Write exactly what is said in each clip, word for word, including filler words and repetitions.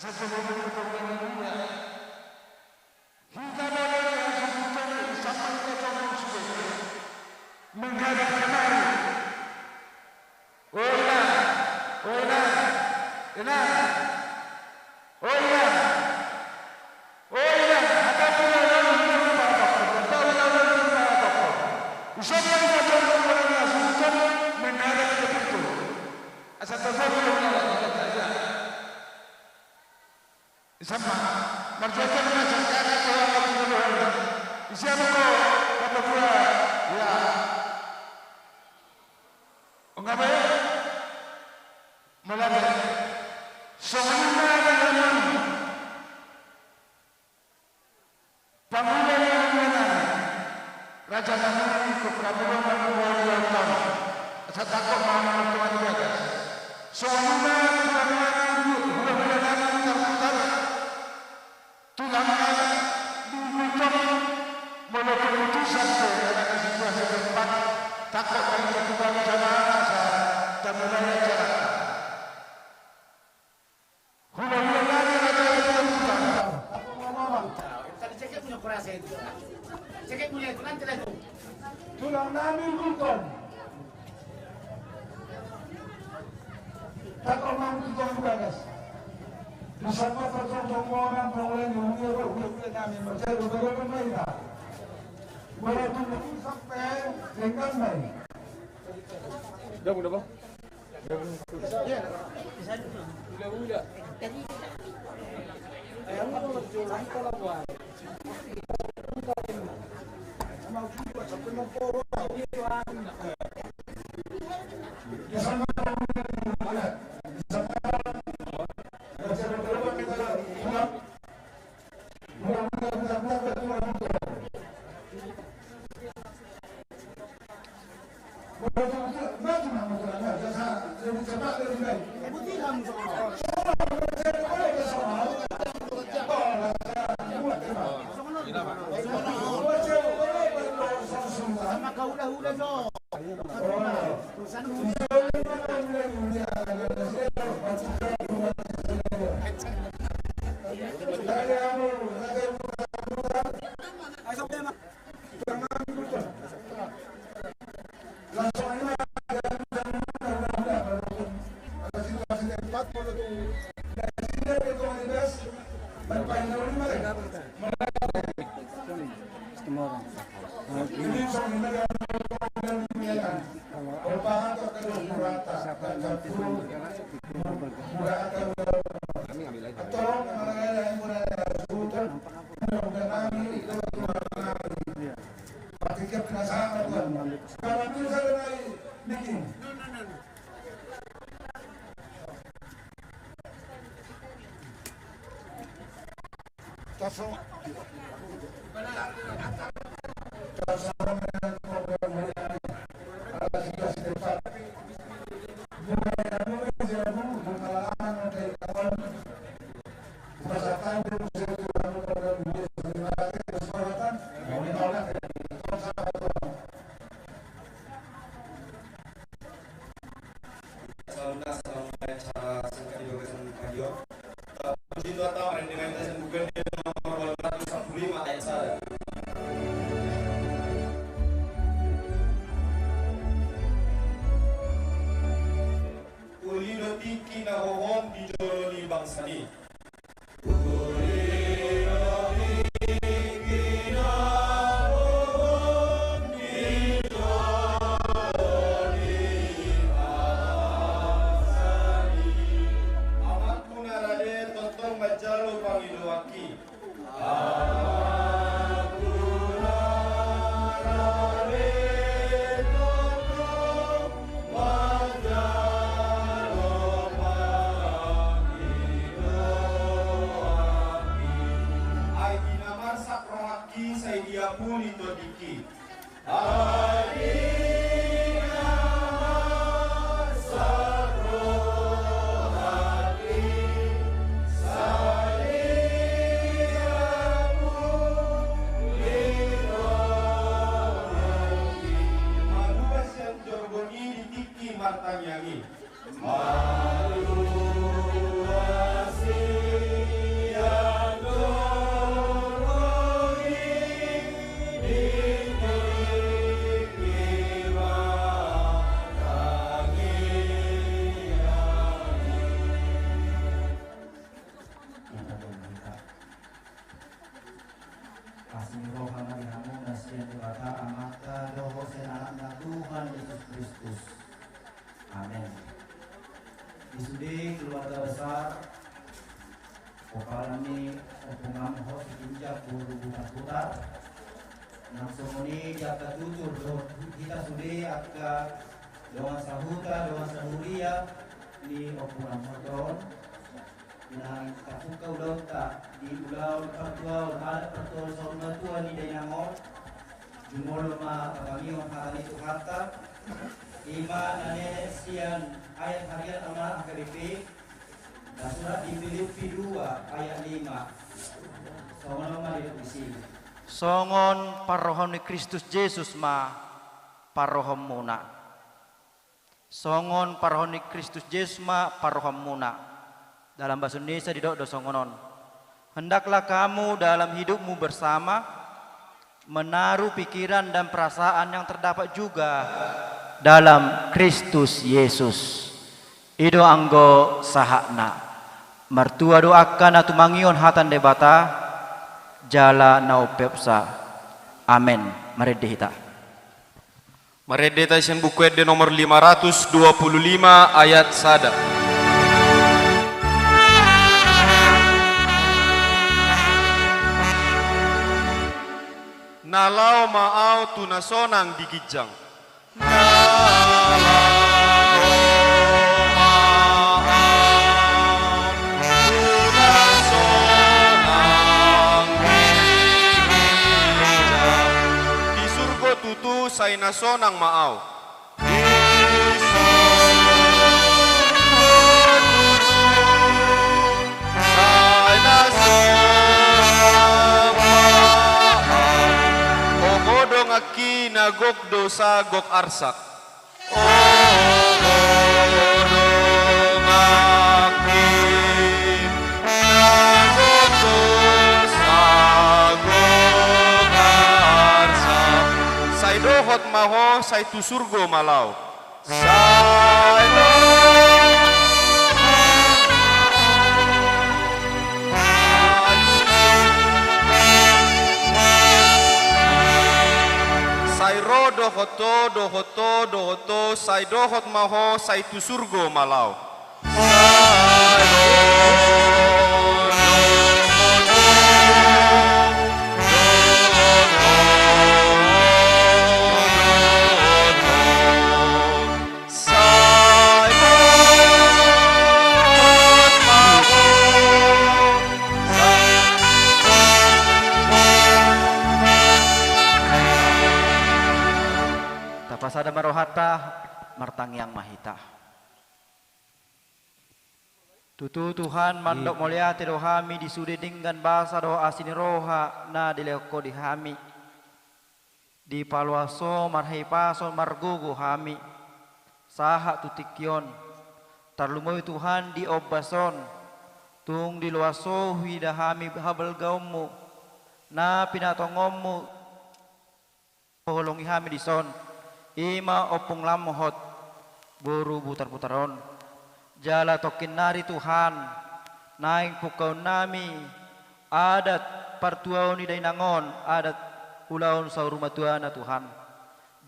Asa jolo do hita mangulahon ia. Hita molo di hasuhuton i, sampang hita jolo sude menghadap kemari. O inang, o inang, inang, o inang, o inang, hata pula lalu hita manghatahon, hata pula lalu hita manghatahon. Isomba hita jolo mangulahon hasuhuton i menghadap ke pintu. Asa tajolo hita manghatahon. Isomba, marjajar ma sian angka tulang, angka tulang. Ise ma ho, angka tulang. Ia. Nunga be? Mauliate. Songon i ma di hamu pangula ni hulahula nami, raja nami, ingkon hamu do na mamboan on. Asa tangkok ma hamu, Tulang Bagas. Songon i ma tulang nami, hulahula nami, tarlumobi tulang nami di Gultom, molo keputusan pe anak ni situasi tempat, tangkok ma hita tu bangso na, asa tamulai acara. Hulahula nami, raja ni hulahula. Tadi cekek punya perasa itu. Cekek punya itu, nanti lagi. Tulang nami Gultom. Tangkok ma hamu tu Tulang Bagas. Di samping pertongtongan pangula ni hulahula, hulahula nami, marjajar, marjajar ma hita. Molo tung sampe denggan ma i. Udah, udah, Bang. Saluhutna, salam, acara singkat di bagasan pagi on. Tapuji Tuhanta, marende ma hita sian Buku Ende nomor ualu ratus sampulu lima ayat sada. Uli do tingki na hohom di jolo ni bangsa i. Amanku na rade tongtong manjalo pangidoanki. Ai di na marsak rohangki sai diapuli tondingki. Ai di na marsak rohangki sai diapuli tondingki. Malua sian jorgon i di tingki martangiang i. Malua sian Amen. Di sude keluarga besar, pomparan ni Ompung Amhot Sitinjak boru Butarbutar. Nang songon i di angka tutur dohot hita sude angka dongan sahuta, dongan sahuria ni Ompung Amhot on. Nang tabuka ulaonta di ulaon partuaon, adat partuaon saur matua ni dainang on. Jumolo ma tapangion hata ni Tuhanta. I ma na nene sian ayat harian Almanak H K B P, na surat di Filipi dua ayat lima. Songon on ma didok disi. Songon parrohaon ni Kristus Jesus ma parrohaonmuna. Songon parrohaon ni Kristus Jesus ma parrohaonmuna. Dalam bahasa Indonesia didok do songon on. Hendaklah kamu dalam hidupmu bersama menaruh pikiran dan perasaan yang terdapat juga dalam Kristus Yesus. I do anggo sahatna. Martua do angka na tumangihon hata ni Debata, jala na umpeopsa. Amen. Marende hita. Marende hita sian Buku Ende nomor lima ratus dua puluh lima ayat sada. Na laho ma ahu tu na sonang di ginjang. Na laho ma ahu tu na sonang di ginjang. Di surgo tutu sai na sonang ma ahu. Di surgo tutu sai na sonang ma ahu. Oho, donganki, na gok dosa gok arsak. Oho, donganki, na gok dosa gok arsak. Sai dohot ma ho, sai tu surgo ma laho. Sai dohot ma ho, sai tu surgo ma laho. Sai ro dohot ho, dohot ho, dohot ho, sai dohot ma ho, sai tu surgo ma laho. Tapasada ma rohanta, martangiang ma hita. Tutu Tuhan, mandok mauliate do hami di sude denggan basa dohot asi ni roha na dilehon Ho di hami. Dipaloas Ho marhahipason margogo hami sahat tu tingki on. Tarlumobi Tuhan di ombas on, tung diloas Ho huida hami habalgaonMu, na pinatongonMu. Holongi hami dison, i ma Ompung Lamhot boru Butarbutar on. Jala tongkin nari Tuhan, naeng pungkaonnami adat partuaon ni dainang on, adat ulaon saur matuana Tuhan.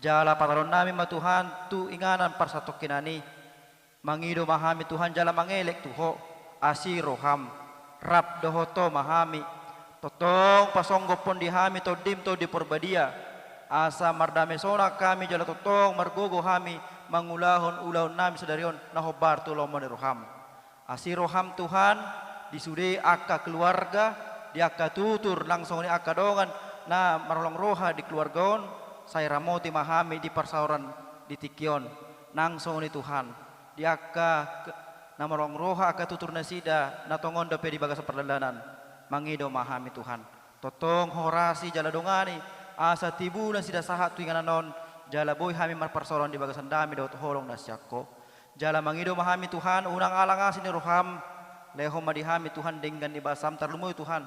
Jala pataronnami ma Tuhan tu inganan parsatongkinan i. Mangido ma hami Tuhan jala mangelek tu Ho, asi rohaM, rap dohot Ho ma hami. Tongtong pasonggophon di hami TondiM, Tondi Porbadia, asa mardame sonang hami jala tongtong margogo hami mangulahon ulaonnami sadari on na hombar tu lomo ni rohaM. Asi rohaM Tuhan, di sude angka keluarga, di angka tutur, nang songon i angka dongan na marholong roha di keluarga on, sai ramoti ma hami di parsaoran di tingki on, nang songon i Tuhan. Di angka ke-, na marholong roha angka tutur nasida na tongon dope di bagasan pardalanan, mangido ma hami Tuhan. Tongtong horasi jala dongani, asa tibu nasida sahat tu inganan on, jala boi hami marparsaoran di bagasan dame dohot holong na sian Ho. Jala mangido ma hami Tuhan, unang alang asi ni rohaM, lehon ma di hami Tuhan denggan ni basaM, tarlumobi Tuhan,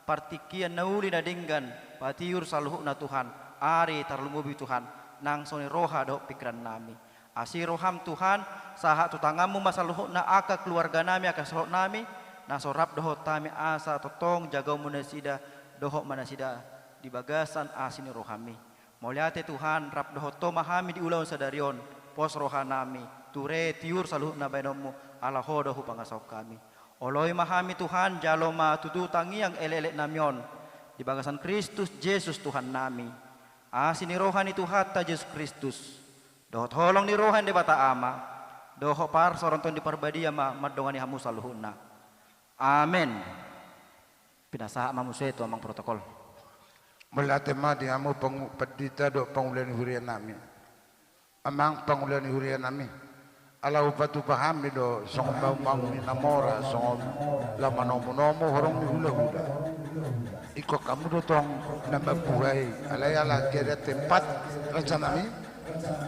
partingkian na uli na denggan, patiur saluhutna Tuhan, ari tarlumobi Tuhan, nang songon i roha dohot pingkirannami. Asi rohaM Tuhan, sahat tu tanganMu ma saluhutna angka keluarganami, angka saluhutnami, na so rap dohot hami asa tongtong jagaonMu nasida, dohot ma nasida di bagasan asi ni rohaMi. Mauliate Tuhan, rap dohot Ho ma hami di ulaon sadari on, pos rohanami, ture tiur saluhutna baenonmu, ala Ho do hupangasahon hami. Oloi ma hami Tuhan, jalo ma tutu tangiang elekelek nami on di bagasan Kristus Jesus Tuhan nami. Asi ni roha ni Tuhanta Jesus Kristus, dohot holong ni roha ni Debata Ama, dohot parsaoran Tondi Parbadia ma mandongani hamu saluhutna. Amen. Pinasahat ma muse tu amang protokol. Mauliate ma di hamu pangu-, pandita dohot pangula ni huria nami. Amang pangula ni huria nami. Ala hupatupa hami do songon bau-bau ni na mora, songon laho manomu-nomu horong ni hula-hula. Ingkon hamu do tong na mambuhai, alai ala keadaan tempat raja nami.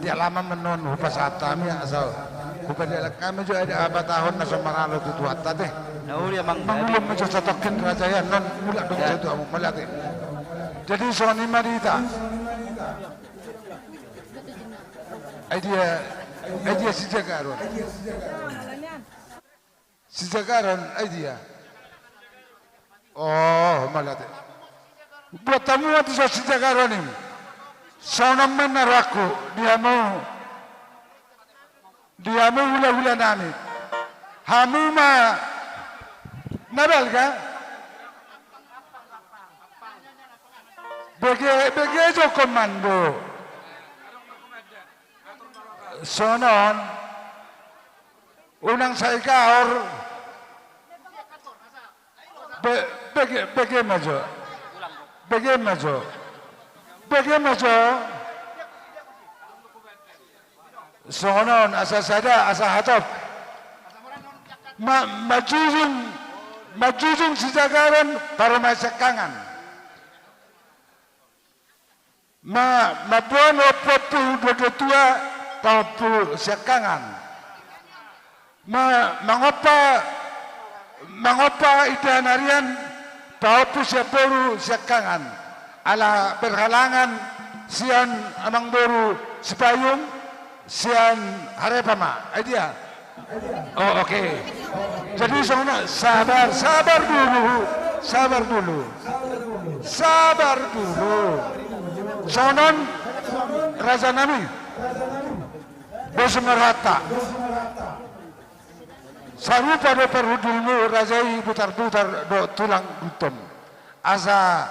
Di alaman ma on hupasahat hami asa hupadialap hami jo adat habatahon na so maralo tu Tuhanta te. Na uli amang. Mangulon ma jo satongkin raja i, annon mulak do muse tu hamu, mauliate. Jadi songon i ma di hita. Ai dia, ai dia sijagaron. Sijagaron, ai dia. Oh, mauliate. Buat hamu ma tu so sijagaron i. Songon on ma na rohangku di hamu. Di hamu hula-hula nami. Hamu ma na balga. Bege, bege jo komando. Songon on. Unang sai gaor. Be-, bege, bege ma jo. Bege ma jo. Bege ma jo. Songon on, asa sada, asa hatop. Ma-, manjujung, manjujung sijagaron parumaen siangkangan. Ma-, mamboan ompu-ompu dongan tua pahompu siangkangan. Ma-, mangompa, mangompa indahan arian pahompu sian boru siangkangan. Ala berhalangan sian amangboru Sipayung, sian Harepa ma, ai dia? Oh, oke. Jadi songon on, sabar, sabar dulu, sabar dulu. Sabar dulu. Songon on, raja nami. Bos merhata. Sarupa do parhundulmu raja i Butarbutar dohot tulang Gultom. Asa,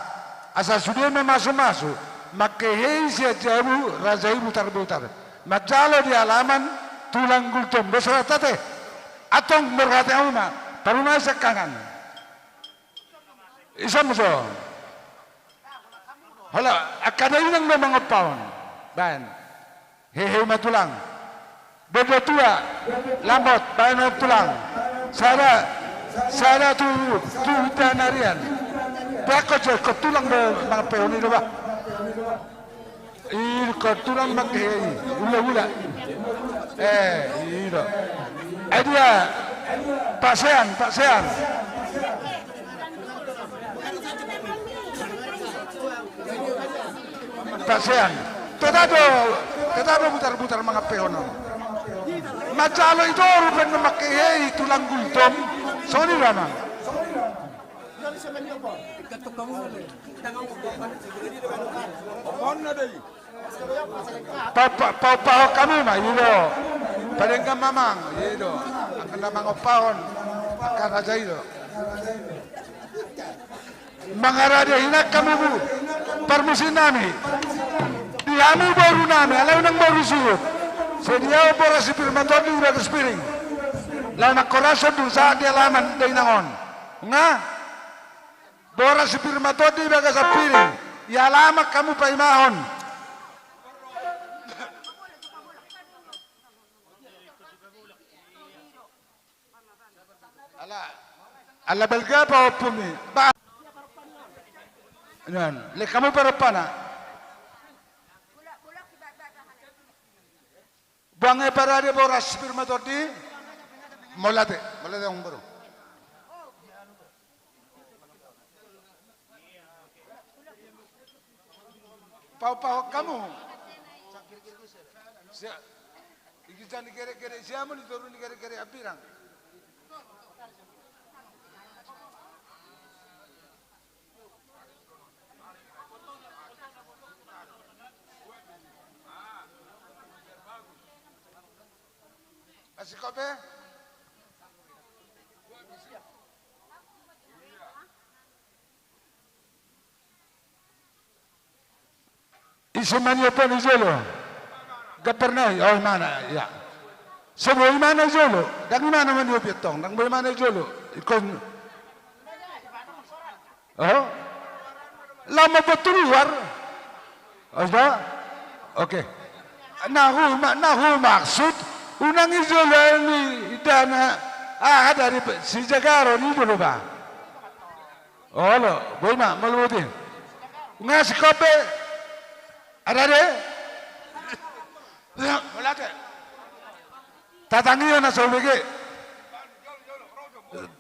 asa sude mamasu-masu, mangkehei sian jabu raja i Butarbutar. Manjalo di alaman tulang Gultom. Bos merhata te. Antong merhata hamu ma, parumaen siangkangan. Ise ma jo. Hola, angka dainang do mangompahon. Baen. Hehe ma tulang. Dongan tua, Lambot, baen on tulang. Sada, sada tu, tu indahan arian. Baen ho jo, ho tulang do mangompahon i do bah. I do ho tulang mangkehei, hula-hula. Eh, i do. Ai dia, Pak Sean, Pak Sean. Pak Sean. Tetap do, tetap do Butarbutar mangompahon on. Manjalo i do rupani mangkehei tulang Gultom. Songon i do amang. Pa-, pa-, paumpahon hamu ma, i do. Padenggan ma amang, i do. Angka na mangompahon, angka raja i do. Mangarade hinan hamu, parmusik nami. Di hamu boru nami, alai unang boru suhut. Sediaon boras si pir ma tondi di bagas piring. Laho mangkorashon dung sahat di alaman dainang on. Nga? Boras si pir ma tondi di bagasan piring, di alaman hamu paimahon. Ala, ala balga pahompumi. Ba-, nian, lehon hamu parompana. Buang i parade boras si pir ma tondi. Mauliate, mauliate amangboru. Paumpahon hamu. Sia-, di ginjang ni gere-gere siamun, di toru ni gere-gere hambirang. Kasih kopi. Ise maniop on i jolo? Gambar nai, oh, imana, ya. Sai boi imana i jolo, ndang imana maniop i tong, ndang boi imana i jolo. Ingkon. Oh? Laho mambuat tu luar. Oh, sudah? Oke. Na huma-, na humaksud, unang i jolo ni dana, aha, dari pe-, Sijagaron i jolo ba. Olo, boi ma, molo boti. Nga sikope. Ada de? Bolate. Tatangihon na so bege.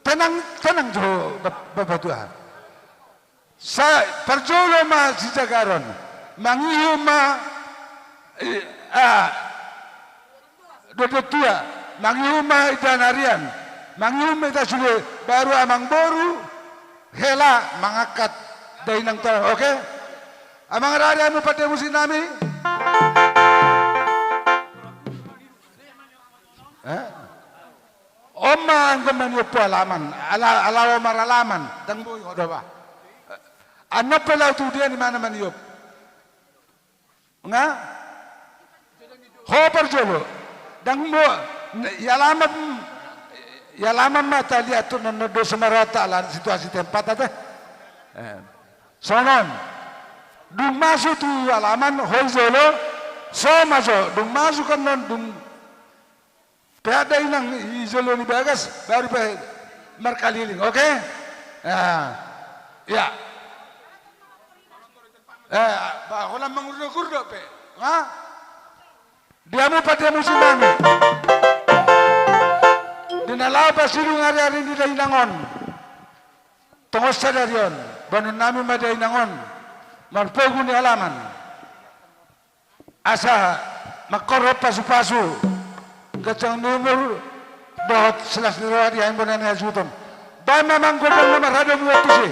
Tenang, tenang jo, Bap-, Bapak Tuhan. Sa-, parjolo ma Sijagaron. Mangihut ma, i-, ah, Dua, dua, dua. Mangihut ma Indahan Arian. Mangihut ma hita sude baru amangboru. Hela mangangkat dainang tong, oke? Amang Rade, hamu pande musik nami. Eh? On ma anggo maniop tu alaman. Ala, ala on ma alaman. Ndang boi ho do ba. Annon pe laho tu dia ni mana maniop. Nga? Ho parjolo. Ndang mo, i alaman, i alaman ma taliat tu non do sumara ta ala situasi tempat ate. Eh. Songon. Dung masuk tu alaman, ho i jolo, so ma jo, dung masuk annon, dung Pe ada inang i jolo ni bagas, baru pe markaliling, oke? Nah, ya. Eh, ba, holan mangurdok-urdok pe. Ha? Di hamu pande musik nami. Di na laho pasidung ari-ari ni dainang on. Tongon sadari on, boanon nami ma dainang on. Marpogu ni alaman. Asa mangkorhon pasu-pasu, ganjang ni umur, dohot silas ni roha di hamu bona ni hasuhuton. Baen ma amang gondang na marhadomuan tusi.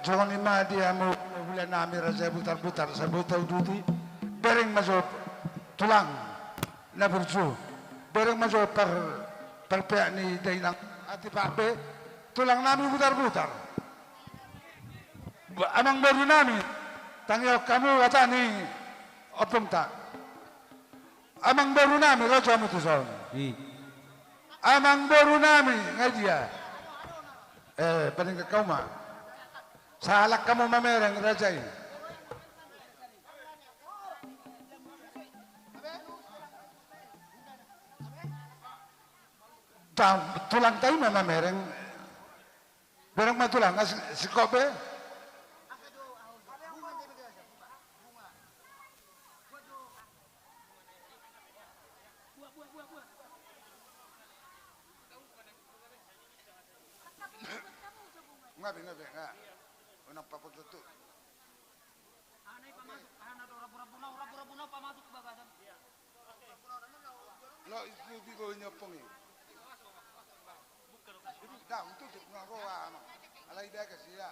Songon i ma di hamu hulahula nami raja i Butarbutar, sai boi tauduti. Bereng ma jo tulang na burju. Bereng ma jo par, parpeak ni dainang. Atipak be tulang nami Butarbutar. Amangboru nami, tangihon hamu hata ni ompungta. Amangboru nami, ro jo hamu tuson. I. Amangboru nami, nga dia? Eh, paling kau ma. Sahalak hamu mamereng raja i. Ta, tulangta i ma mamereng. Bereng ma tulang, nga si, singkop be. Nga be, nga be, nga. Unang papototu. Lo, itu di bawah nyopong ini. Dah, untuk tu, nang roa, no. Alai dah kasih ya.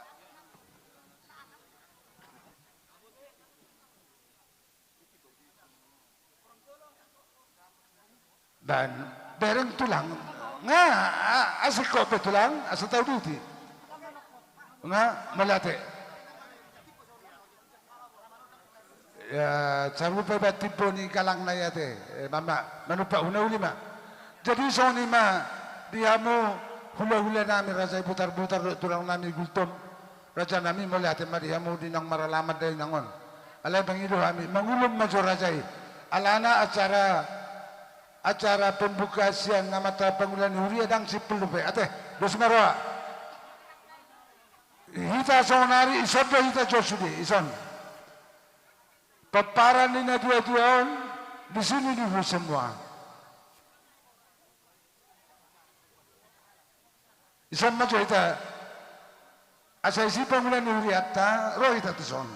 Dan bereng tulang. Nga, a, asing kau pe tulang, asa tauduti. Nga, mauliate. Ya, sarupa iba timbo ni galangna i ate. Eh, mama, manumpak huna uli ma. Jadi songon i ma di hamu hulahula nami raja i Butarbutar, tulang nami Gultom. Raja nami, mauliate ma di hamu di naung maralaman dainang on. Alai mangido hami, mangulum ma jo raja i. Alana acara, acara pembukaan sian amanta pangula ni huria ndang simpul dope. Ate, dos ma roha. Hita songon ari, ison do hita jo sude, ison. Pomparan ni na tuatua on, di sini duduk semua. Ison ma jo hita, asa isi pangula ni hurianta, ro hita tuson.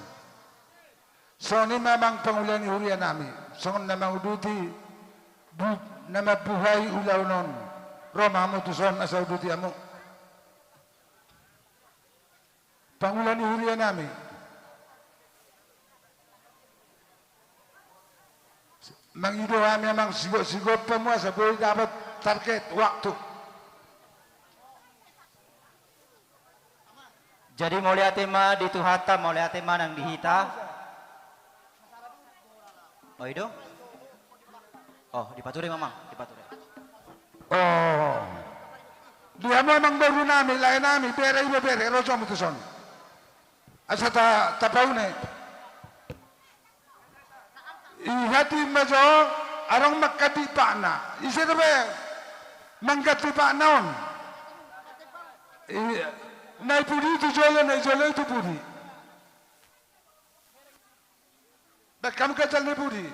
Songon i ma amang pangula ni huria nami, songon na manguduti, bu-, na mambuhai ulaon on, ro ma hamu tuson asa uduti hamu. Pangula ni huria nami. Mangido hami amang sigop-sigop hamu asa boi dapot target waktu. Jadi mauliate ma di Tuhanta, mauliate ma nang di hita. Oh, i do? Oh, dipature ma amang, dipature. Oh. Di hamu amangboru nami, lae nami, bere iba bere, ro jo hamu tuson. Asa ta, tapaune. I hati ma jo, adong mangganti patna. Ise dope mangganti patna on? I, na i pudi tu jolo, na i jolo tu pudi. Baen hamu ganjal ni pudi,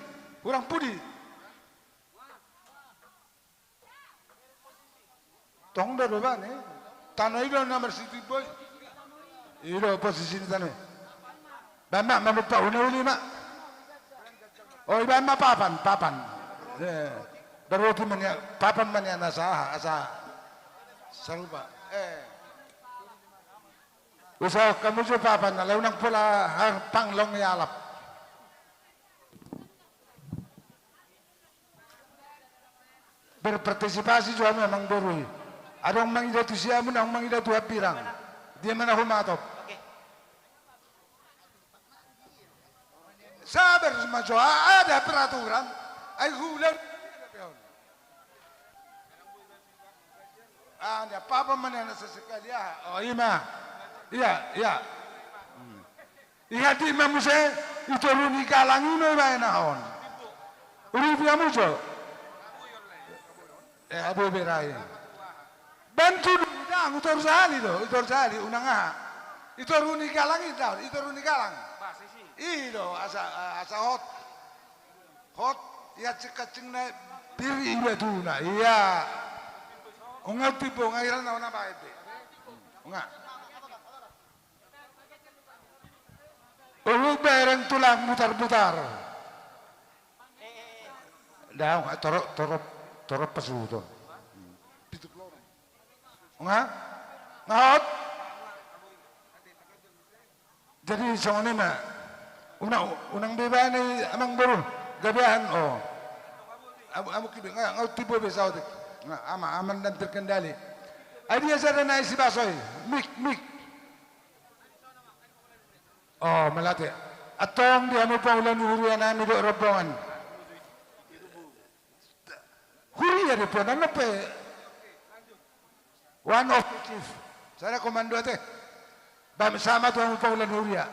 hurang pudi. Tong do doba ni. Tano i do na marsitimbo i. I do posisi ni tano i. Baen ma, manumpak huna uli ma. Oh, i baen ma papan, papan. Eh, berarti ma nian, papan ma nian asa aha, asa sarupa. Eh. Usahaon hamu jo papan, alai unang pola harpang long ialap. Berpartisipasi jo hamu amangboru i. Adong mangida tu siamun, adong mangida tu hambirang. Dia ma na humatop. Sabar ma jo, a-, ada peraturan. Ai hula. Ah, dia apa-apa mana na sesekali ah. Oh, i ma. Iya, iya. Hmm. I hati ma muse, i toru ni galang i ma ibaen on. Urupi hamu jo. Eh, abu berai. Bantu dang, i toru sahali do, i toru sahali, unang aha. I toru ni galang i do, i toru ni galang. I do, asa, asa hot. Hot, i hancing-hancing na pir i batuna, iya. Unga timbo, unga iral na, unang baen be. Unga. Uhuk bereng tulang Butarbutar. Dah, unga torop, torop, torop pasuhuton. Unga? Nga hot? Jadi songon i ma. Unang, unang be baen i amangboru. Gabean, o. Amu, amu kibe, nga, nga tibo be saotik. Nga, ama, aman dan terkendali. Ai dia sada nai si Basoi. Mik, mik. O, mauliate. Antong di hamu paula ni huria nami dohot rombongan. Huria di pe, nang pe. One of the chief. Sada komando ate. Bam sama tu hamu paula ni huria.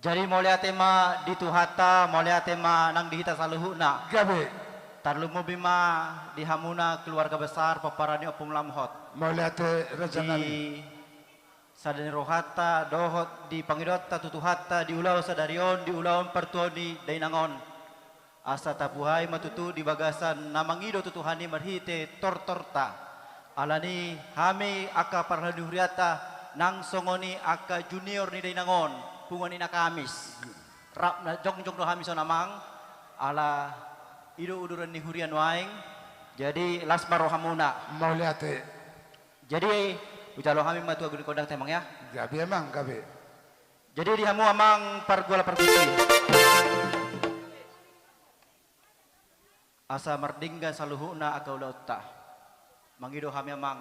Jadi mauliate ma di Tuhanta, mauliate ma nang di hita saluhutna. Gabe. Tarlumobi ma di hamuna keluarga besar pomparan ni Ompung Lamhot. Mauliate raja nami. Di sada ni rohanta dohot di pangidoanta tu Tuhanta di ulaon sadari on, di ulaon partuaon ni dainang on. Asa tabuhai ma tutu di bagasan na mangido tu Tuhan i marhite tortorta. Alani hami angka parhalado ni hurianta nang songon i angka junior ni dainang on, punguan ni na Kamis. Rap na jongjong do hami son amang, ala i do uduran ni huria nuaeng. Jadi las ma rohamuna. Mauliate. Jadi hujalo hami ma tu agung ni kondang te amang ya. Gabe amang, gabe. Jadi di hamu amang pargual pargonsi. Asa mardenggan saluhutna angka ulaonta. Mangido hami amang.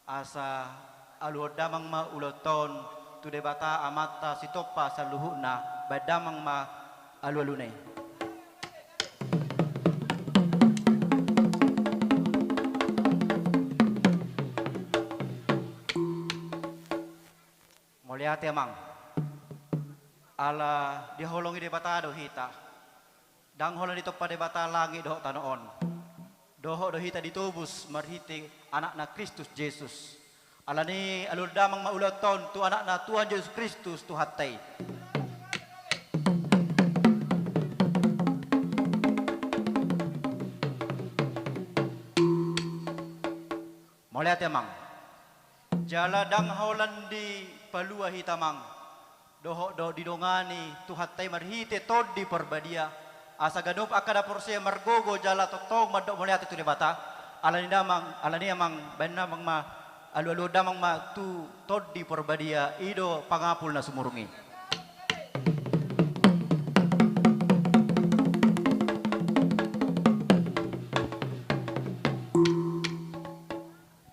Asa aluhon damang ma ulaonta on tu Debata Amanta Sitompa saluhutna, baen damang ma alualuna i. Mauliate amang. Ala dihaholongi Debata do hita. Ndang holan ditompa Debata langit dohot tano on. Dohot do hita ditobus marhite Anakna Kristus Jesus. Alani aluhon damang ma ulaonta on tu Anakna Tuhan Jesus Kristus Tuhanta i. Mauliate amang. Jala ndang holan dipalua hita amang. Dohot do didongani Tuhanta i marhite Tondi Parbadia. Asa ganup angka na porsea margogo jala tongtong mandok mauliate tu Debata. Alani damang, alani amang, baen damang ma, alualuhon damang ma tu Tondi Parbadia, i do pangapul na sumurung i.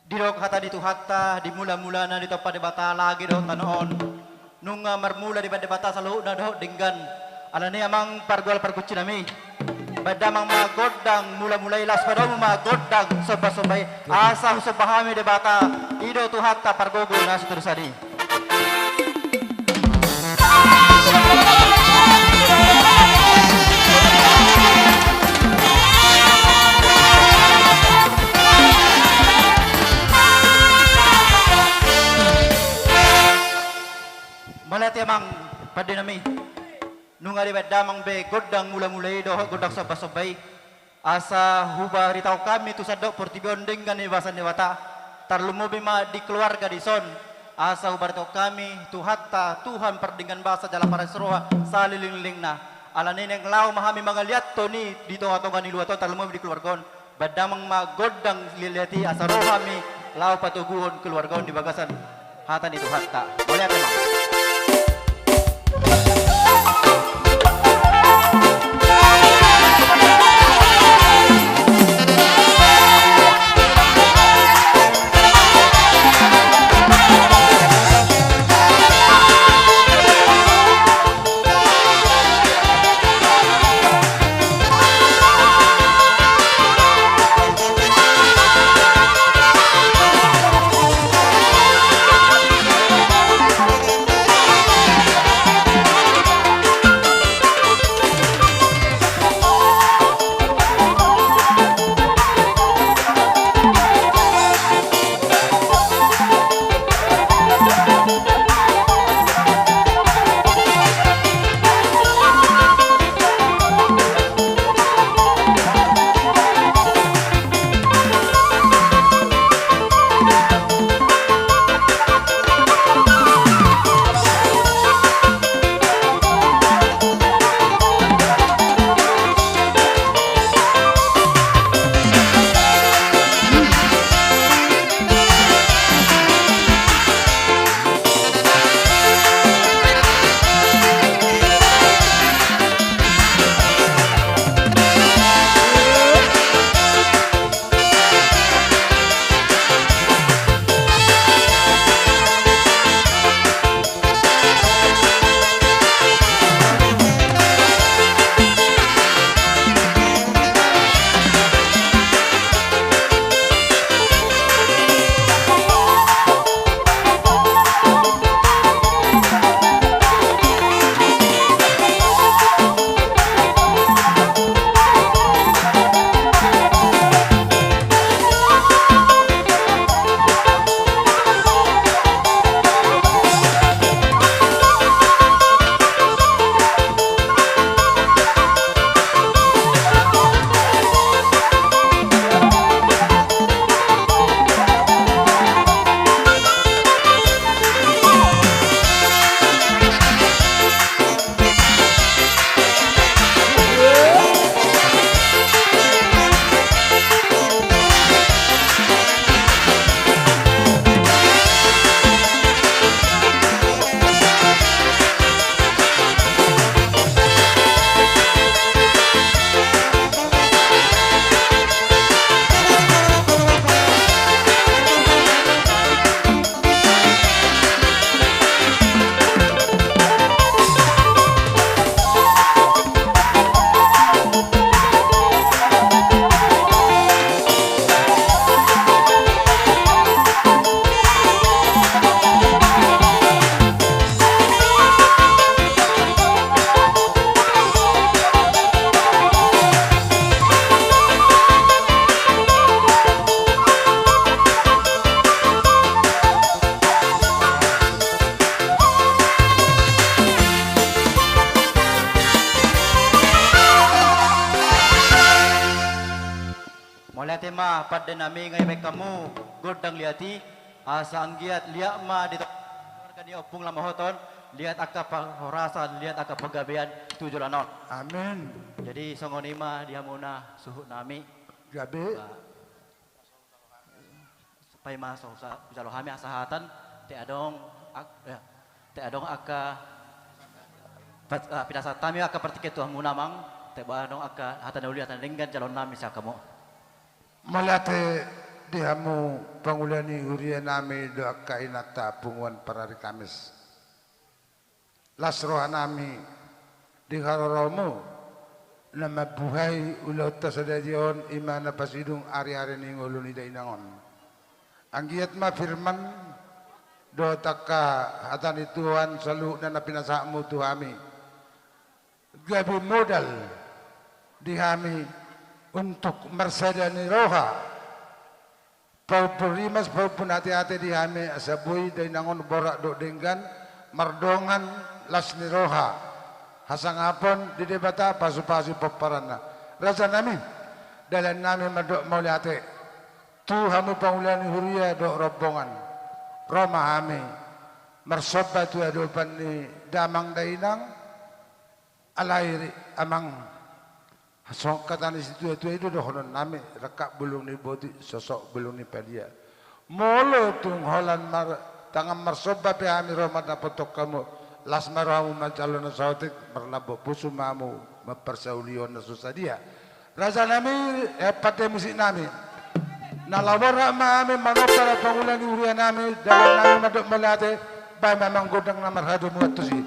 Didok hata ni Tuhanta, di mulamulana ditompa Debata langit dohot tano on. Nunga marmula dibaen Debata saluhutna dohot denggan. Alani amang pargual pargonsi nami. Baen damang ma gondang mulamula i, laos padomu ma gondang sombasomba i. Asa husomba hami Debata, i do Tuhanta pargogo na so tudosan i. Mauliate amang pande nami. Nunga dibaen damang be gondang mulamula i dohot gondang sombasomba i. Asa hubaritahon hami tu sandok portibi on denggan ni bagasan Debata, tarlumobi ma di keluarga dison. Asa hubaritahon hami Tuhanta, Tuhan pardenggan basa jala parasi roha salelenglelengna. Alani i naeng laho ma hami mangaliathon i di tongatonga ni luat on, tarlumobi di keluarga on. Baen damang ma gondang liatliat i asa ro hami laho patoguhon keluarga on di bagasan hata ni Tuhanta. Mauliate ma. Pande nami, nga dibahen hamu gondang liat i, asa anggiat liat ma di tongtong keluarga ni ompung lamohoton, liat angka parhorasan, liat angka panggabean tu joloan on. Amin. Jadi songon i ma di hamuna suhut nami. Gabe. Ba, paima so, sa, jalo hami hasahatan, te adong, ak-, ya, te adong angka, pat-, ah, pinasahat hami angka partingkian tu hamuna amang, te ba adong angka hata na uli hata na denggan jaloon nami sian hamu. Mauliate di hamu pangula ni huria nami dohot angka inanta punguan parari Kamis. Las roha nami di haroromu na mambuhai ulaonta sadari on, i ma na pasidung ari-ari ni ngolu ni dainang on. Anggiat ma firman dohot angka hata ni Tuhan saluhutna na pinasahatmu tu hami gabe modal di hami untuk marsada ni roha, pahompu rimas, pahompu na ate-ate di hami, asa boi dainang on borat dohot denggan, mardongan las ni roha, hasangapon di Debata, pasu-pasu pomparanna. Raja nami, dalan nami mandok mauliate tu hamu pangula ni huria dohot rombongan. Ro ma hami marsomba tu adopan ni damang dainang, alai amang, songon hata ni situa-tua i do dohonon nami, rangkap bulung ni botik, sosok bulung ni padia. Molo tung holan mar-, tangan marsomba pe hami ro mandapothon hamu, las ma rohamu manjalo na saotik, marlambok pusu ma hamu mamparsaulihon na so sadia. Raja nami, eh, pande musik nami. Na laho borat ma hami manomba pangula ni huria nami, dalan nami mandok mauliate, bahen ma amang gondang na marhadomuan tusi.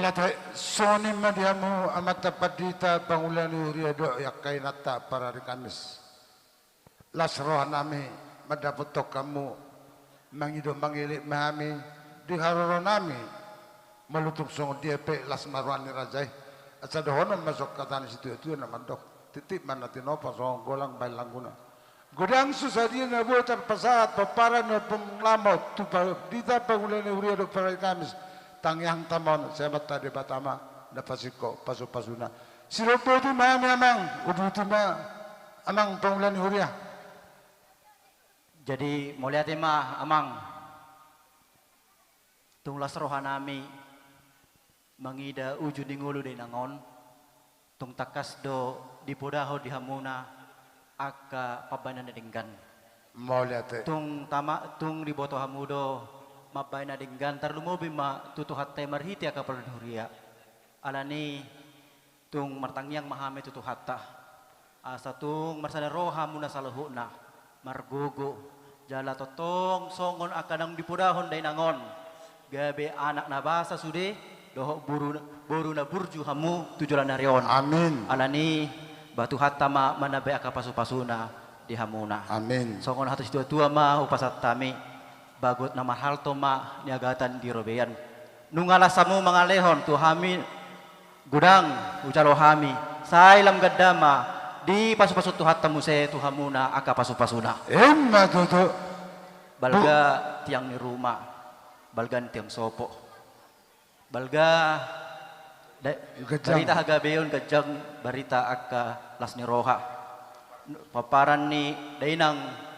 Mauliate, songon i ma di hamu amanta pandita pangula ni huria dohot angka inanta parari Kamis. Las rohanami mandapothon hamu, mangido mangelek ma hami di haroronami. Molo tung songon dia pe las ma roha ni raja i. Asa dohonon ma songon hata ni situatua na mandok: Titip ma na tinopa, songon golang bahen langguna. Godang so sadia na boi tarpasahat pomparan ni Ompung Lamhot tu pandita pangula ni huria dohot parari Kamis. Tangiang ta ma on, sai Amanta Debata ma na pasingkop pasupasuna. Sidok boti ma hami, Amang, uduti ma, Amang, pangula ni huria. Jadi mauliate ma, Amang. Tung las rohanami mangida uju ni ngolu dainang on, tung tangkas do dipodahon di hamuna angka pambahenan na denggan. Mauliate. Tung tama, tung diboto hamu do mambahen na denggan, tarlumobi ma tu Tuhanta i marhite angka pangula ni huria. Alani tung martangiang ma hami tu Tuhanta, asa tung marsada roha hamuna saluhutna, margogo, jala tongtong songon angka naung dipodahon dainang on, gabe anak na basa sude, dohot boru, boru na burju hamu tu joloan ni ari on. Amin. Alani, ba Tuhanta ma manambai angka pasupasuna di hamuna. Amin. Songon hata situatua ma hupasahat hami, bagot na marhalto ma niagatan di robean. Nunga las hamu mangalehon tu hami, godang hujalo hami, sai lam ganda ma dipasupasu Tuhanta muse tu hamuna angka pasupasuna. Emma tutu. Balga tiang ni ruma, balga tiang sopo, balga da-, ganjang. Barita hagabeon, ganjang barita angka las ni roha. Pomparan ni dainang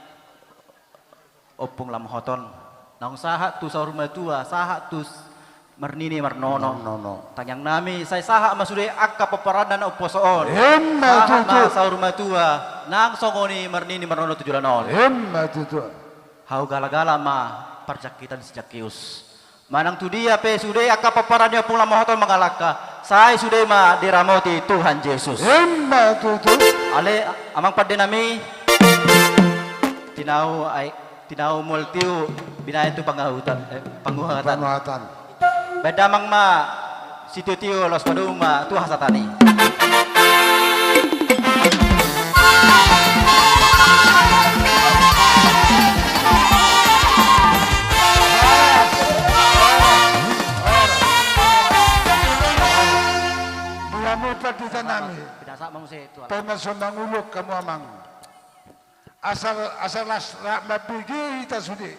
Ompung Lamhot on, naung sahat tu saur matua, sahat tu s-, marnini marnono. Marnono. Tangiangnami, sai sahat ma sude angka pomparanna na umposo on. Emma tutu. Sahat ma saur matua, nang songon i marnini marnono tu joloan on. Emma tutu. Hau galagala ma parjangkitan si Jakius. Manang tu dia pe sude angka pomparan ni Ompung Lamhot on mangalangka, sai sude ma diramoti Tuhan Jesus. Emma tutu. Ale, Amang pandenami, tinau ai, tinau mual tiu, binahen tu panguhatan, eh, panguhatan. Panguhatan. Bahen damang ma sitiotio, laos padomu ma tu hasahatan i. Di hamu pandita nami. Pinasahat ma muse tu alam. Pe ma so manguluk hamu, Amang. Asa, asa las ra-, mambege hita sude.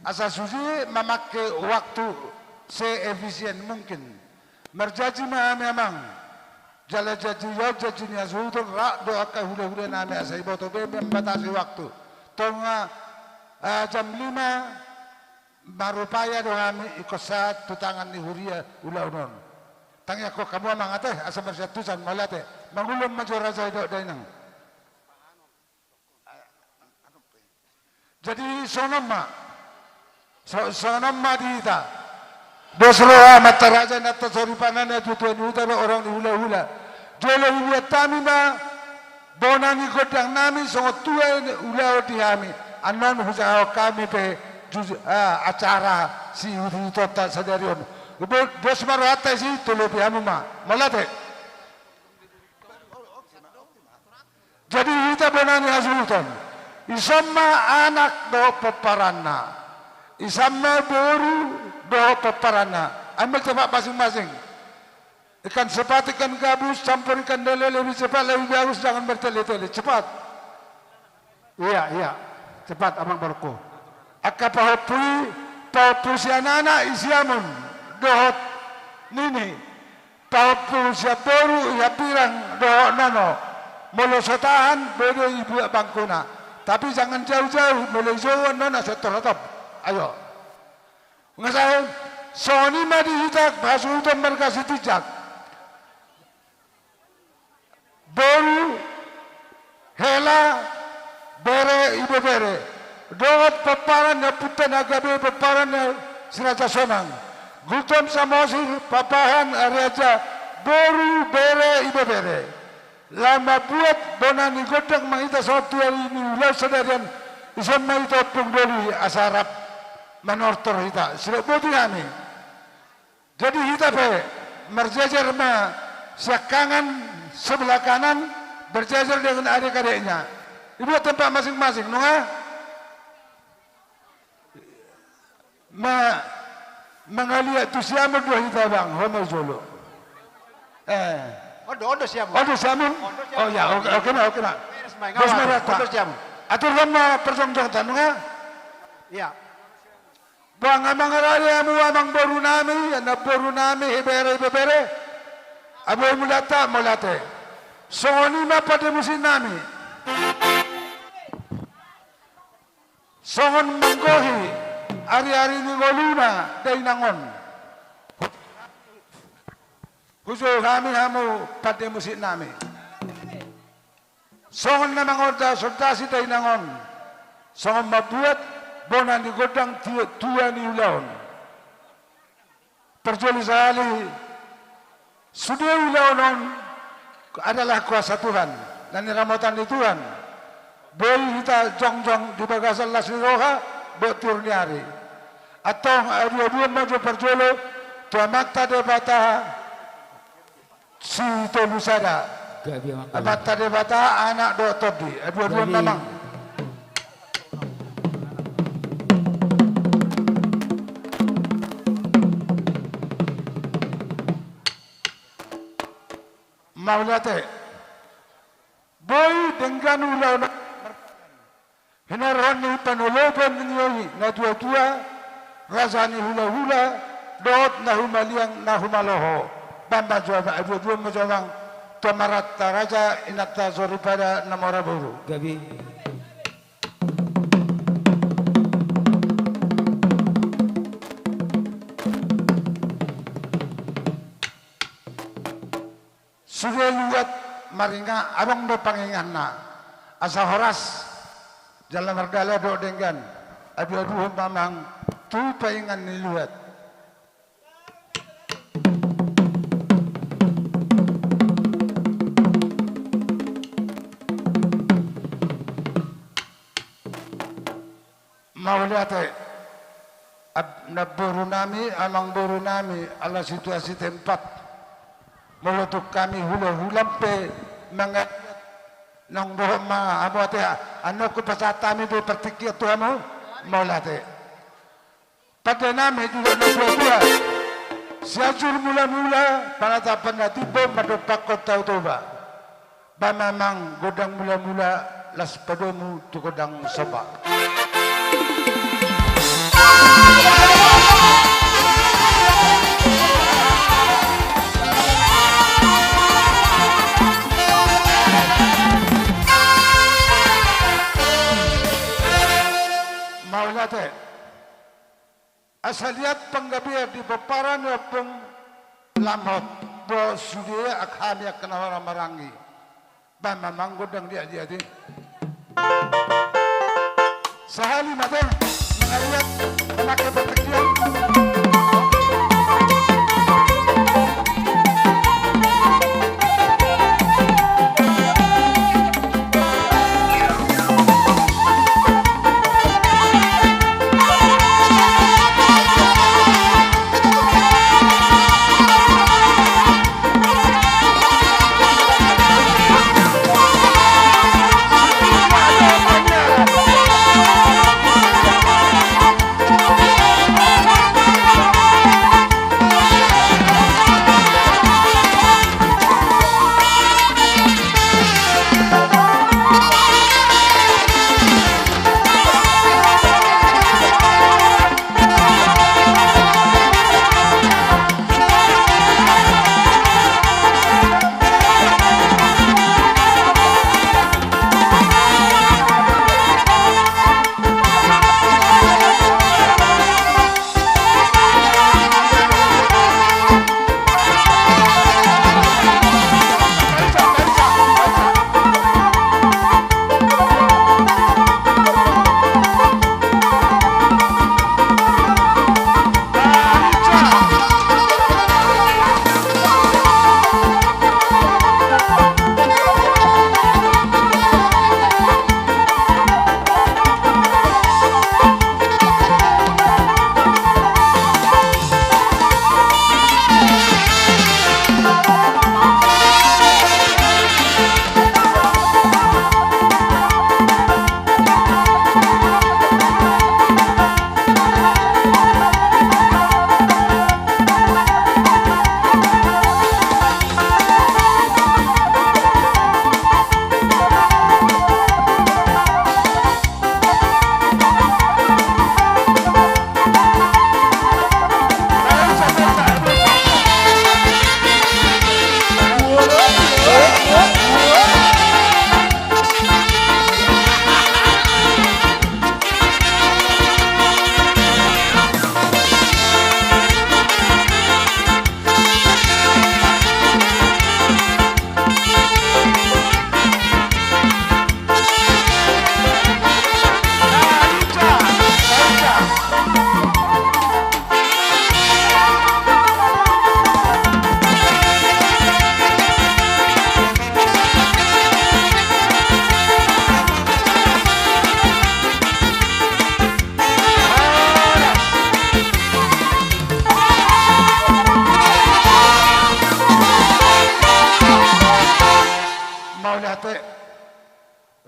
Asa sude mamangke waktu seefisien mungkin. Marjanji ma hami, Amang. Jala janji on, janji ni hasuhuton, rap do angka hulahula nami, asa diboto be mambatasi waktu. Tonga, ah, jam lima, marupaya do hami ingkon sahat tu tangan ni huria ulaon on. Tangiangkon hamu, Amang, ate, asa marsiantusan, mauliate. Mangulon ma jo raja i dohot dainang. Jadi songon on ma. So-, songon on ma di hita. Dos roha amanta raja, inanta soripada, natuatua ni huta dohot horong ni hulahula. Jolo huliat hami ma bona ni gondang nami songon tua ni ulaon di hami. Annon hujahahon hami pe ju-, ah, acara siutoitonta sadari on. Bo-, dos ma rohanta disi, tu lobi hamu ma. Mauliate. Jadi hita bona ni hasuhuton. Ison ma anak dohot pomparanna. Ison ma boru dohot pomparanna. Ambil cepat masing-masing. Ikan sepat, ikan gabus, campur ikan lele, lebih cepat, lebih bagus, jangan bertele-tele. Cepat. Iya, iya. Cepat, Amang borungku. Angka pahompu i, pahompu sian anak i siamun dohot nini. Pahompu sian boru i hambirang dohot nono. Molo so tahan, boi do dibuat bangkuna. Tapi jangan jauh-jauh, molo dijou annon asa torop. Ayo. Nga sai, songon i ma di hita hasuhuton marga Sitinjak. Boru, hela, bere, ibebere. Dohot pomparan ni ompunta na gabe, pomparan ni Si Raja Sonang. Gultom Samosir, Papahan, Ariaja, boru, bere, ibebere. Laho mambuat bona ni gondang ma hita songon tua ni ulaon sadari on, ison ma hita ompung doli asa rap manortor hita. Sidok boti hami. Jadi hita pe, Marjejer ma siangkangan sebelah kanan, berjejer dengan adik-adiknya. Dibuat tempat masing-masing, nunga? Ma, mangaliat tu siamun do hita, Bang, ho ma jolo. Eh. On do, on do siamun. On do siamun? On do siamun. Oh ya, oke, oke ma, oke ma. Beres ma, bos, nggak apa-apa. Marata. On do siamun. Aturhon ma parjongjongta, nunga? Iya. Boha, amang rade, hamu amangboru nami, namboru nami, ibebere, ibebere. Aboru mulata, mauliate. Songon i ma pande musik nami. Songon manggohi ari-ari ni ngoluna dainang on, hujou hami hamu pande musik nami. Songon na mangonda sondasi dainang on, songon mambuat bona ni gondang ti-, tua ni ulaon. Parjolo sahali, sude ulaon on adalah kuasa Tuhan, na niramotan ni Tuhan. Boi hita jongjong di bagasan las ni roha, bot tiur ni ari. Antong, adu-aduon ma jo parjolo tu Amanta Debata Sitolusada. Gabe, Amanta Debata, Anak dohot Tondi. Adu-aduon ma, Amang. Mauliate. Boi denggan ulaon on. Hinorhon ni panoloban ni na tua-tua, raja ni hula-hula, dohot na humaliang na humaloho. Bahen ma jo, adu-aduon ma jo, Amang, tu amanta raja, inanta soripada na mora boru. Gabe. Sude luat maringa, adong do panginganna. Asa horas jala mardalan dohot denggan. Adu-aduhon ma, Amang, tu paingan ni luat. Mauliate. Ab-, namboru nami, amangboru nami, ala situasi tempat. Molo tung hami hula-hula pe mangaliat, naung dohot ma hamu ate, annon hupasahat hami do partingkian tu hamu. Mauliate. Pande nami, didok na tua-tua, Sianjur Mula-mula, panatapan na timbo, mandompakhon Tao Toba. Bahen ma, Amang, gondang mula-mula, laos padomu tu gondang somba. Mauliate. Asa liat panggabean di pomparan ni ompung, lam hot do sude angka hami angka na marhahamaranggi. Bahen ma, Amang, gondang liat-liat i. Sahali ma ate, mangaliat, manangke partingkian.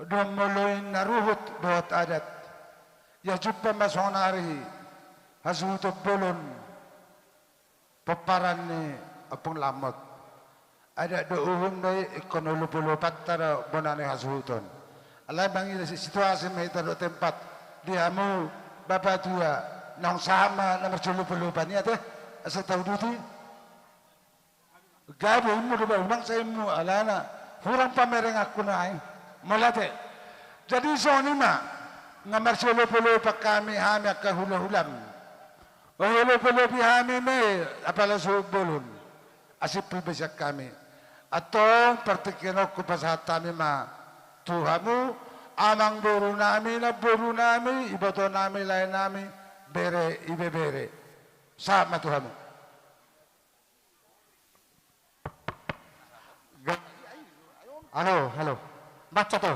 Dung molo i na ruhut dohot adat, ia jumpa ma sonari hasuhuton bolon pomparan ni Ompung Lambot. Adat do uhum do i, ingkon olopolopanta do bona ni hasuhuton. Alai mangida si situasi ma hita dohot tempat. Di hamu bapatua, naung sahat ma na marsiolopolopan i ate, asa tauduti. Gabe immu do ba, unang sai immu alana hurang pamerenganku nai. Mauliate. Jadi songon i ma, nga marsiolopolopan hami, hami angka hulahulam. Huolopolopi hami ma i apala suhut bolon. Asi pulbesian hami. Antong partingkian on hupasahat hami ma tu hamu, amangboru nami, namboru nami, iboto nami, lae nami, bere, ibebere. Sahat ma tu hamu. Halo, halo. Baca tu.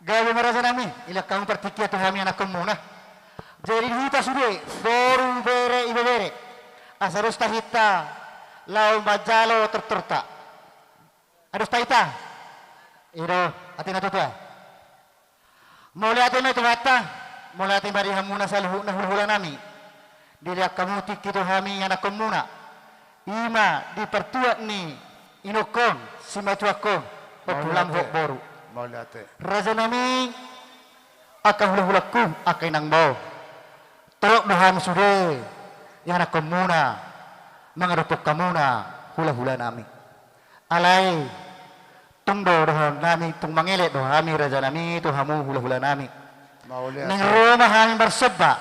Gabe ma raja nami, dilehon hamu partingkian tu hami anakkonmuna. Jadi di hita sude, boru, bere, ibebere. Asa dos tahinta laho manjalo tortorta. Ados taita. I do, ate na tutu. Mauliate ma i tu hata, mauliate ma di hamuna saluhutna hulahula nami. Dilehon hamu tingki tu hami anakkonmuna. I ma di partuat ni inongkon, simatuangkon, Ompung Lambot boru. Mauliate. Raja nami, angka hulahulangku, angka inang bao. Torop do hami sude, ianakkonmuna, mangadophon hamuna, hulahula nami. Alai, tung do dohonon nami, tung mangelek do hami raja nami, tu hamu hulahula nami. Mauliate. Naeng ro ma hami marsomba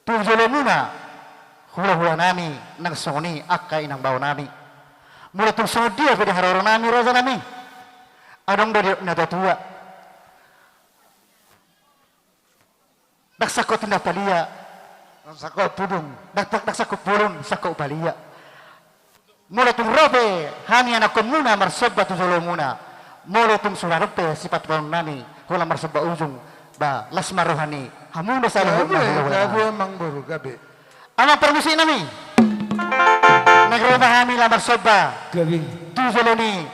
tu jolomuna, hulahula nami, nang songon i angka inang bao nami. Molo tung songon dia pe di haroro nami raja nami. Adong do didok na tuatua. Ndang sangkot tindang palia. Ndang sangkot pudung. Ndang, ndang, ndang sangkot pudung, sangkot palia. Molo tung ro pe hami anakkonmuna marsomba tu jolomuna. Molo tung so adong pe sipatupaon nami, holan marsomba ujung, ba las ma roha ni hamuna saluhutna. Gabe, hulahula nami. Gabe, amangboru, gabe. Amang parmusik nami. Naeng ro ma hami laho marsomba. Gabe. Tu jolo ni,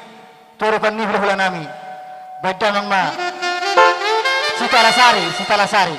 tu adopan ni hulahula nami. Baen damang ma. Sitalasari, Sitalasari.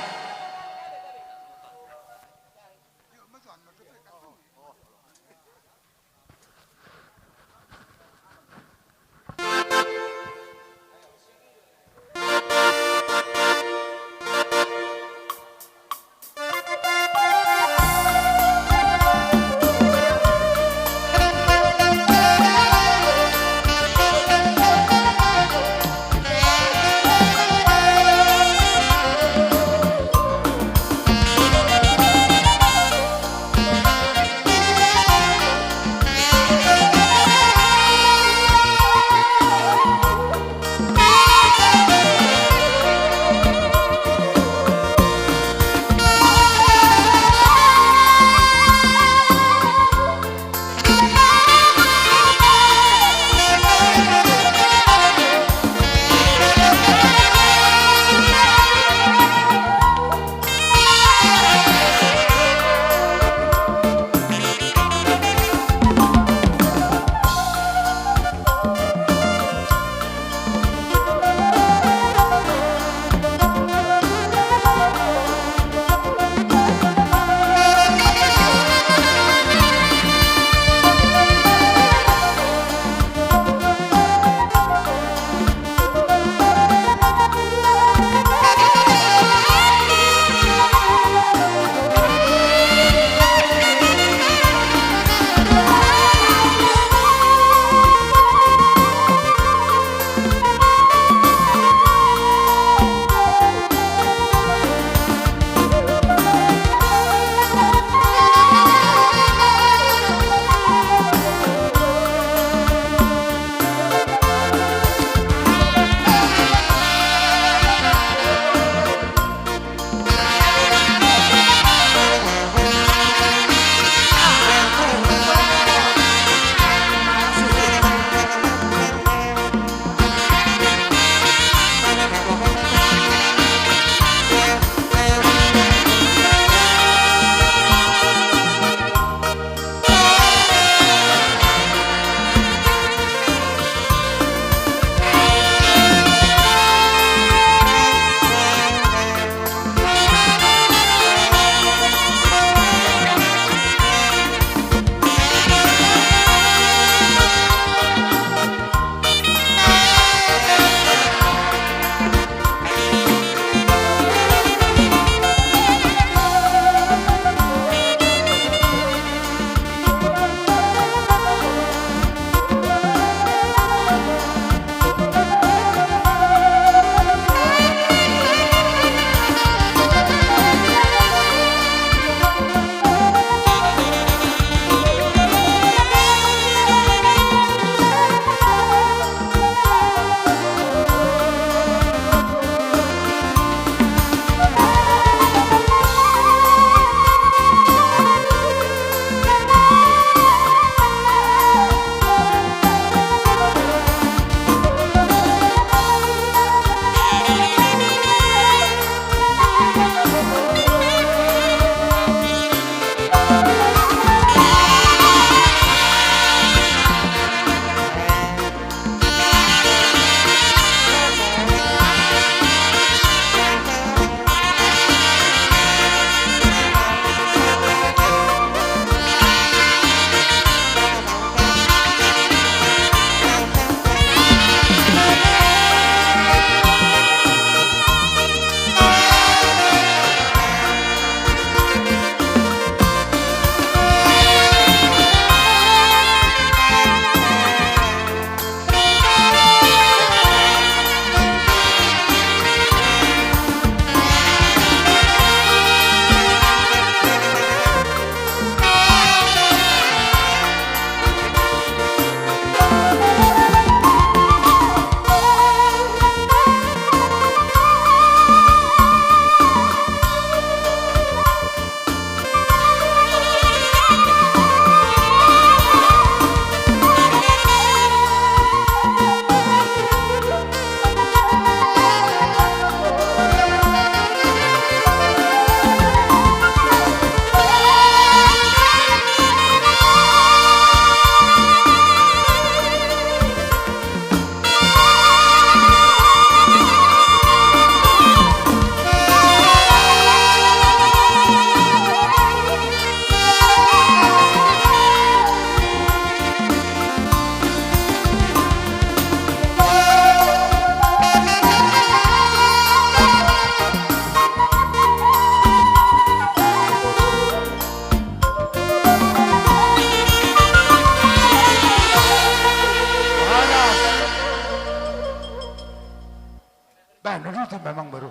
Bah, nuduti ma amang boru.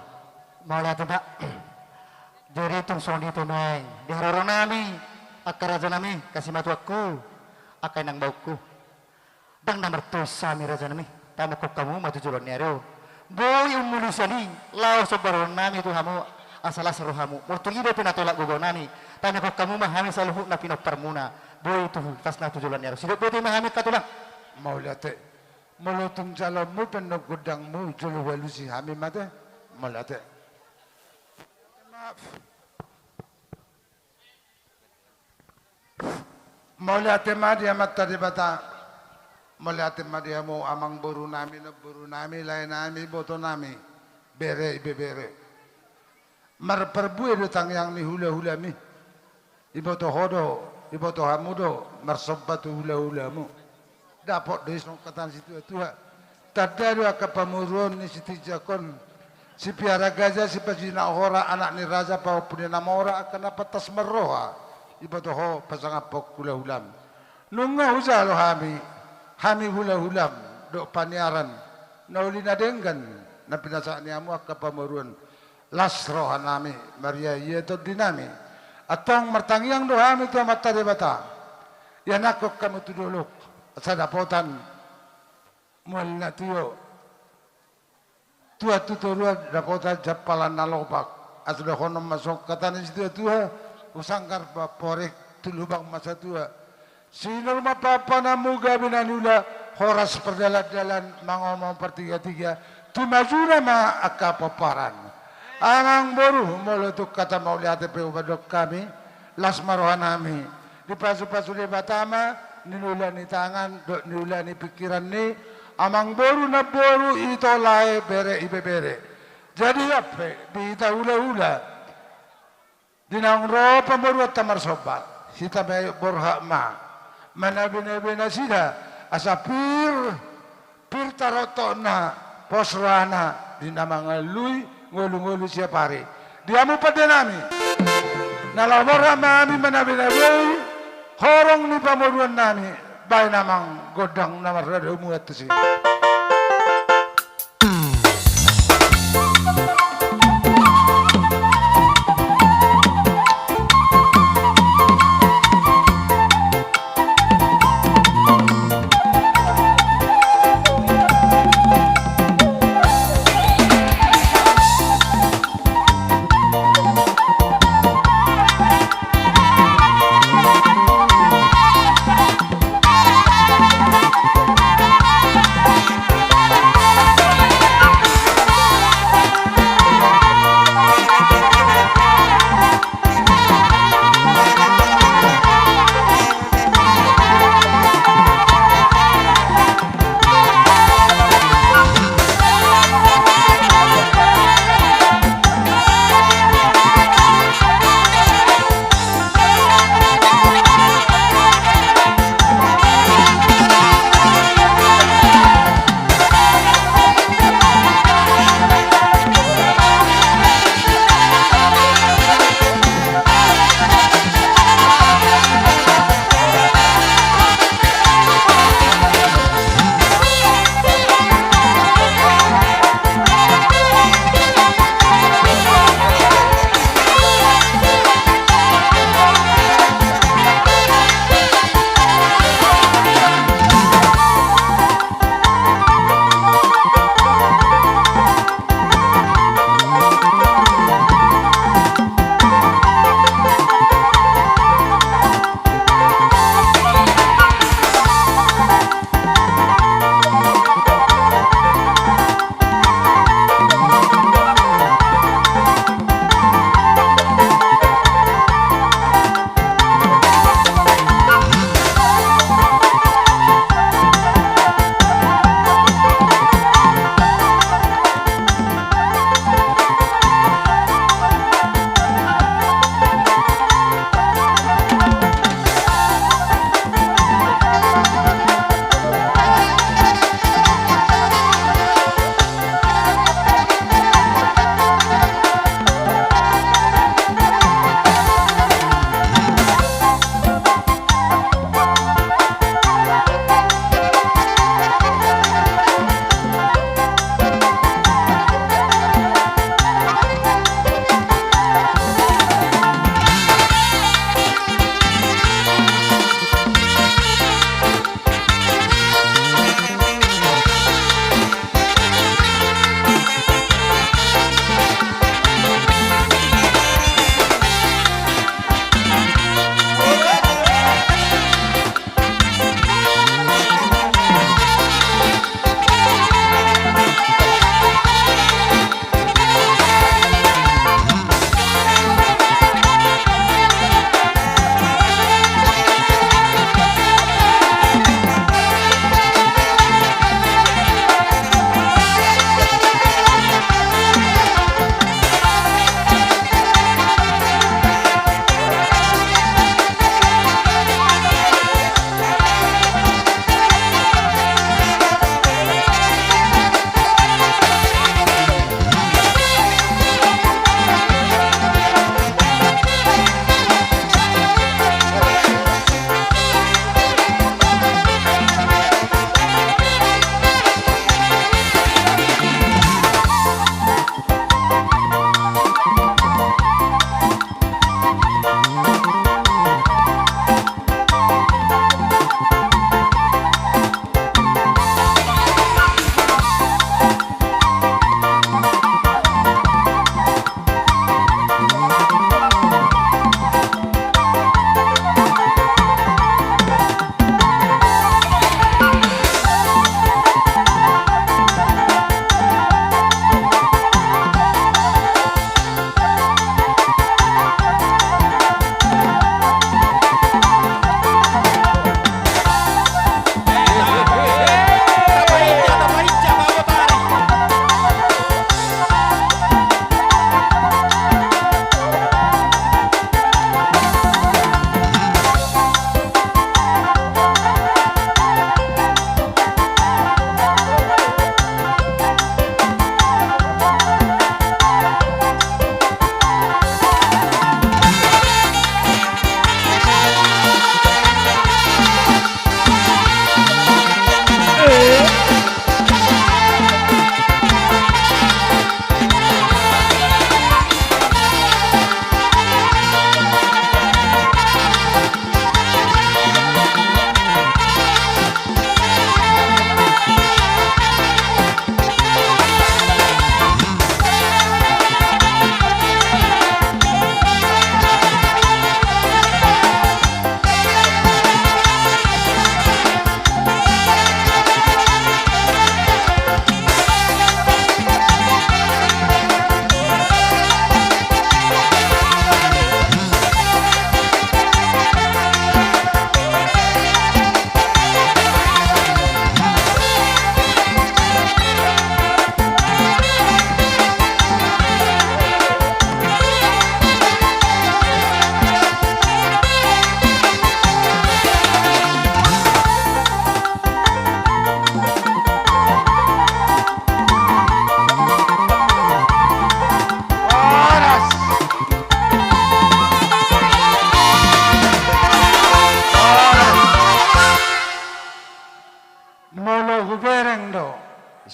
Mauliate ma. Jadi tung songon i do nuaeng di haroro nami, angka raja nami, angka simatuangku, angka inang baukku. Ndang na martusa hami raja nami, tamokkon hamu ma tu joloan ni ari on. Boi umulus i, laos somba roha nami tu hamu, asa las rohamu. Molo tung i dope na tolap gogo nami, tamokkon hamu ma hami saluhutna pinomparmuna. Boi tu tasna tu joloan ni ari on. Sidok boti ma hami angka tulang. Mauliate. Molo tung jaloonmu pe annon gondangmu, jolo hualusi hami ma te. Mauliate. Maaf. Mauliate ma di Amanta Debata. Mauliate ma di hamu amang boru nami, namboru nami, lae nami, iboto nami, bere, ibebere. Marparbue do tangiang ni hulahulami. Iboto ho do, iboto hamu do, marsomba tu hulahulamu. Dapot do i songon hata ni situatua. Tanda do angka pamoruon ni Sitinjak on. Sipiara gaja, sipajinak hora, anak ni raja, pahompu ni na mora, angka na pantas marroha. Iboto ho pasangaphon hulahulam. Nunga hujalo hami, hami hulahulam, dohot paniaran, na uli na denggan, na pinasahat ni hamu angka pamoruon. Las roha nami, marria ia tondi nami. Antong martangiang do hami tu Amanta Debata. Ianakhon hamu tu dolok, asa dapotan mual na tio. Tuan tu toruan dapotan jampalan na lopak. Asa dohonon ma songon hata ni situatua, husanggar ma porek tu lubang ma satua. Sinur ma pahompanamu gabe na niula, horas pardalandalan, mangomong partigatiga, tu majuna ma angka pomparan. Amang boru, molo tung hata mauliate pe hupandok hami, las ma roha nami. Dipasupasu Debata ma niula ni tangan dohot niula ni pingkiran ni amang boru, namboru, ito, lae, bere, ibebere. Jadi ampe di hita hulahula, di naung ro pamoruonta marsomba, hita ma borhat ma manabenabe nasida, asa pir, pir taroktokna pos rohana di na mangoloi ngolungolu siap ari. Di hamu pande nami, na laho borhat ma hami manabenabei horong ni pamoruon nami, baen amang gondang na marhadomuan tusi.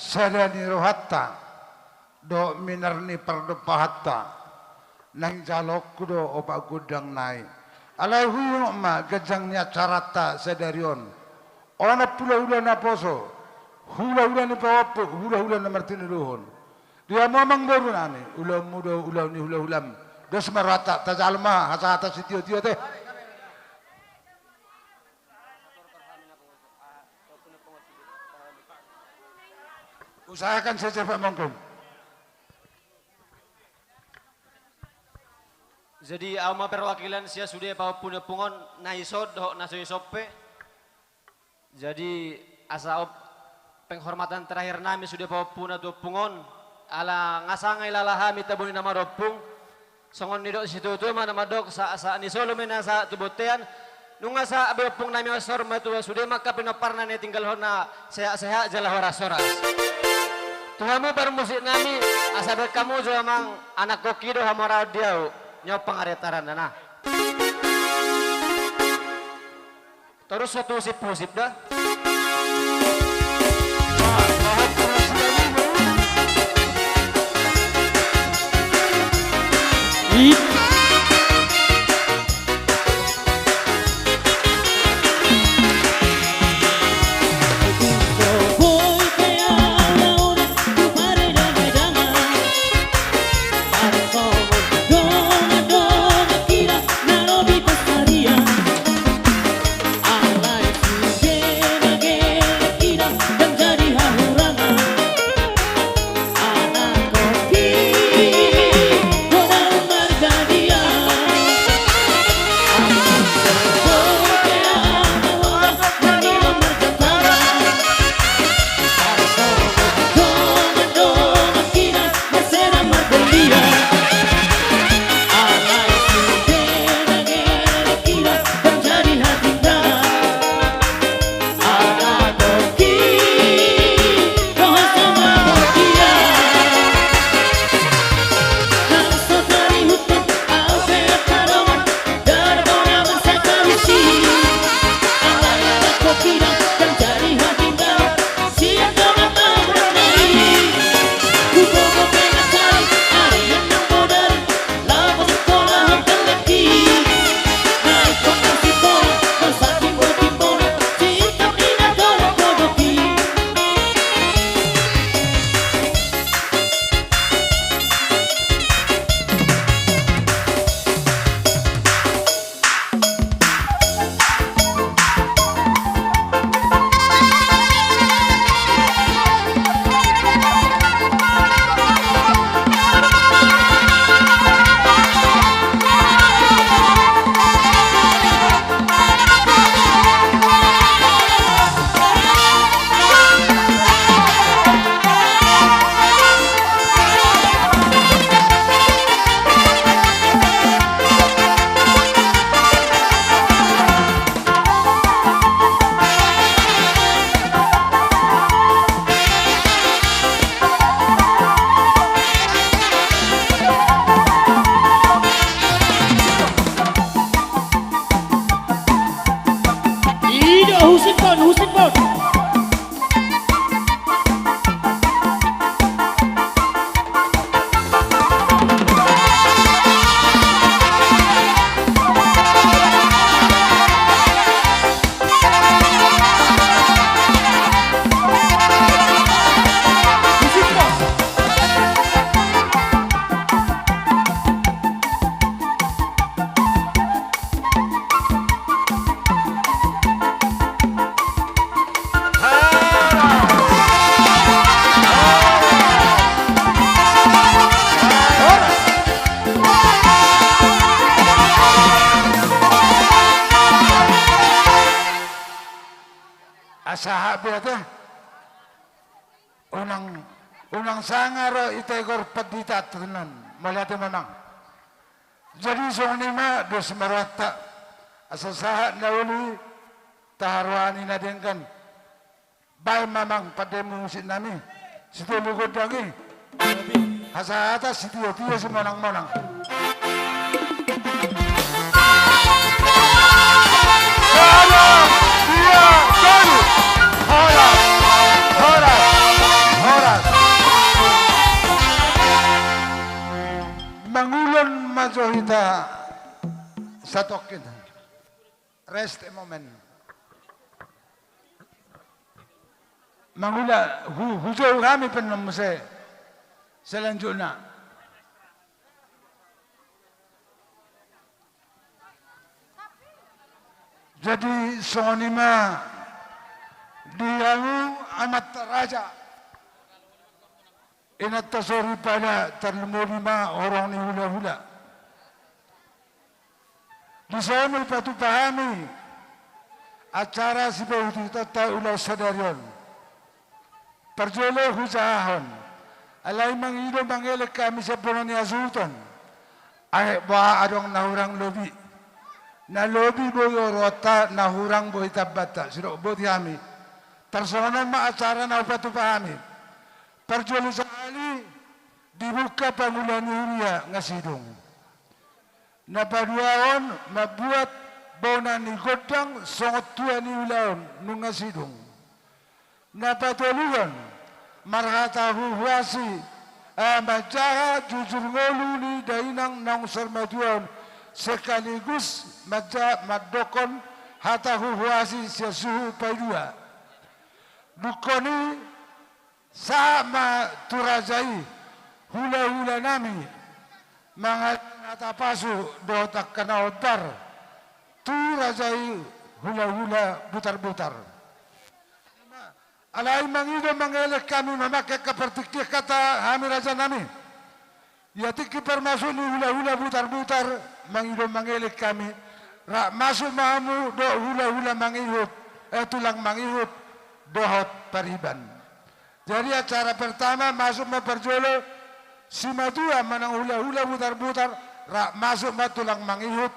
sada ni rohanta dohot minar ni pardompahanta. Naeng jaloonku do opat gondang nai. Alai huingot ma ganjang ni acaranta sadari on. Onom hulahula naposo, hulahula ni pahompu, hulahula na martinodohon. Di hamu amangboru nami, ulaonmu do ulaon ni hulahulam. Dos ma rohanta, tajalo ma hasahatan sitiotio te. Usahakan saja Pak Mongkum. Jadi au ma perwakilan sian sude pahompu ni ompung on, na ison dohot na so ison pe. Jadi asa op-, penghormatan terakhir nami sude pahompuna tu ompung on, ala nga sanga ilala hami tabo ni na marompung. Songon nidok situatua ma na mandok, sa-, sahat ni solu ma na sahat tu bontean. Nunga sahat be ompung nami on, saur matua sude ma angka pinomparna na tinggalhon na sehat-sehat jala horas-horas. Tu hamu parmusik nami, asa baen hamu jo amang, anakkon hita do hamu raon di au, nyampang ari taranna na. Torus satu husip-husip da. Ido, husip on, husip on. Asa hak be ate. Unang, unang sanga ro i taigor pandita tu tinan. Mauliate ma amang. Jadi songon i ma dos ma rohanta. Asa sahat na uli taharoani na denggan. Baen ma amang pande musik nami. Sitolu gondang i. Hasahatan sitiotio simonang-monang. Sada, dua, tolu. Horas, horas, horas. Hita satongkin. Rest a moment. Mangula, hu-, hujou hami pe annon muse selanjutna. Jadi songon i ma di hamu amanta raja. Inanta soripada, tarlumobi ma horong ni hulahula. Dison ma dipatupa hami acara sipaihutihutanta ulaon sadari on. Parjolo hujahahon, alai mangido mangelek hami sian bona ni hasuhuton. Ai boha adong na hurang lobi? Na lobi boi oroanta, na hurang boi tambanta. Sidok boti hami. Tarsongon on ma acara na hupatupa hami. Parjolo sahali dibuka pangula ni huria Ngasidung. Na paduahon mambuat bona ni gondang songon tua ni ulaon nunga sidung. Na patoluhon marhata huhuasi, eh, manjaha jujur ngolu ni dainang naung saur matua on sekaligus manja-, mandokkon hata huhuasi sian suhu paidua. Dungkon i sahat ma tu raja i hulahula nami, mangalehon hata pasu dohot angka na hombar tu raja i hulahula Butarbutar. Alai mangido mangelek hami mamangke angka partingkian hata hami raja nami. Ia tingki parmasuk ni hulahula Butarbutar, mangido mangelek hami, rap masuk ma hamu dohot hulahula mangihut, eh, tulang mangihut dohot pariban. Jadi acara pertama masuk ma parjolo simatua manang hulahula Butarbutar, rap masuk ma tulang mangihut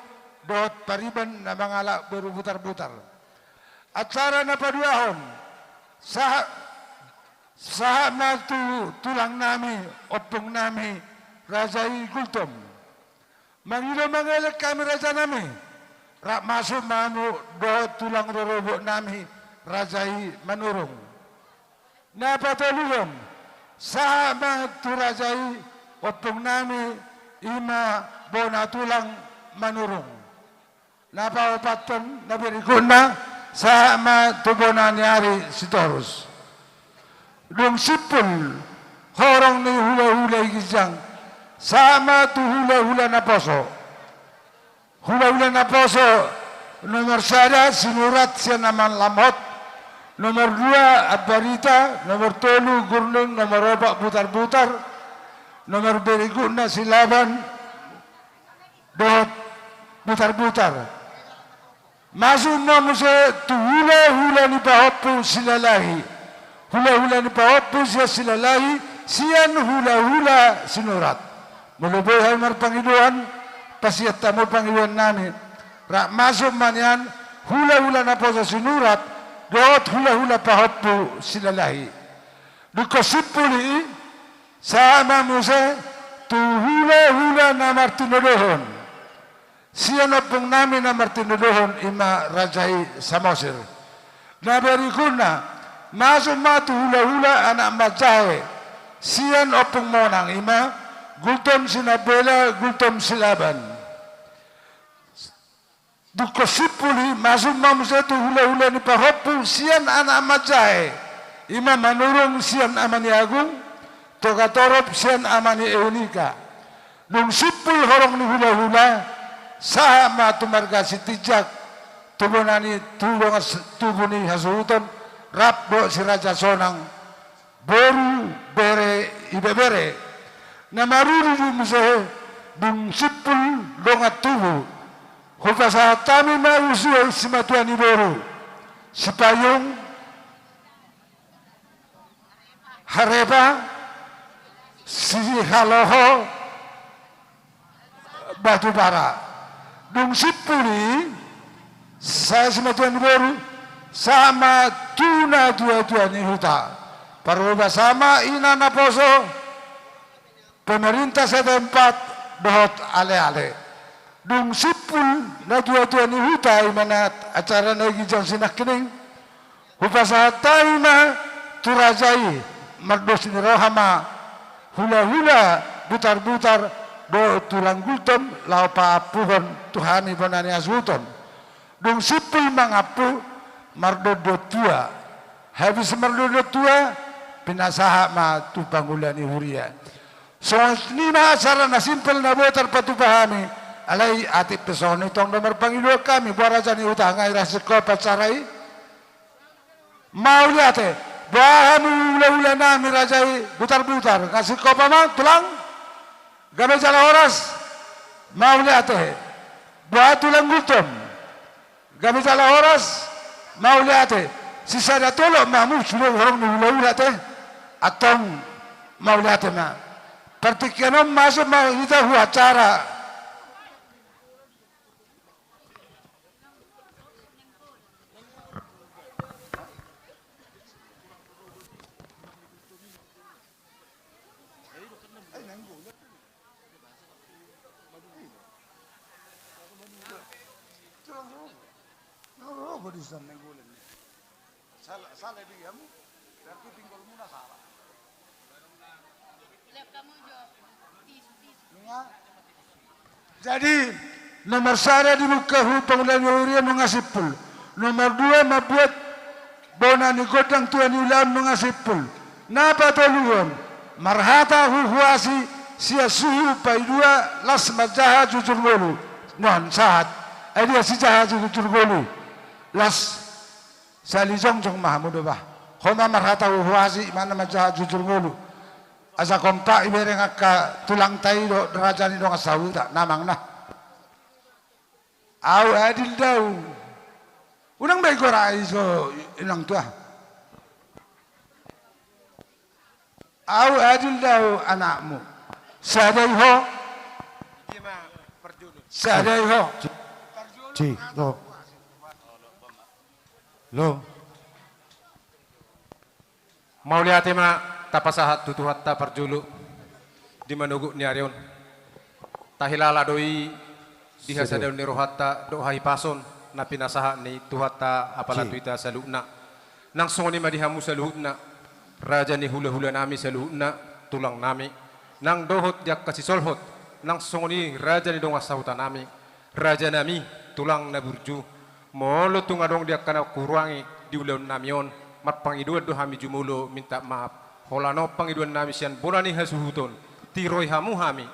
dohot pariban na mangalap boru Butarbutar. Acara na paduahon, sahat, sahat ma tu tulang nami, ompung nami, raja i Gultom. Mangido mangelek hami raja nami, rap masuk ma hamu dohot tulang rorobot nami, raja i Manurung. Na patoluhon, sahat ma tu raja i ompung nami, i ma bona tulang Manurung. Na paopathon, na berikutna, sahat ma tu bona ni ari Sitorus. Dung simpul horong ni hulahula i ginjang, sahat ma tu hulahula naposo. Hulahula naposo nomor sada Sinurat sian Aman Lamhot, nomor dua Ambarita, nomor tolu Gurning, nomor opat Butarbutar, nomor berikutna Silaban dohot Butarbutar. Masuk ma muse tu hulahula ni pahompu Silalahi. Hulahula ni pahompu sian Silalahi, sian hulahula Sinurat. Molo boi hami marpangidoan, pasiat hamu pangidoan nami. Rap masuk ma nian hulahula naposo Sinurat dohot hulahula pahompu Silalahi. Dungkon simpul i, sahat ma muse tu hulahula na martinodohon. Sian ompung nami na martinodohon i ma raja i Samosir. Na berikutna, masuk ma tu hulahula anak manjae. Sian ompung monang i ma Gultom Sinambela, Gultom Silaban. Dungkon simpul i, masuk ma muse tu hulahula ni pahompu sian anak manjae. I ma Manurung sian Ama ni Agung, Togatorop sian Ama ni Eunika. Dung simpul horong ni hulahula, sahat ma tu marga Sitinjak, tu bona ni, tu dongan s-, tubu ni hasuhuton, rap dohot Si Raja Sonang, boru, bere, ibebere. Na maruru do muse, dung simpul dongan tubu. Hupasahat hami ma usia simatua ni boru. Sipayung, Harepa, Sihaloho, Batubara. Dung simpul i, sai simatua ni boru, sahat ma tu natuatua ni huta. Parhobas ma ina naposo, pemerintah setempat dohot aleale. Dung simpul natuatua ni huta i ma na acara na i ginjang sinangkining. Hupasahat hami ma tu raja i, mardos ni roha ma hulahula Butarbutar, dohot tulang Gultom laho paampuhon tu hami bona ni hasuhuton. Dung simpul mangampu, mardongan tua. Habis mardongan tua, pinasahat ma tu pangula ni huria. Songon i ma acara na simpel na boi tarpatupa hami, alai atik pe songon i tong do marpangidoan hami, boha raja ni huta, nga i ra singkop acara i. Mauliate, boha hamu hulahula nami raja i Butarbutar, nga singkop ma tulang, gabe jala horas, mauliate, boha tulang Gultom. Gabe jala horas, mauliate. Sisada tolop ma hamu sude horong ni hulahula te. Antong mauliate ma. Partingkian on masuk ma hita tu acara. Jadi, nomor sada dibuka hu pangula ni huria nunga simpul. Nomor dua mambuat bona ni gondang tua ni ulaon nunga simpul. Na patoluhon, marhata huhuasi sian suhu paidua las manjaha jujur ngolu. Nuaeng sahat. Ai dia si jaha jujur ngolu. Las sali jongjong ma hamu do bah. Ho ma marhata huhuasi, ima na manjaha jujur ngolu. Asa kompak ibereng angka tulangta i dohot raja ni dongan sahuta, na amang na. Au adil do au. Unang be i gora ai so inang tua. Au adil do au anakmu. Sada i ho. Sada i ho. Ci, lo. Lo. Mauliate ma tapasahat tu Tuhanta parjolo di manogot ni ari on. Tahilala do i di hasadaon ni rohanta dohot hahipason na pinasahat ni Tuhanta apala tu hita saluhutna. Nang songon i ma di hamu saluhutna, raja ni hulahula nami saluhutna, tulang nami. Nang dohot di angka sisolhot, nang songon i raja ni dongan sahuta nami, raja nami, tulang na burju. Molo tung adong di angka na huhurangi di ulaon nami on, marpangidoan do hami jumolo minta maaf. Holan on pangidoan nami sian bona ni hasuhuton, tiroi hamu hami,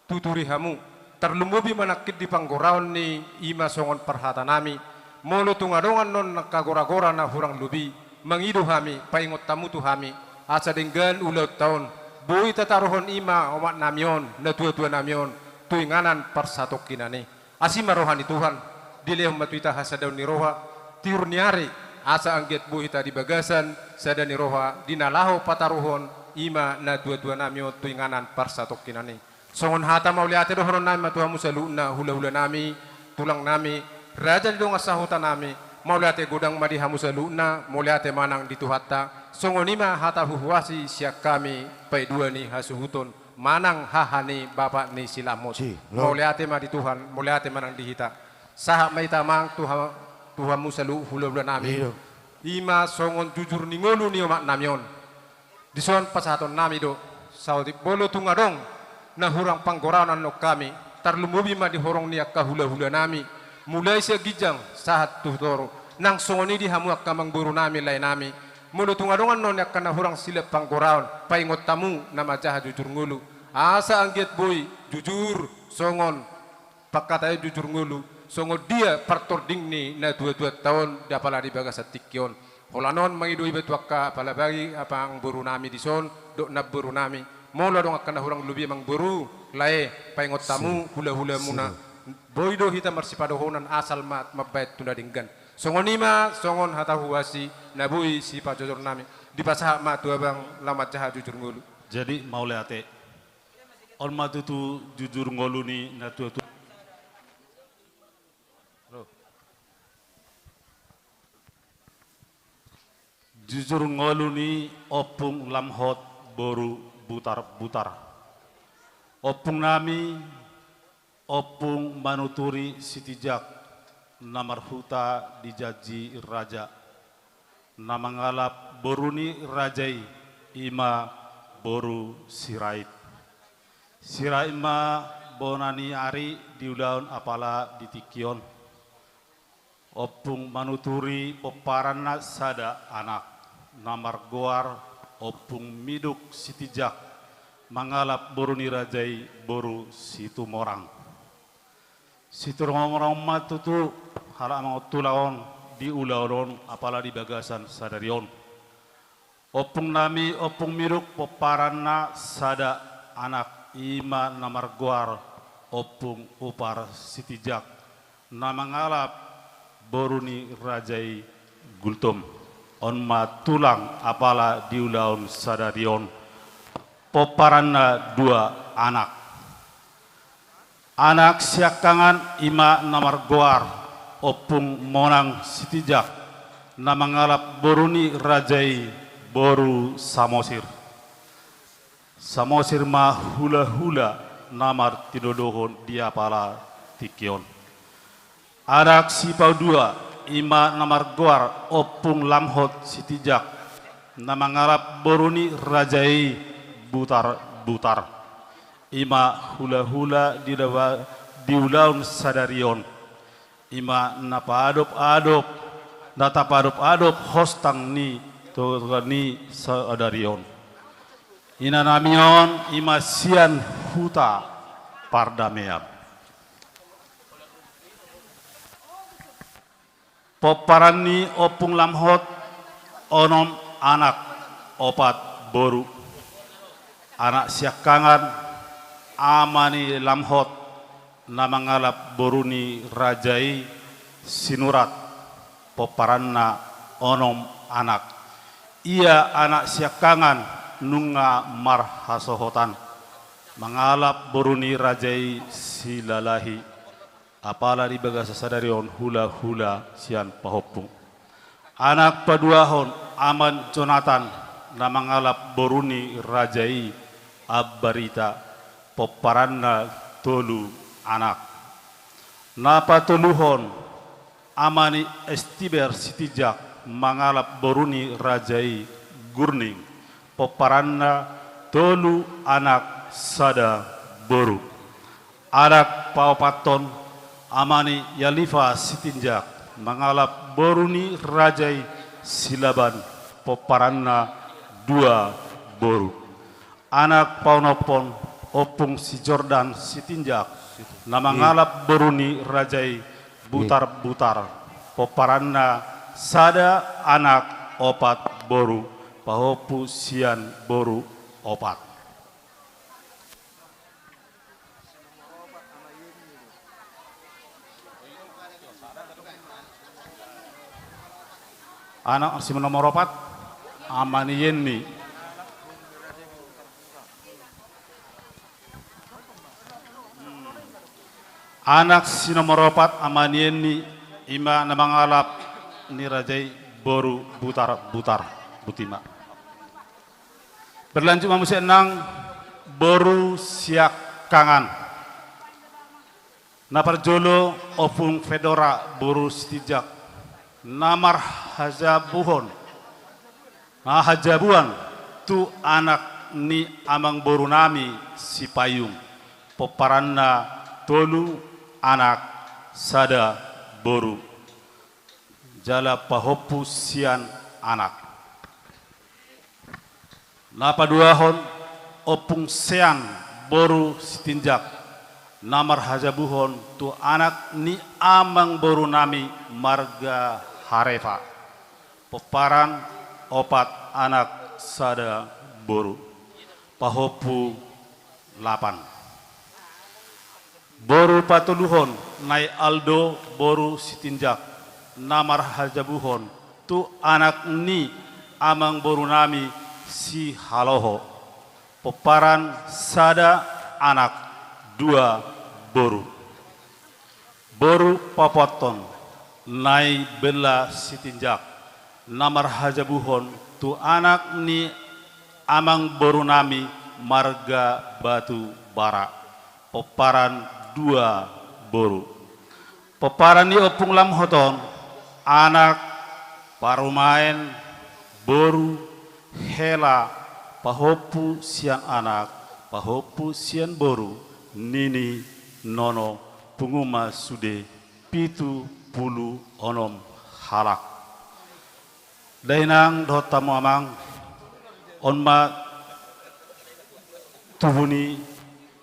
tuturi hamu, tarlumobi ma nangkin di panggoraon ni i ma songon parhata nami. Molo tung adong annon angka goragora na hurang lobi, mangido hami, paingot hamu tu hami, asa denggan ulaonta on, boi tataruhon i ma omak nami on, natuatua nami on, tu inganan parsatongkinan i. Asi ma roha ni Tuhan, dilehon ma tu hita hasadaon ni roha, tiur ni ari, asa anggiat boi hita di bagasan sada ni roha, di na laho pataruhon i ma natuatua nami on tu inganan parsatongkinan i. Songon hata mauliate dohonon nami ma tu hamu saluhutna, hulahula nami, tulang nami, raja ni dongan sahuta nami, mauliate godang ma di hamu saluhutna, mauliate manang di Tuhanta, songon i ma hata huhuasi sian hami paidua ni hasuhuton. Manang haha ni bapak ni si Lamhot. Mauliate ma di Tuhan, mauliate manang di hita. Sahat ma hita amang tu ha-, tu hamu saluhut hulahula nami. I ma songon jujur ni ngolu ni omak nami on. Dison pasahaton nami do, saotik molo tung adong na hurang panggoraon annon hami, tarlumobi ma di horong ni angka hulahula nami, mulai sian ginjang sahat tu toru, nang songon i di hamu angka amangboru nami, lae nami. Molo tung adong annon angka na hurang silang panggoraon, paingot hamu na manjaha jujur ngolu. Asa anggiat boi jujur songon pangkataion jujur ngolu, songon dia partording ni natuatuanta on di apala di bagasan tingki on. Holan on mangido iba tu angka apala bagi amangboru nami dison, dohot namboru nami. Molo adong angka na hurang lobi amangboru, lae, paingot hamu hulahulamuna. Boi do hita marsipadohonan asal ma mambaen tu na denggan. Songon i ma songon hata huhuasi na boi sipajojor nami. Dipasahat ma tu abang laho manjaha jujur ngolu. Jadi mauliate. On ma tutu jujur ngolu ni natuatua. Jujur ngolu ni Ompung Lamhot boru Butarbutar. Ompung nami, Ompung Manuturi Sitinjak, na marhuta di Janji Raja. Na mangalap boru ni raja i, i ma boru Sirait. Sirahit ma bona ni ari di ulaon apala di tingki on. Ompung Manuturi pomparanna sada anak, na margoar Ompung Miduk Sitinjak, mangalap boru ni raja i boru Situmorang. Situmorang ma tutu halak mangontulak on di ulaon on apala di bagasan sadari on. Ompung nami Ompung Miduk pomparanna sada anak, i ma na margoar Ompung Upar Sitinjak, na mangalap boru ni raja i Gultom. On ma tulang apala di ulaon sadari on. Pomparanna dua anak. Anak siangkangan i ma na margoar Ompung Monang Sitinjak, na mangalap boru ni raja i boru Samosir. Samosir ma hulahula na martinodohon di apala tingki on. Anak sipaudua i ma na margoar Ompung Lamhot Sitinjak, na mangalap boru ni raja i Butarbutar. I ma hulahula di dawa-, di ulaon sadari on. I ma na paadop-adop, na tapaadop-adop hostang ni toga ni sadari on. Inanami on i ma sian Huta Pardamean. Pomparan ni Ompung Lamhot onom anak, opat boru. Anak siangkangan, ama ni Lamhot, na mangalap boru ni raja i Sinurat, pomparanna onom anak. Ia anak siangkangan nunga marhasohotan, mangalap boru ni raja i Silalahi. Apala di bagasan sadari on hulahula sian pahompu. Anak paduahon, ama ni Jonatan, na mangalap boru ni raja i Ambarita, pomparanna tolu anak. Na patoluhon, ama ni Estiber Sitinjak, mangalap boru ni raja i Gurning, pomparanna tolu anak sada boru. Anak paopathon, ama ni Yalifa Sitinjak, mangalap boru ni raja i Silaban, pomparanna dua boru. Anak paonomhon, Ompung si Jordan Sitinjak, na mangalap boru ni raja i Butarbutar, pomparanna sada anak, opat boru, pahompu sian boru opat. Anak si nomor opat, ama ni Yenni. Anak si nomor opat, ama ni Yenni, i ma na mangalap ni raja i boru Butarbutar. Botima. Berlanjut ma muse nang boru siangkangan. Na parjolo Ompung Fedora boru Sitinjak, na marhajabuhon, na hajabuan tu anak ni amangboru nami Sipayung, pomparanna tolu anak, sada boru. Jala pahompu sian anak. Na paduahon Ompung Sean boru Sitinjak, na marhajabuhon tu anak ni amangboru nami marga Harefa. Pomparan opat anak, sada boru. Pahompu lapan. Boru patoluhon, Nai Aldo boru Sitinjak, na marhajabuhon tu anak ni amangboru nami Sihaloho. Pomparan sada anak, dua boru. Boru paopathon, Nai Bella Sitinjak, na marhajabuhon tu anak ni amangboru nami marga Batubara. Pomparan dua boru. Pomparan ni Ompung Lamhot on, anak, parumaen, boru, hela, pahompu sian anak, Pahompu sian boru, nini nono, pungu ma sude pitu pulu onom halak. Dainang dohot hamu amang, on ma tubu ni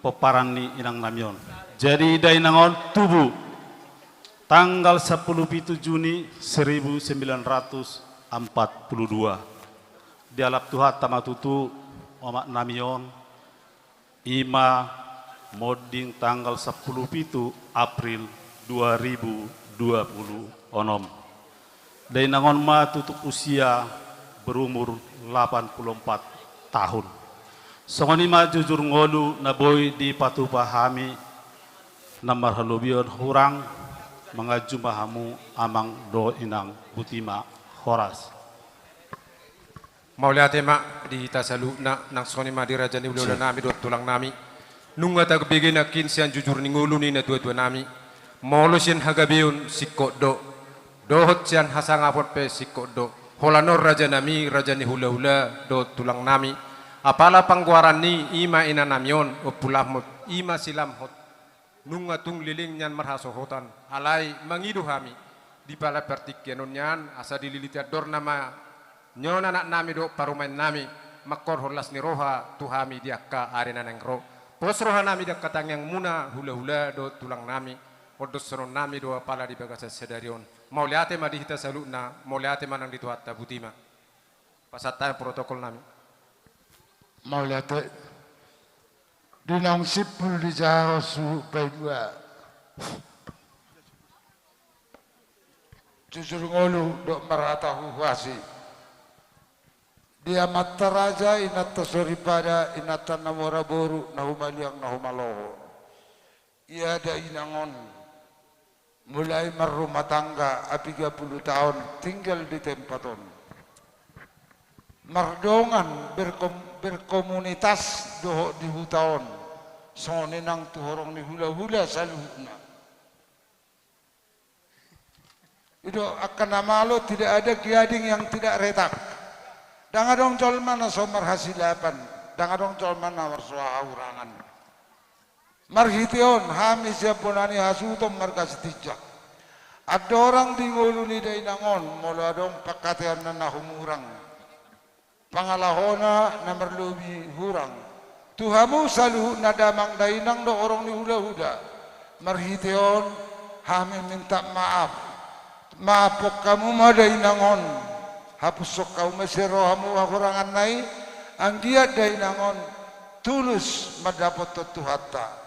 pomparan ni inang nami on. Jadi dainang on tubu tanggal sampulu pitu Juni seribu sembilan ratus empat puluh dua. Dialap Tuhanta ma tutu omak nami on, i ma monding tanggal sampulu pitu April dua ribu dua pulu onom. Dainang on ma tutup usia, berumur lapan puluh empat tahun. Songon i ma jujur ngolu na boi dipatupa hami na marhalobion hurang, manganju ma hamu amang dohot inang, boti ma, horas. Mauliate ma di hita saluhutna, nang songon i ma di raja ni hulahula nami dohot tulang nami. Nunga tabege nangkin sian jujur ni ngolu ni natuatua nami. Molo sian hagabeon singkop do, dohot sian hasangapon pe singkop do. Holan on raja nami, raja ni hulahula dohot tulang nami. Apala panggoaran ni i ma ina nami on, Ompu Lamhot, i ma si Lamhot. Nunga tung leleng nian marhasohotan, alai mangido hami, di pala partingkian on nian, asa dililiti andorna ma nion anak nami dohot parumaen nami, mangkorhon las ni roha tu hami di angka ari na naeng ro. Pos roha nami di angka tangiangmuna, hulahula dohot tulang nami, on do songon nami do apala di bagasan sadari on. Mauliate ma di hita saluhutna, mauliate ma nang di Tuhanta, boti ma. Pasahat hami protokol nami. Mauliate. Di naung simpul dijaha suhut paidua. Jujur ngolu dohot marhata huhuasi. Di amanta raja, inanta soripada, inanta na mora boru, na humaliang, na humaloho. Ia dainang on mulai marrumah tangga, piga pulu taon tinggal di tempat on. Mardongan, berkom-, berkomunitas dohot di huta on, songon i nang tu horong ni hulahula saluhutna. I do angka na malo, tidak ada gading yang tidak retak. Ndang adong jolma na so marhasilapan, ndang adong jolma na marsohahurangan. Marhite on hami sian bona ni hasuhuton marga Sitinjak, andorang di ngolu ni dainang on, molo adong panghataionna na humurang, pangalahona na marlobi hurang, tu hamu saluhutna damang dainang dohot horong ni hulahula, marhite on hami minta maaf. Maaphon hamu ma dainang on, hapushon hamu ma sian rohamu hahuranganna i, anggiat dainang on tulus mandapothon Tuhanta.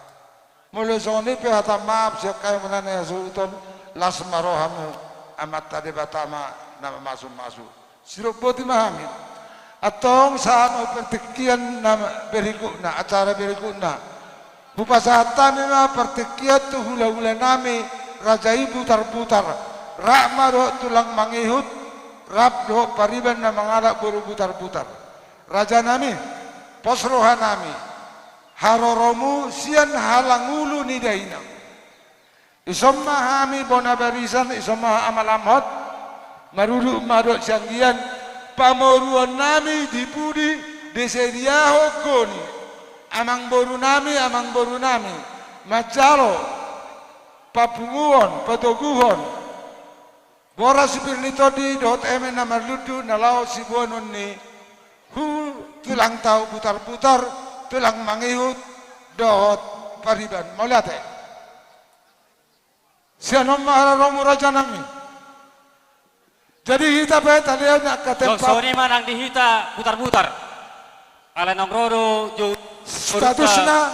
Molo songon i pe hata maaf sian hami bona ni hasuhuton, las ma rohamu, Amanta Debata ma na mamasumasu. Sidok boti ma hami. Antong sahat ma partingkian na berikutna, acara berikutna. Hupasahat hami ma partingkian tu hulahula nami, raja i Butarbutar, rap ma dohot tulang mangihut, rap dohot pariban na mangalap boru Butarbutar. Raja nami, pos roha nami, haroromu sian halangulu ni dainang. Dison ma hami bona barisan, dison ma Ama Lamhot, marudut ma dohot sianggian, pamoruon nami di pudi, di sediahon goni, amangboru nami, amangboru nami, manjalo papunguon, patoguhon boras si pir ni tondi dohot eme na marlundu na laho siboanon ni hu tulangta Butarbutar, tulang mangihut dohot pariban. Mauliate. Sian on ma haroromu raja nami. Jadi hita pe talehon angka tempat. Songon i ma nang di hita Butarbutar. Ala naung ro do jou statusna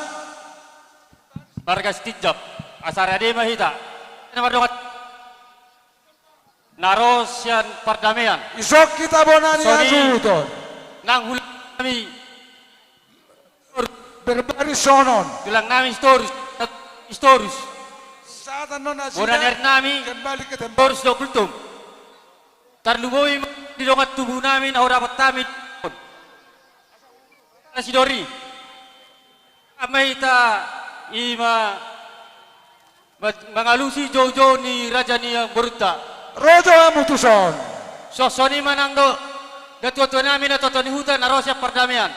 marga Sitinjak. Asa rade ma hita. Na mardongan na ro sian pardamean. Dison hita bona ni hasuhuton. Nang hula nami berbaris songon on. Tulang nami Sitorus, Sitorus. Saat annon nasida bona ni ari nami kembali ke tempat. Sitorus dohot Gultom. Tarlumobi ma di dongan tubu nami na hudapot hami. Sidori. Ama hita i ma ma-, mangalusi joujou ni raja ni borunta. Ro jo hamu tuson. Songon i ma nang do natuatua nami natuatua ni huta na ro sian pardamean.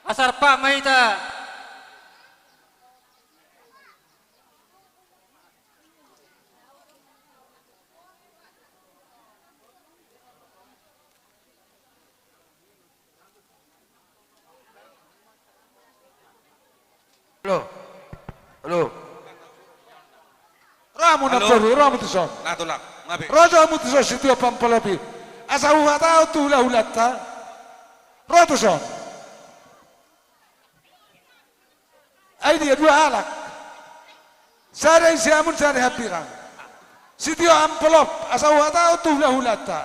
Asa rap ma hita. Halo. Halo. Ro hamu namboru, ro hamu tuson. Ro hamu tuson sitio pampolopi. Asa huhatahon tu hulahulanta. Ro tuson. Ai dia dua halak. Sada isi hamu, sada hambirang. Sitio amplop, asa huhatahon tu hulahulanta.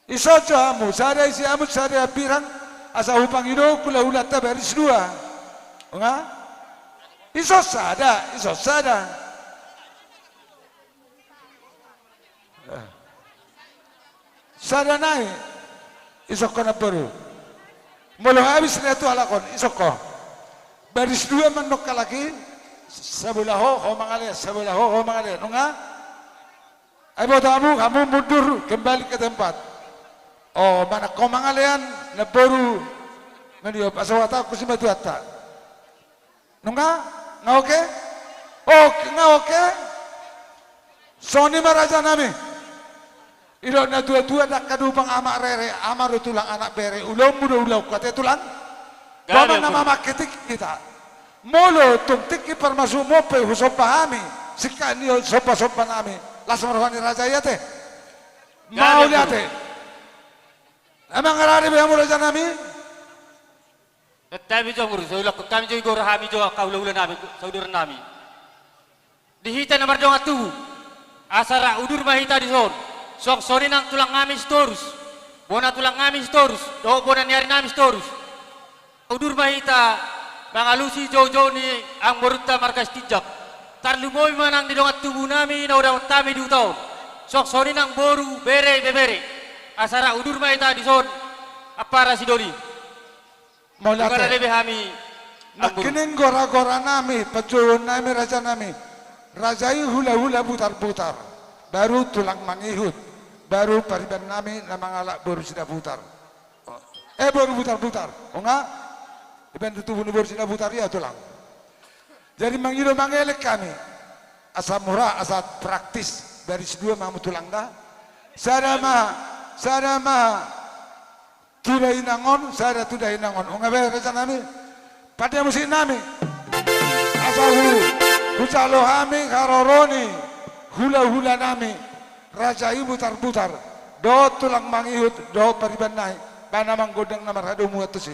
Ison jo hamu, sada isi hamu, sada hambirang, asa hupangido hulahulanta baris dua. Nga? Ison sada, ison sada. Sada nai, ison ho namboru. Molo habis na tu halak on, ison ho. Baris dua mandok halak i, sabola ho, ho mangalean, sabola ho, ho mangalean. Nunga? Ai boto hamu, hamu mundur, kembali ke tempat. O, manang ho mangalean, namboru, maniop, asa huhatahon husima tu hata. Nunga? Nga oke? Oke, nga oke? Songon i ma rajanami. Didok natuatua, dangka dupang amak rere, ama do tulang anak bere, ulaonmu do ulaonku ate tulang. Gabe. Bapa na mamangke tingki hita. Molo tung tingki parmasuk mu pe husomba hami, singkat ni sombasomba nami, las ma roha ni raja i ate. Gabe. Mauliate. Amang, rade be hamu rajanami. Tetapi jo, muru, saulak hami jo, igor hami jo, angka hulahula nami, saudara nami. Di hita na mardongan tubu, asa rap udur ma hita dison, songon i nang tulang nami Sitorus, bona tulang nami Sitorus, dohot bona ni ari nami Sitorus. Udur ma hita mangalusi joujou ni amangborunta marga Sitinjak. Tarlumobi ma nang di dongan tubu nami na ulaon hami di huta on. Songon i nang boru, bere, ibebere. Asa rap udur ma hita dison, ampara sidoli. Mauliate. Rade be hami. Nangkining goragora nami, panjouon nami, raja nami. Raja i hulahula Butarbutar. Baru tulang mangihut. Baru pariban nami na mangalap boru Sidabutar. Eh, boru Butarbutar. O nga? Iban tu tubu ni boru Sidabutar i tulang. Jadi mangido mangelek hami. Asa mura, asa praktis. Baris dua ma hamu tulang da. Sada ma, sada ma. Tu dainang on, sada tu dainang on. O nga be raja nami. Pande musik nami. Asa hu, hujalo hami haroro ni hulahula nami. Raja i Butarbutar. Dohot tulang mangihut, dohot pariban nai. Ba na manggondang na marhadomuan tusi.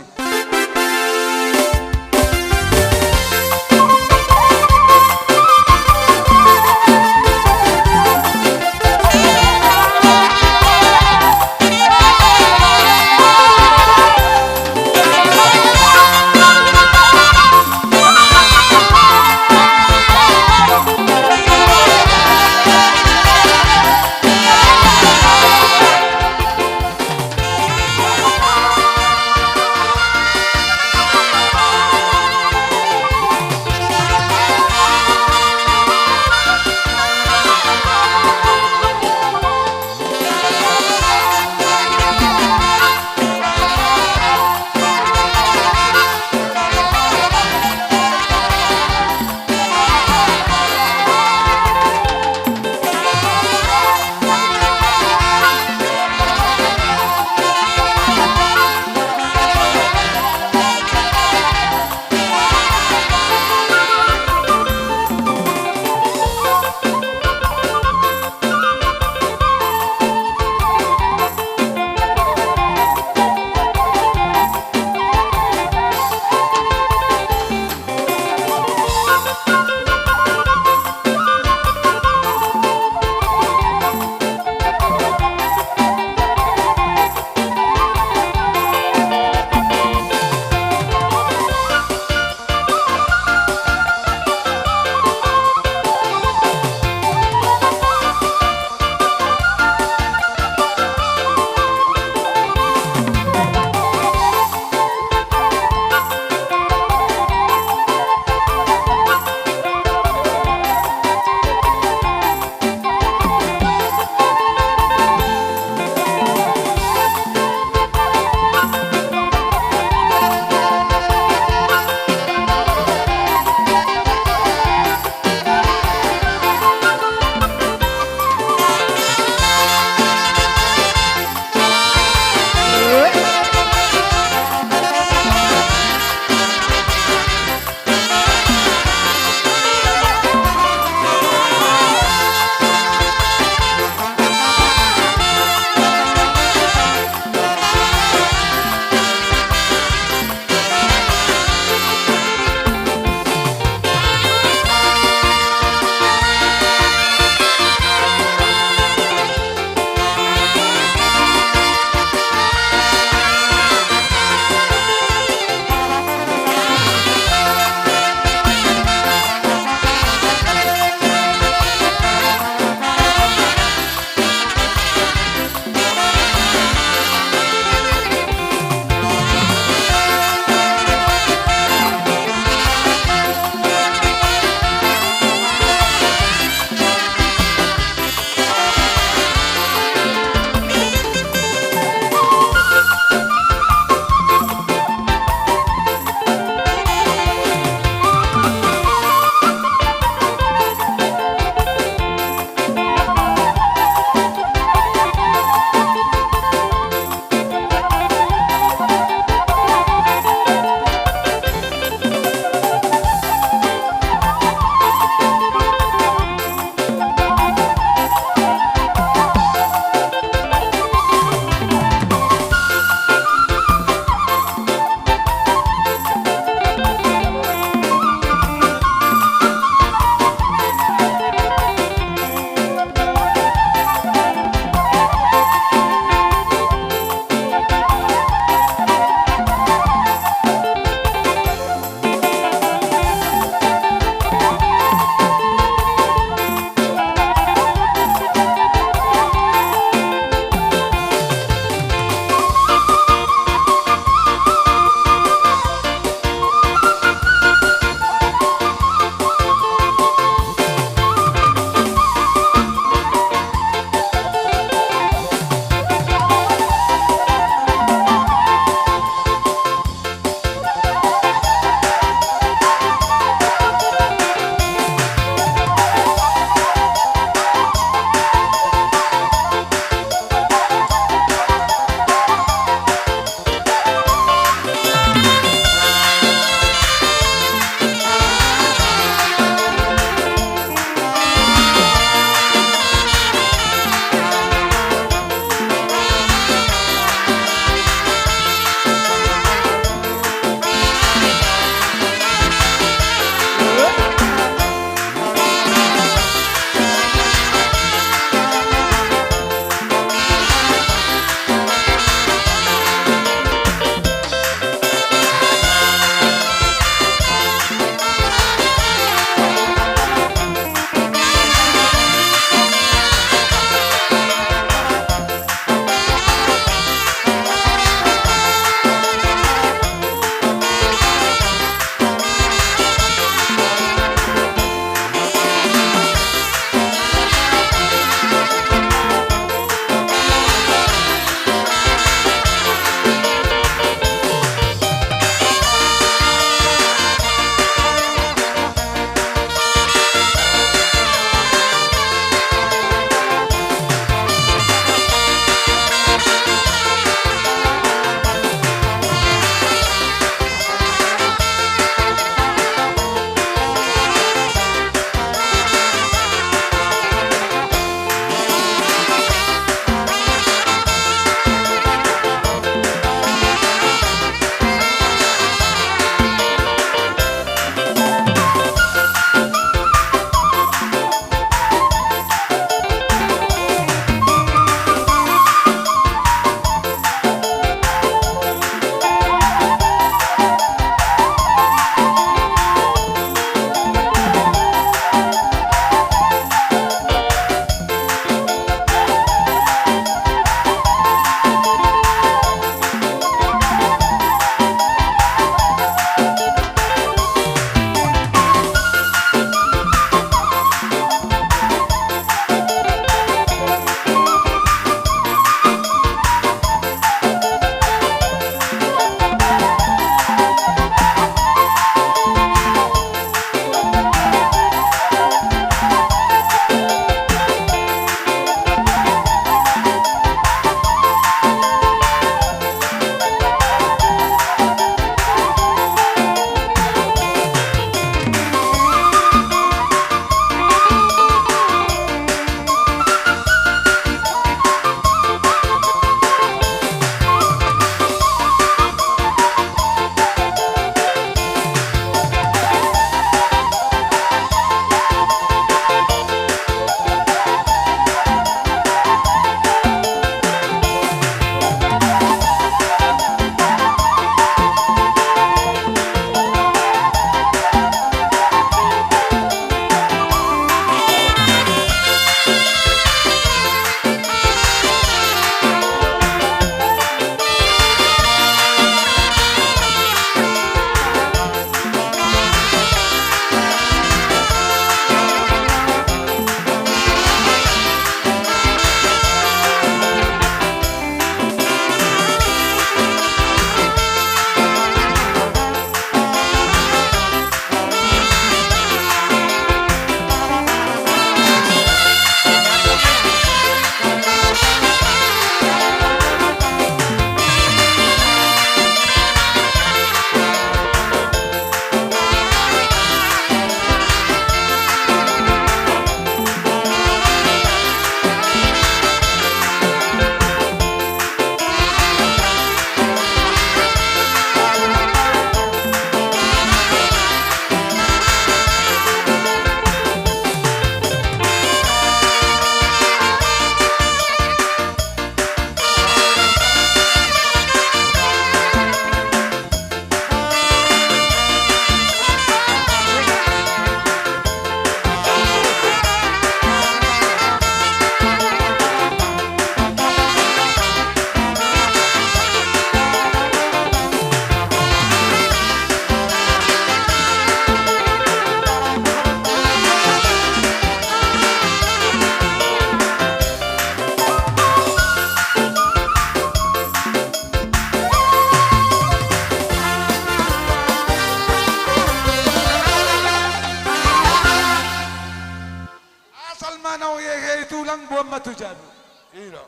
tu jabu. I do.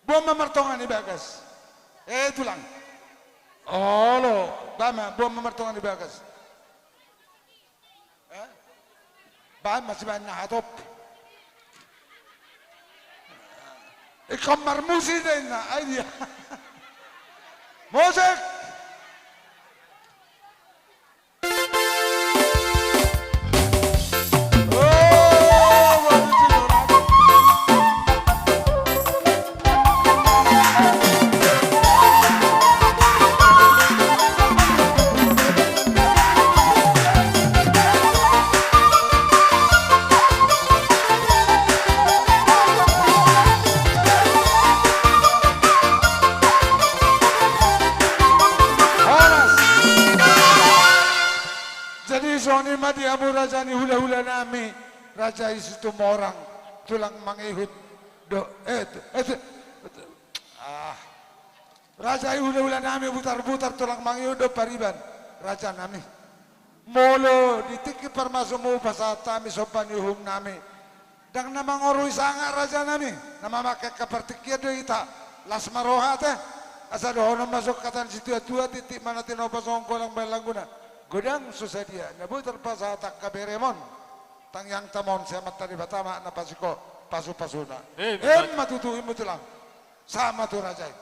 Boan ma martonga ni bagas. Eh, tulang. Olo, bahen ma, boan ma martonga ni bagas. Eh? Bahen ma sibahen na hatop. Ingkon marmusi do inna, ai dia. Musik! Horas. Jadi songon i ma di hamu raja ni hulahula nami, raja i Situmorang, tulang mangihut do, eh, tu, eh, tu, ah. Raja i hulahula nami Butarbutar, tulang mangihut do pariban, raja nami. Molo di tingki parmasumon pasahat hami somba ni uhum nami. Ndang na mangorui sanga raja nami, na mamake angka partingkian do hita, las ma roha ate. Asa dohonon ma songon hata ni situatua, titik ma na tinopa songon golang bahen langguna. Godang so sadia, na boi tarpasahat angka beremon. Tangiangta ma on sian Amanta Debata ma na pasingkop pasupasuna. Emma tutu. Emma tutu, i ma tulang. Sahat ma tu raja i.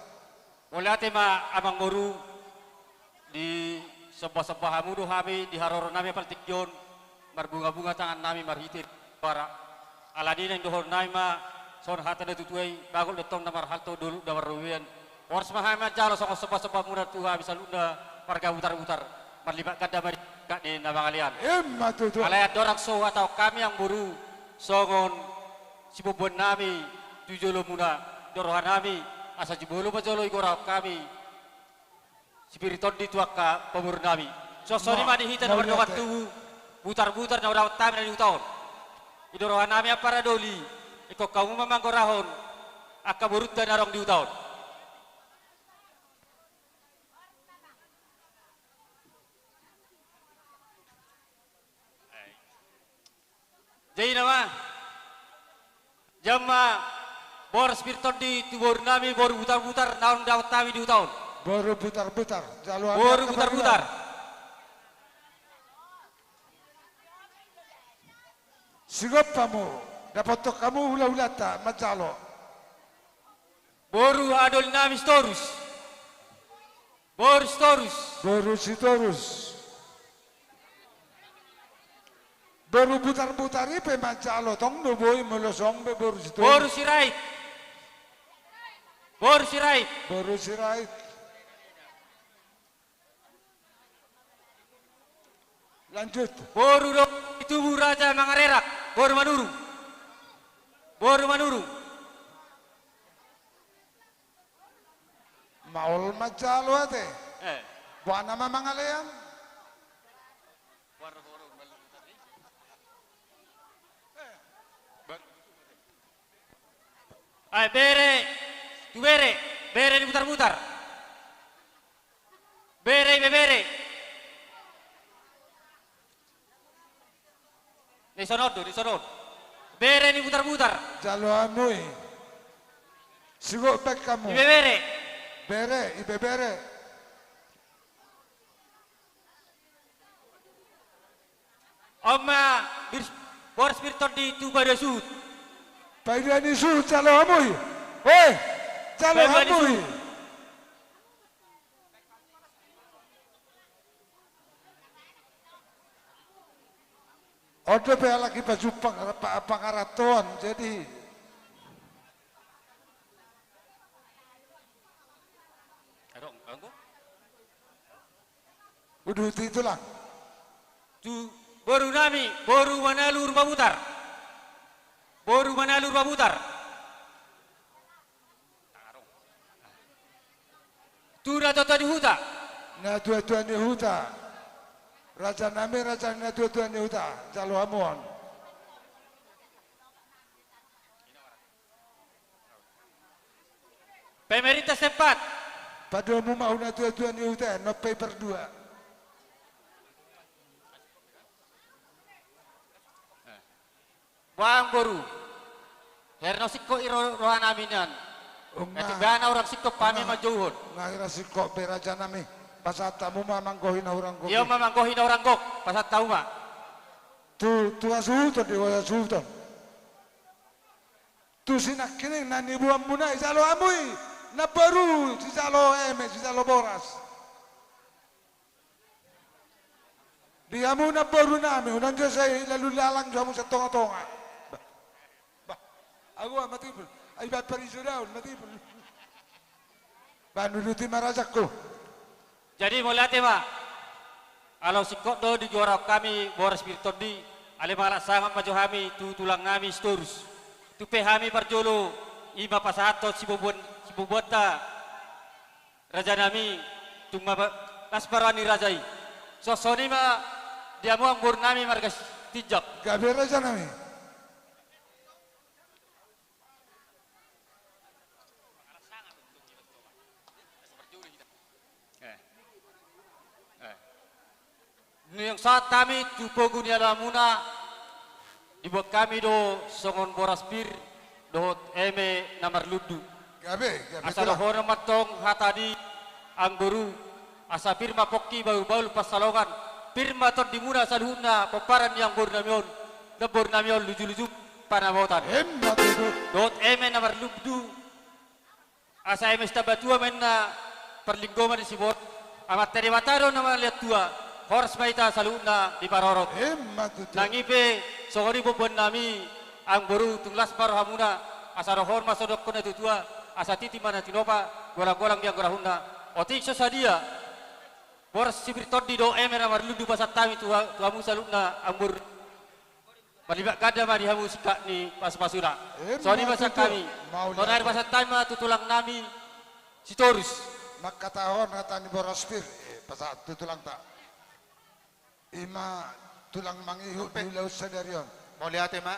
Mauliate ma amangboru, disombasomba hamu do hami, diharoro nami apala tingki on, marbungabunga tangan nami marhite bara. Alani i naeng dohonon nami ma, songon hata ni natuatua i, bagot do tong na marhalto, dolok na marrobean. Horas ma hami manjalo songon sombasomba muna tu hami saluhutna marga Butarbutar, marlipat ganda ma di angka na mangalean. Emma tutu. Alai andorang so huhatahon hami amangboru, songon sibuanbuan nami tu jolo muna, didok roha nami, asa jumolo ma jolo digorahon hami sipir ni tondi tu angka pamoruon nami. Songon i ma di hita na mardongan tubu, Butarbutar na hudapot hami na di huta on. Didok roha nami ampara doli, ingkon hamu ma manggorahon angka borunta na adong di huta on. Jadi nama, jamma boru sipir ni tondi tu boru nami, boru Butarbutar, naung dapot hami di huta on. Boru Butarbutar, jalo hami. Boru Butarbutar. Sigompa mu, dapothon hamu hulahulanta manjalo. Boru adoli nami Sitorus. Boru Sitorus. Boru Sitorus. Boru Butarbutar i pe manjalo, tong do boi molo songon be boru Sitorus. Boru Sirait. Boru Sirait. Boru Sirait. Lanjut. Boru do tubu raja Mangarerak, boru Manurung. Boru Manurung. Maol manjalo ate. Eh. Boha nama mangalean. Ai bere, tu bere, bere ni Butarbutar. Bere, ibebere. Di son on do, di son on. Bere ni Butarbutar. Jalo hamu i. Sigompa hamu. Ibebere. Bere, ibebere. On ma, bir-, boru sipir ni tondi tu Paidua Suhut. Paidua ni Suhut, jalo hamu i. Eh, jalo hamu i. On dope halak i pajumpang, pa-, pangarantoan, jadi. Adong, anggo. Uduti tulang. Tu boru nami, boru Manalu Rumabutar. Boru Manalu Rumabutar. Tu natuatua ni huta. Natuatua ni huta. Raja nami, raja ni natuatua ni huta. Jalo hamu on. Pemerintah setempat. Padomu ma tu natuatua ni huta, nompe i pardua. Boha boru. Hira na singkop i ro-, rohanami nian. Unang. Ati bana urang singkop hami manjouhon. Unang hira singkop be rajanami. Pasahat hamu ma manggohi na hurang gok. Ia ma manggohi na hurang gok. Pasahat hamu ma. Tu, tu hasuhuton, di hasuhuton. Tu si nangkining na niboanmuna i jalo hamu i. Namboru, sijalo eme, sijalo boras. Di hamu namborunami, unang jo sai lalu lalang jo hamu sian tonga-tonga. Bah, bah, agu ma matipul. Ai bah pariso daun matipul. Bah, nuduti ma rajaku. Jadi mauliate ma. Ala singkop do digoarhon hami boras pir tondi, alai mangalap sangap ma jo hami tu tulangnami Sitorus. Tung pe hami parjolo, i ma pasahathon siboboan, siboboanta. Rajanami, tung ma ba-, las ma roha ni raja i. Songon i ma di hamu amangborunami marga Sitinjak. Gabe rajanami. Eh. Eh. Naeng sahat hami tu pogu ni alamanmuna, diboan hami do songon boras pir dohot eme na marlundu. Gabe, gabe. Asa tulang. Dohonon ma antong hata ni amangboru, asa pir ma pongki bahul-bahul pansalongan, pir ma tondimuna saluhutna pomparan ni amangborunami on, namborunami on luju-luju panamotan. Emma tutu. Dohot eme na marlundu, asa eme sitamba tua ma inna parlinggoman ni siborok. Amanta Debata do na mangalean tua, horas ma hita saluhutna diparorot. Emma tutu. Nang i pe songon i boanboannami, amangboru, tung las ma rohamuna, asa dohonon ma songon didok ni natuatua, asa titi ma na tinopa, golang-golang di anggo rahutna. Otik so sadia boras sipir tondi dohot eme na marlundu pasahat hami tu ha-, tu hamu saluhutna, amangboru. Marlipat ganda ma di hamu singkat ni pasupasuna. Emma tutu. Songon i ma sian hami. Mauliate. Sonari pasahat hami ma tu tulangnami Sitorus. Mangkatahon hata ni boras pir, eh, pasahat tu tulangta. I ma tulang mangihut di ulaon sadari on. Mauliate ma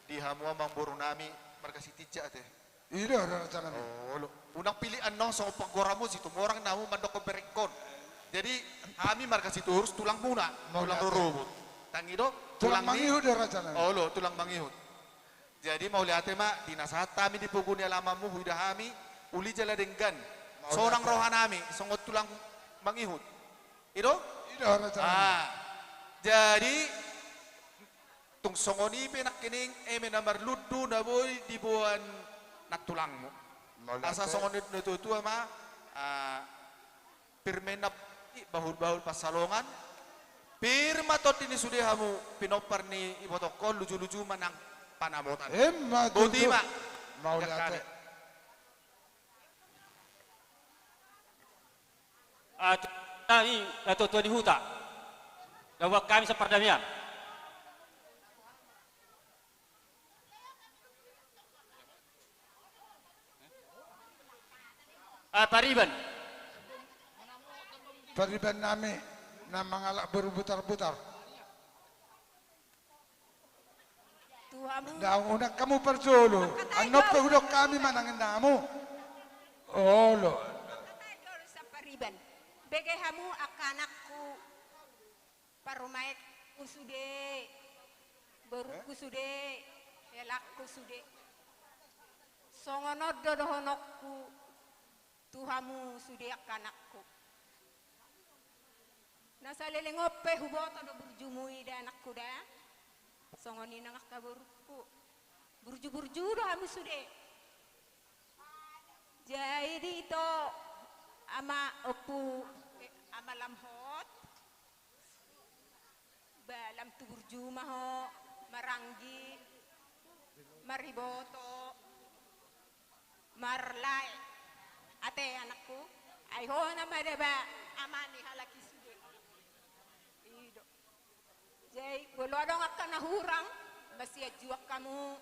di hamu amangborunami marga Sitinjak ate. I do rajanami. Olo. Unang pilit annon songon panggoarmu, Situmorang na hamu mandokkon berengkon. Jadi hami marga Sitorus tulangmuna, tulang rorobot. Mauliate. Tang i do tulang ni, tulang mangihut do rajanami. Olo, tulang mangihut. Jadi mauliate ma, di na sahat hami di pogu ni alamanmu, huida hami uli jala denggan. Mauliate. Sonang rohanami songon tulang mangihut. I do? I do rajanami. Ah. Jadi tung songon i pe nangkining eme na marlundu na boi diboan nantulangmu. Mauliate. Asa songon nidok ni natuatua ma, ah, pir ma inna bahul-bahul pansalongan, pir ma tondi ni sude hamu pinompar ni ibotongkon, luju-luju ma nang panamotan. Emma tutu. Boti ma. Mauliate. Angka hami, natuatua ni huta. Labuan hami sian pardamaian. Ah, pariban. Paribannami na mangalap boru Butarbutar. Tu hamu. Ndang, unang hamu parjolo. Annon pe hudok hami manang inna hamu. Olo. Mangkatai jolo sian pariban. Bege hamu angka anakku, parumaenku sude, borungku sude, helangku sude. Songon on do dohononku tu hamu sude angka anakku. Na saleleng on pe huboto do burjumu i da anakku da. Songon i nang angka borungku. Burju-burju do hamu sude. Jadi ito ama ompu, eh, ama lam hot. Ba lam tu burju ma ho, maranggi, mariboto, marlae. Ate anakku, ai ho nama deba ama ni halak i sude. I do. Jadi molo adong angka na hurang, masianjuan hamu.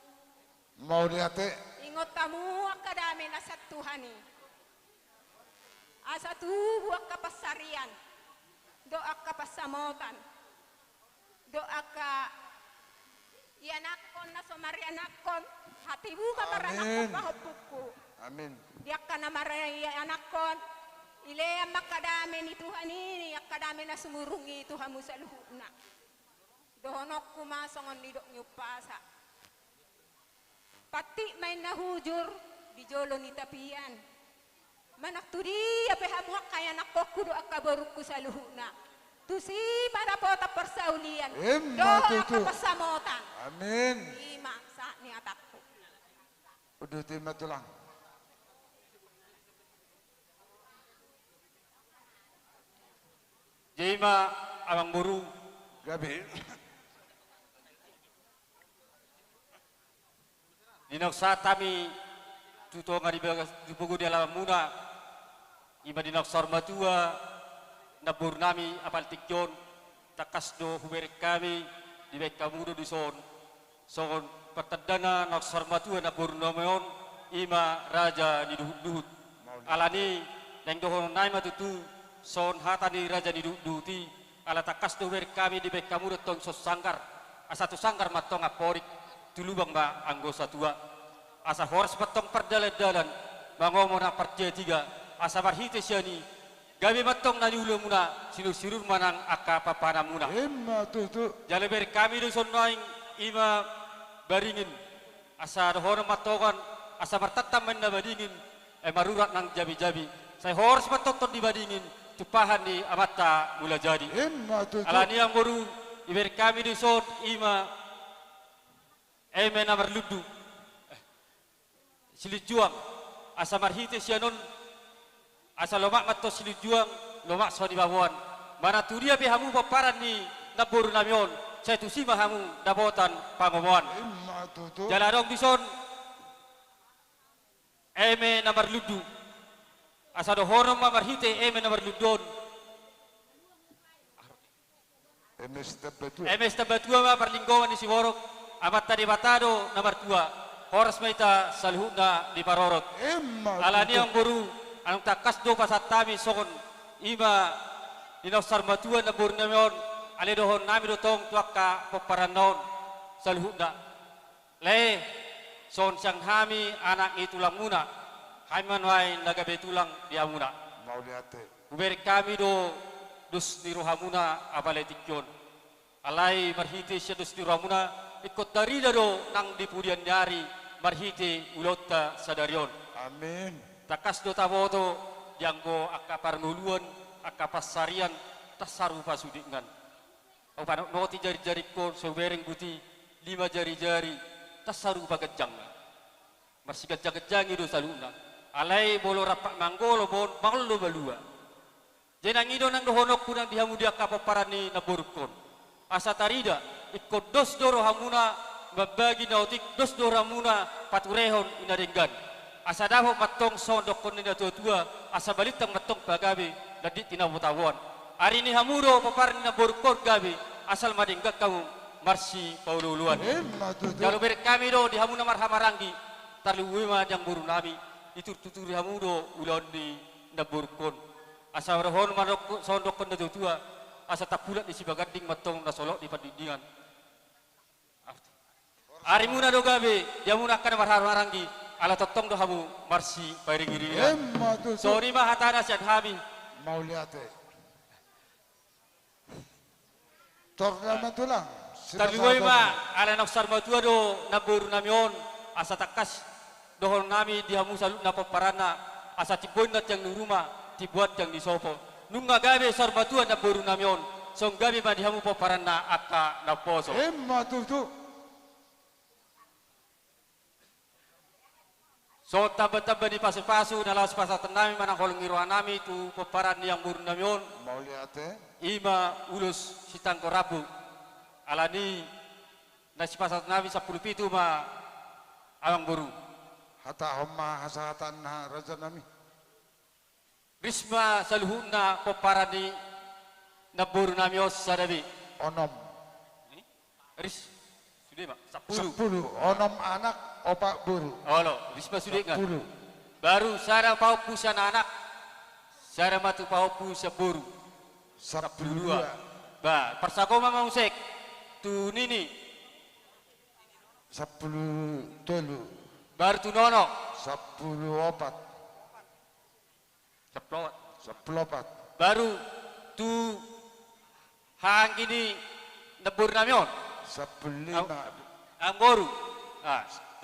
Mauliate. Ingot hamu angka dame na sian Tuhan i. Asa tubu angka pansarian, dohot angka pansamotan, dohot angka ianakhon na so marianakhon, hatibu ma paranakku, amin, pahompungku. Amin. Di angka na marianakhon, ilean ma angka dame ni Tuhan i, angka dame na sumurung i tu hamu saluhutna. Dohononku ma songon nidok ni umpasa. Pantik ma inna hujur di jolo ni tapian. Manang tu dia pe hamu angka ianakhonhu dohot angka borungku saluhutna, tusi ma dapotan parsaulian. Ima tutu. Dohot angka pansamotan. Amin. Ima sahat ni hatangku. Uduti ma tulang. Jadi ima amangboru. Gabe. Di naung sahat hami tu tonga di bagas, di pogu ni alamanmuna, ima di naung saur matua namborunami apala tingki on, tangkas do hubereng hami dibahen hamu do dison songon partandana naung saur matua namborunami on, ima raja ni duhutduhut. Alani naeng dohononnami ma tutu songon hata ni raja ni duhutduhut i, ala tangkas do hubereng hami dibahen hamu do tong dison sanggar, asa tu sanggar ma tong amporik, tu lubang ma anggo satua. Asa horas ma tong pardalandalan mangomo nang partigatiga, asa marhite sian i gabe ma tong na niulamuna, sinursirur ma nang angka panpanamuna. Ima tutu. Jala hubereng hami do dison nuaeng ima baringin, asa dohonon ma tong an, asa martantan ma inna baringin, ai marurat nang jabijabi. Sai horas ma tong tondi baringin, tumpahan ni Amanta Mulajadi. Ima tutu. Alani amangboru, hubereng hami do dison ima eme na marlundu, eh, silinjuang, asa marhite sian on, asa lomak ma tong silinjuang, lomak songon i baboan. Manang tu dia pe hamu pomparan ni namborunami on, sai tusi ma hamu dapotan pangomoan. Ima tutu. Jala adong dison eme na marlundu, asa dohonon ma marhite eme na marlundu on. Eme Sitambatua. Eme Sitambatua ma parlinggoman ni siborok, Amanta Debata do na martua, horas ma hita saluhutna diparorot. Ima tutu. Alani amangboru, naung tangkas do pasahat hami songon ima di naung saur matua namborunami on, alai dohononnami do tong tu angka pomparanna on saluhutna. Lae, songon sian hami anak ni tulangmuna, hami ma nuaeng na gabe tulang di hamuna. Mauliate. Hubereng hami do dos ni rohamuna apala tingki on. Alai marhite sian dos ni rohamuna, ingkon tarida do nang di pudian ni ari marhite ulaonta sadari on. Amin. Tangkas do taboto, di anggo angka parngoluan, angka pansarian, tarsarupa sude ngan. Ahu panotnoti jarijaringkon, so hubereng buti lima jarijari, tarsarupa ganjangna. Marsiganjangganjangi do saluhutna. Alai molo rampak manggolo, bohon mangolu balua. Jadi nang i do nang dohononku nang di hamu di angka pomparan ni namborungkon. Asa tarida, ingkon dos do rohamuna mambagi na otik, dos do rohamuna paturehon i na denggan. Asa dapot ma tong songon dohonon ni natuatua, asa balintang ma tong pagabe, landit tinabo taboan. Ari ni hamu do pomparan ni namborungkon gabe, asal ma denggan hamu marsipaolooloan. Ima tutu. Jala hubereng hami do di hamu na marhahamaranggi, tarlumobi ma di amangborunami, diturtuturi hamu do ulaon ni namborungkon. Asa dohonon ma songon dohonon ni natuatua, asa tampulat ni sibaganding ma tong na solot di pandingdingan. Arimuna do gabe, di hamuna angka na marhahamaranggi, ala tongtong do hamu marsipairingiringinan. Ima tutu. Songon i ma hatana sian hami. Mauliate. Tor da ma tulang. Tarlumobi ma, ala naung saur matua do namborunami on, asa tangkas dohononnami di hamu saluhutna pomparanna, asa timbo inna tiang ni ruma, timbo an tiang ni sopo. Nunga gabe saur matua namborunami on, songon gabe ma di hamu pomparanna angka naposo. Ima tutu. Songon tambatamba ni pasupasu na laho sipasahatonnami manang holong ni rohanami tu pomparan ni amangborunami on. Mauliate. Ima ulos sitanggo rambu. Alani na sipasahatonnami sampulu pitu ma amangboru. Hatahon ma hasahatan na rajanami. Ris ma saluhutna pomparan ni namborunami on sada be. Onom. Ris, sude ma, sampulu. Sampulu, onom anak, opat boru. Olo, ris ma sude ngan. Sampulu. Baru sada pahompu sian anak, sada ma tu pahompu sian boru. Sampulu dua. Sampulu dua. Ba, parsagoman ma muse tu nini. Sampulu tolu. Baru tu nono. Sampulu opat. Sampulu opat. Sampulu opat. Baru tu haha anggi ni namborunami on. Sampulu lima. Am-, amangboru. Ah,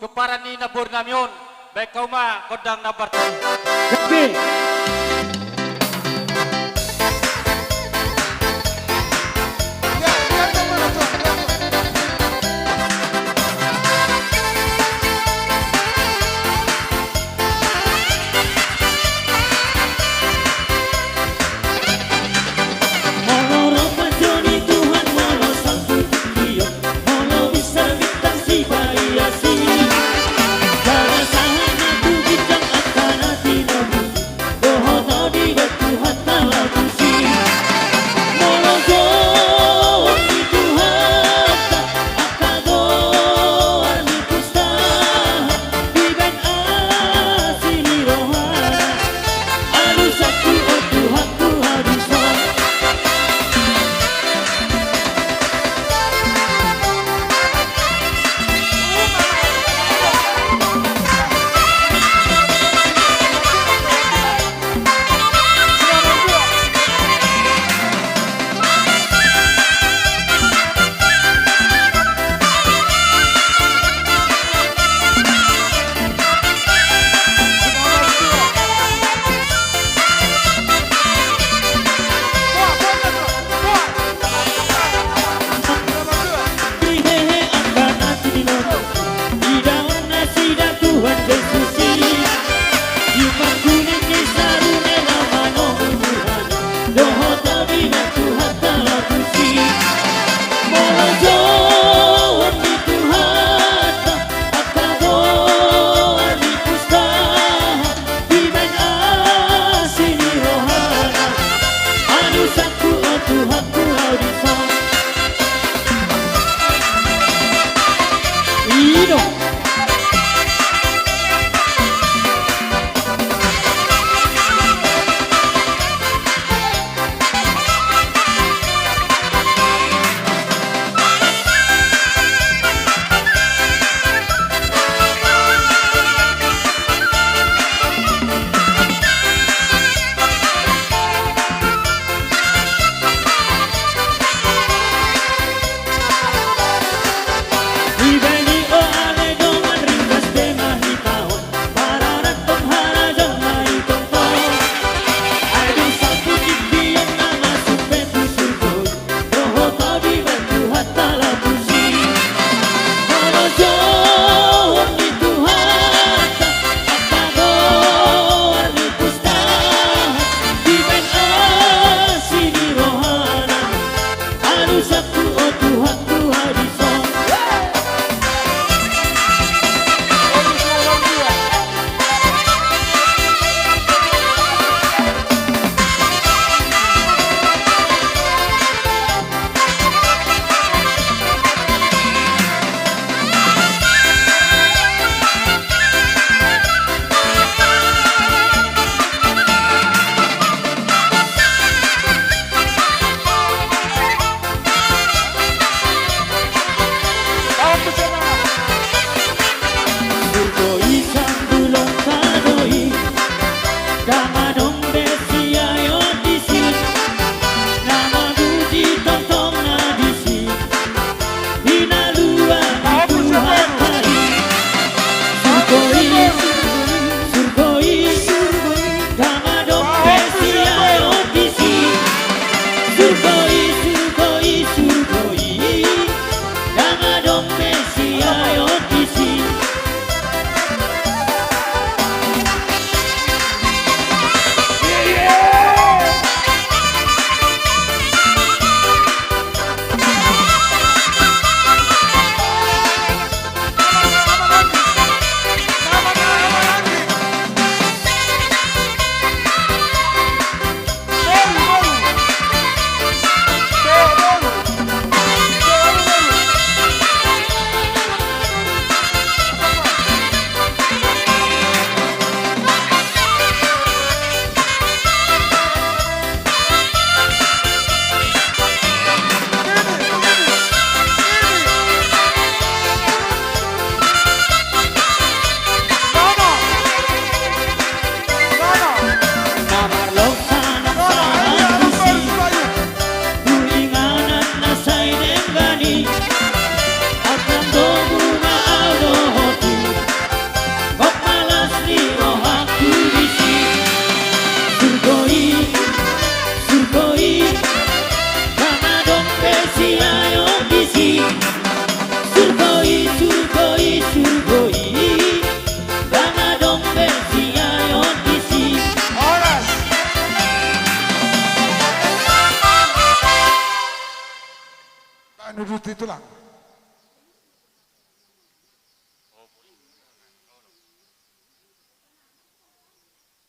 pomparan ni namboru nami on, baen hamu ma gondang na martolu. Gabe. Molo ro panjo ni Tuhan, molo sanggup tingki on, molo bisa bintang sipaiasi. Jala sahat ma tu ginjang angka na tinomus i, dohot on di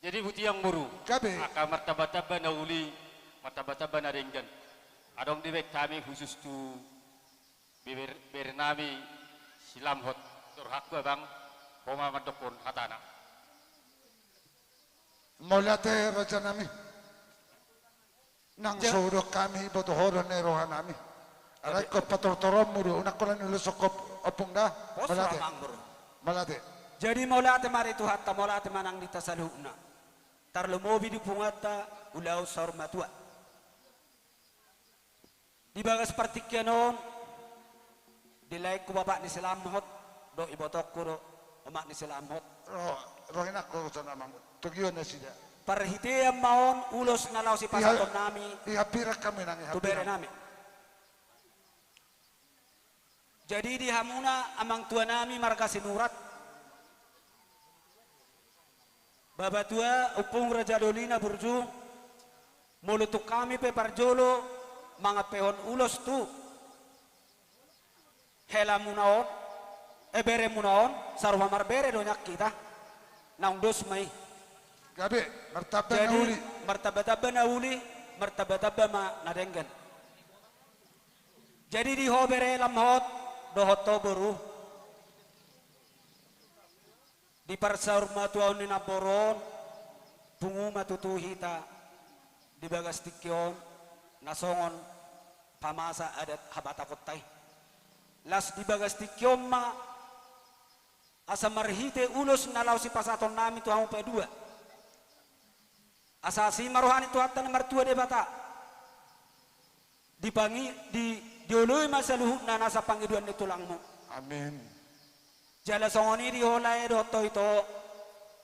Jadi, Butiang boru. Gabe. Angka martamba-tamba na uli, martamba-tamba na denggan. Adong dibaen hami khusus tu bere, bere nami si Lamhot. Rohangku, Abang, ho ma mandokkon hatana. Mauliate, raja nami. Nang ja- so hudok hami, iboto ho do na i roha nami. Alai ingkon patortoronmu do, unang holan ulos songkop ompung da. Pos. Mauliate. Amang boru. Mauliate. Jadi mauliate ma di Tuhanta, mauliate ma nang di hita saluhutna. Tarlumobi di punguanta ulaon saur matua. Di bagas partingkian on, di laengku bapak ni si Lamhot, dohot ibotongku do, omak ni si Lamhot. Ro, ro inangku, raja nami, togihon nasida. Parhitean ma on ulos na laho sipasahaton nami. Iha, iha pira kami nang iha pira. Tu bere nami. Jadi di hamuna amang tua nami marga Sinurat, bapa tua, ompung raja dolina burju, molo tung hami pe parjolo mangampehon ulos tu helamuna on, eh, beremuna on, sarupa marbere do nian hita. Naung dos ma i. Gabe, martamba na uli. Jadi, martamba-tamba na uli, martamba-tamba ma na denggan. Jadi di ho bere Lamhot, dohot ho boru. Di parsaurmatuaon ni namboru on, pungu ma tutu hita di bagas tingki on, na songon pamasa adat habatahonta i. Laos di bagas tingki on ma, asa marhite ulos na laho sipasahaton nami tu hamu paidua. Asa asi ma roha ni Tuhanta na martua Debata. Dipangi-, di, dioloi ma saluhutna nasa pangidoan ni tulangmu. Amin. Jala songon i di ho lae dohot ho ito,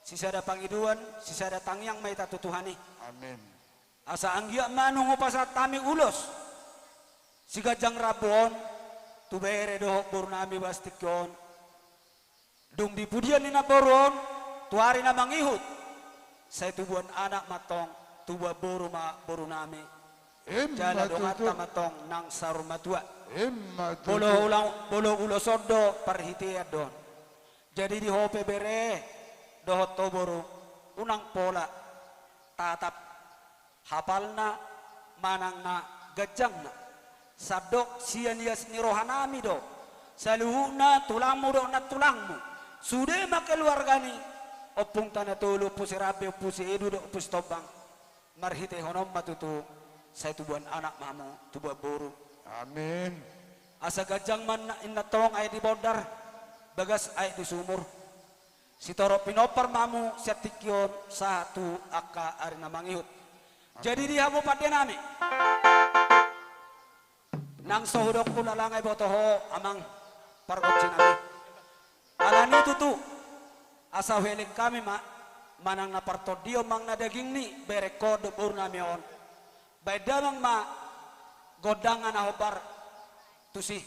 sisada pangidoan, sisada tangiang ma hita tu Tuhan i. Amin. Asa anggiat ma nunga hupasahat hami ulos siganjang rambu on, tu bere dohot boru nami bagas tingki on. Dung di pudian ni namboru on, tu ari na mangihut, sai tubuan anak ma antong, tubuan boru ma boru nami. Emma tutu. Jala donganta ma antong nang saur matua. Emma tutu. Molo ulang, molo ulos on do, parhitean do on. Jadi di ho pe bere, dohot ho boru, unang pola, tatap hapalna manang na ganjangna. Sandok sian ias ni roha nami do, saluhutna tulangmu dohot nantulangmu. Sude ma keluarga ni Ompu Tanatolu, Ompu Sirambe, Ompu Siedu dohot Ompu Sitombang. Marhitehon on ma tutu, sai tubuan anak ma hamu, tubuan boru. Amin. Asa ganjang ma inna, inna antong aek di bondar, bagas aek di sumur. Sitorop pinompar ma hamu sian tingki on sahat tu angka ari na mangihut. Jadi di hamu pande nami, nang so hudok tu langa iboto ho, amang pargonsi nami. Alani tutu, asa huelek hami ma, manang na partondion manang na daging ni berengkon dohot boru nami on. Baen damang ma gondang na hombar tusi.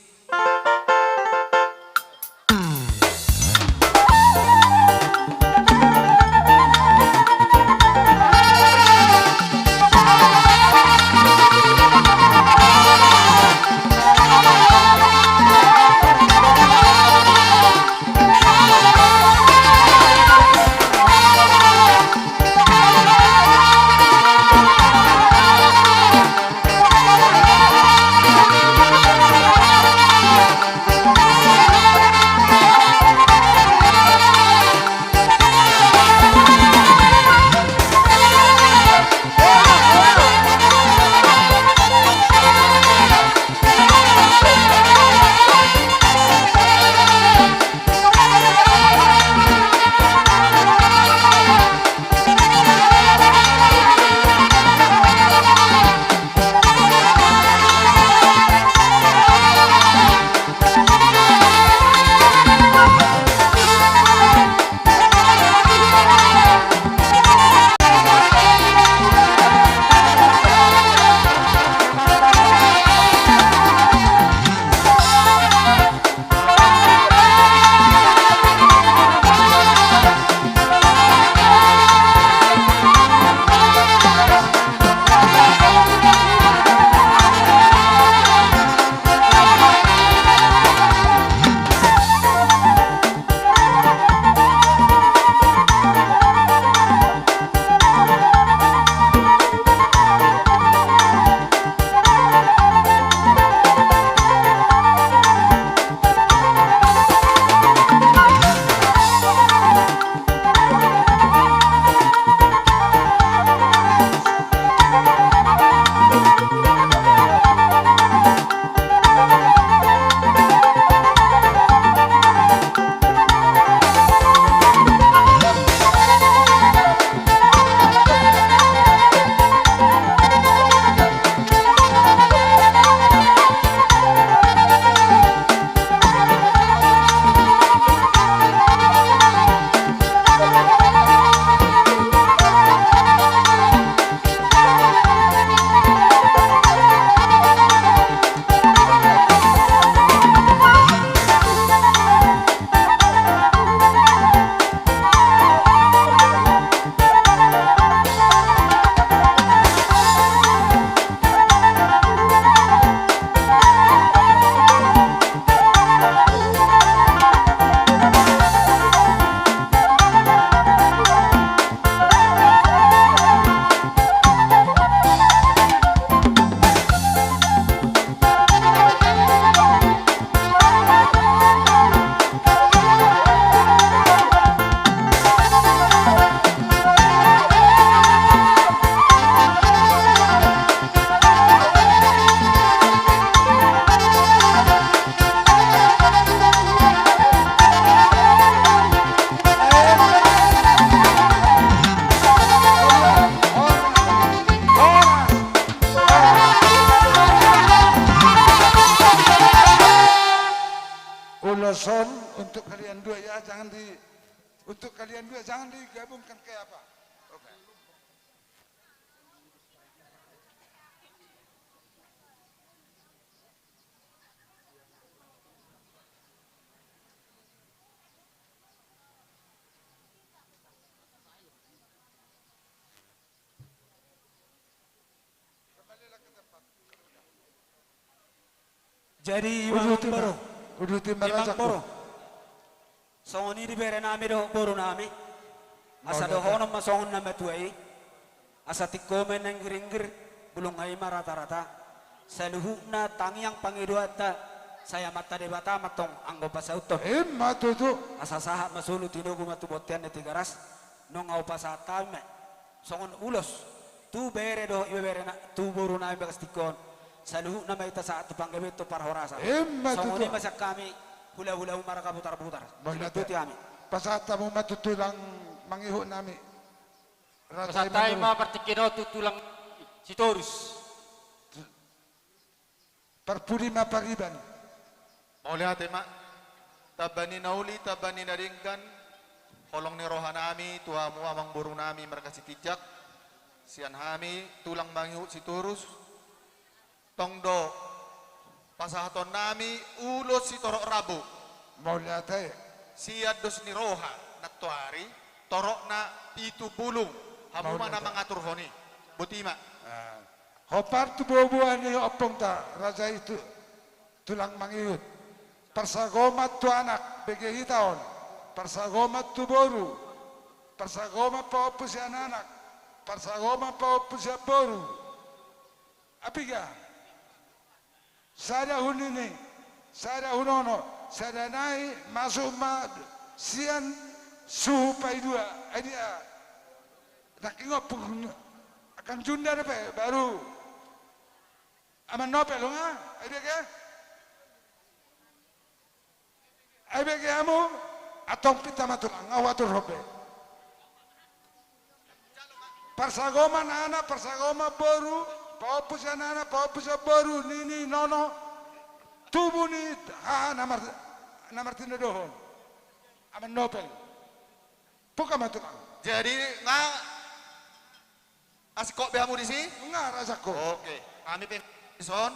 Untuk kalian dua ya, jangan di, untuk kalian dua jangan digabungkan kayak apa. Oke. Jadi, Uduti ma, Amangboru. Uduti ma, Amangboru. Songon i di bere nami dohot boru nami. Asa dohonon ma songon na matua i. Asa tingko ma i na inggiringgir, bulungna i ma rata-rata. Saluhutna tangiang pangidoanta, sai Amanta Debata ma antong anggo pasauthon. Ima tutu. Asa sahat ma solu, tinogu ma tu bontean ni Tigaras. Nunga hupasahat hami ma songon ulos tu bere dohot ibebere na, tu boru nami bagas tingki on. Saluhutna ma hita sahat tu panggabean tu parhorasan. Ima tutu. Songon i ma sian hami, hula-hula, marga Butar-butar. Mauliate. Saluhutna hami. Pasahat hamu ma tu tulang mangihut nami. Pasahat hami ma partingkian on tu tulang Sitorus. Parpudi ma pariban. Mauliate ma. Tamba ni na uli, tamba ni na denggan, holong ni roha nami tu hamu amangboru nami marga Sitinjak, sian hami tulang mangihut Sitorus, tong do pasahaton nami ulos sitorop rambu. Mauliate. Sian dos ni roha nantoari, torop na pitu bulung, hamu ma na mangaturhon i. Boti ma. Ah. Hombar tu boa-boa ni ompungta raja i tu, tulang mangihut. Parsagoman tu anak, bege hita on. Parsagoman tu boru. Parsagoman pahompu sian anak. Parsagoman pahompu sian boru. Apiga. Sada hunini, sada hunono, sada nai masuk ma sian suhu paidua. Ai dia. Nangkin ompung angka junda dope, baru Aman Nopel, nunga? Ai bege? Ai bege hamu, antong pinta ma tulang, nga huaturhon be. Parsagoman anak, parsagoman boru, pahompu sian anak, pahompu sian boru, nini, nono, tubu ni haha na mar-, na martinodohon. Aman Nopel. Buka ma tulang. Jadi, nga Asing kok be hamu disi? Nga, raja ko. Oke. Hami pe dison.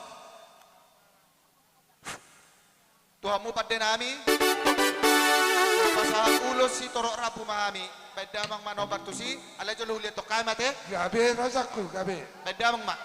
Tu hamu pande nami. Pasahat ulos sitorop rambu ma hami. Baen damang ma nombar tusi. Alai jolo huliat tong hami ate. Gabe, raja ko, gabe. Baen damang ma.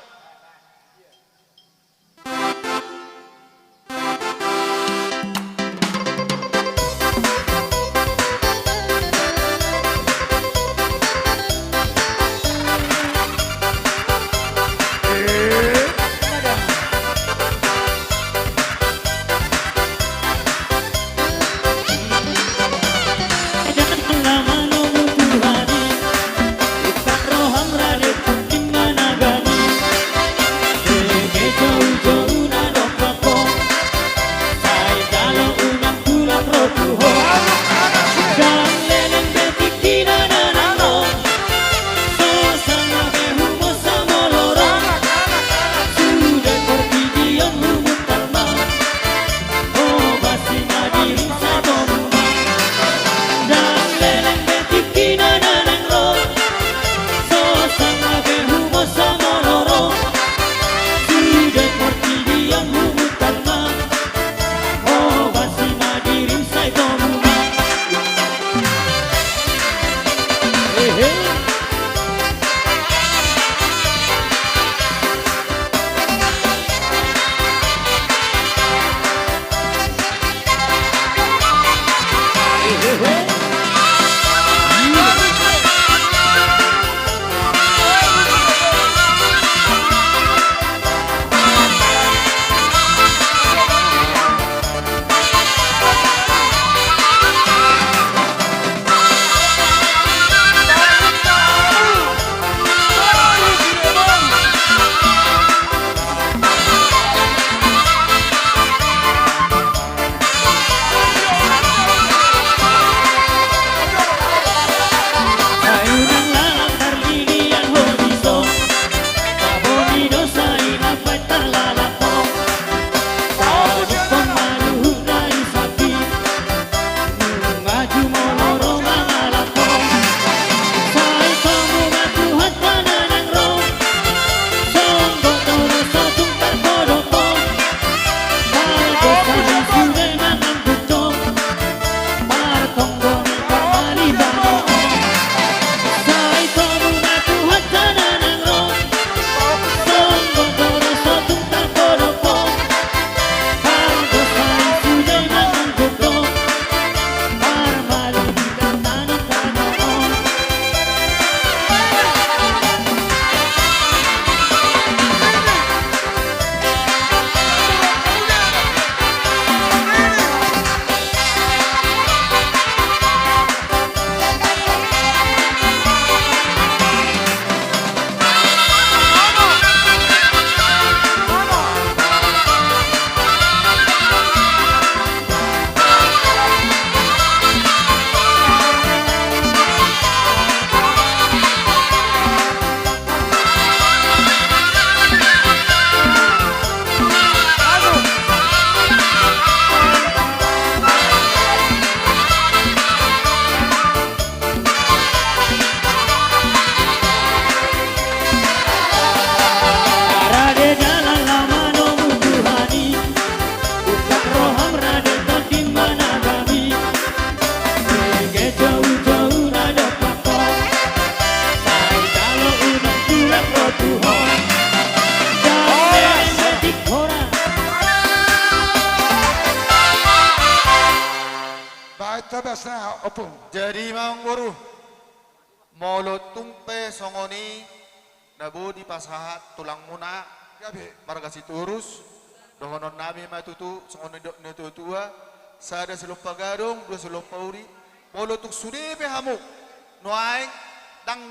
Opo. Jadi, Amangboru, molo tung pe songon i na boi dipasahat tulangmuna, gabe, marga Sitorus, dohononnami ma tutu songon nidok ni natuatua: sada silompa gadong, dua silompa uli. Molo tung sude pe hamu nuaeng, ndang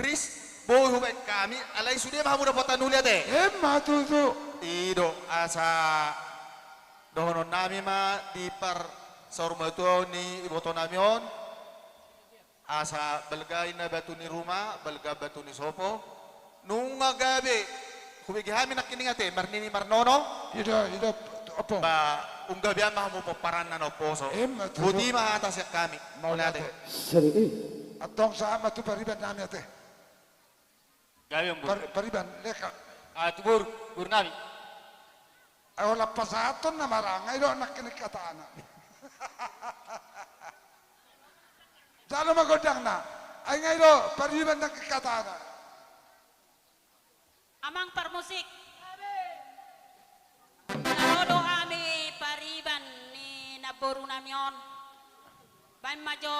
ris, boi hubaen hami, alai sude ma hamu dapotan uli, ate. Emma tutu. I do, asa dohononnami ma di parsaurmatuaon ni ibotonami on, asa balga i na batu ni ruma, balga batu ni sopo. Nunga gabe hubege hami nangkining, ate, marnini marnono. I do, i do, opo. Ba, umgabean ma hamu pomparanna na umposo. Emma tutu. Boti ma hata sian hami. Mauliate. Mauliate. Seri i. Antong sahat ma tu paribannami, ate. Gabe, Amangboru. Par-, pariban, leka. Ah, tu boru, borunami. Ai holan pasahaton na maranga i do nangkining hatana. Jalo ma gondangna. Ai nga i do pariban nangkining hatana. Amang parmusik. Ro do hami pariban ni namborunami on. Baen ma jo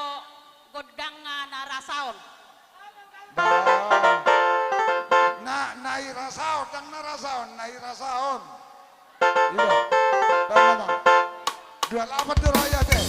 gondangna na rasaon. Ba. Na, na i rasaon, ndang na rasaon, na i rasaon. Iba. Baen ma, Amang. Dua lapan do rakyat, eh.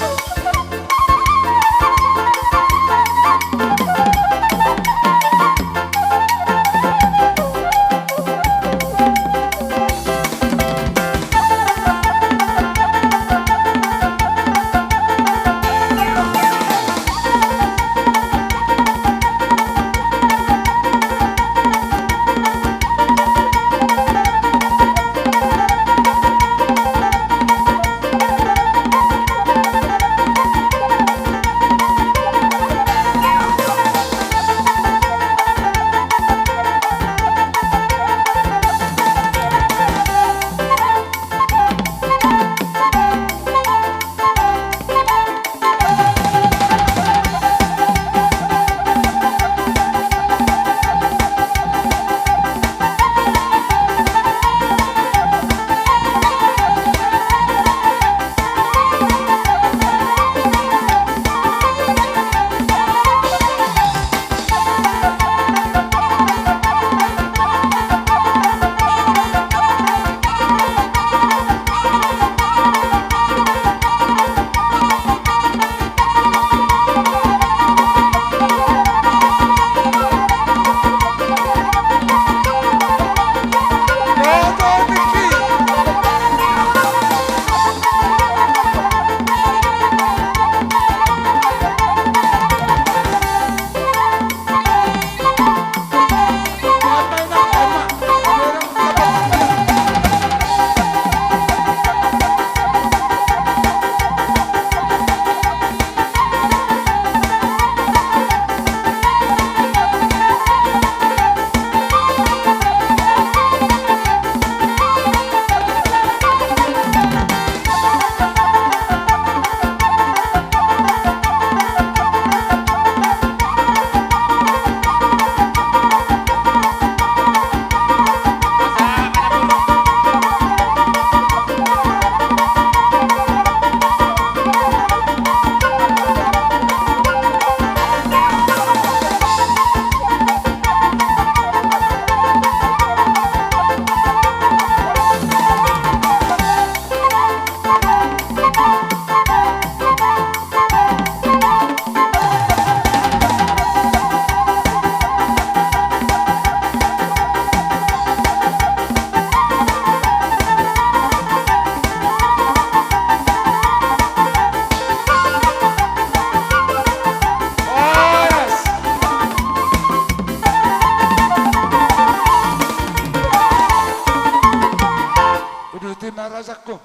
Uduti ma rajaku.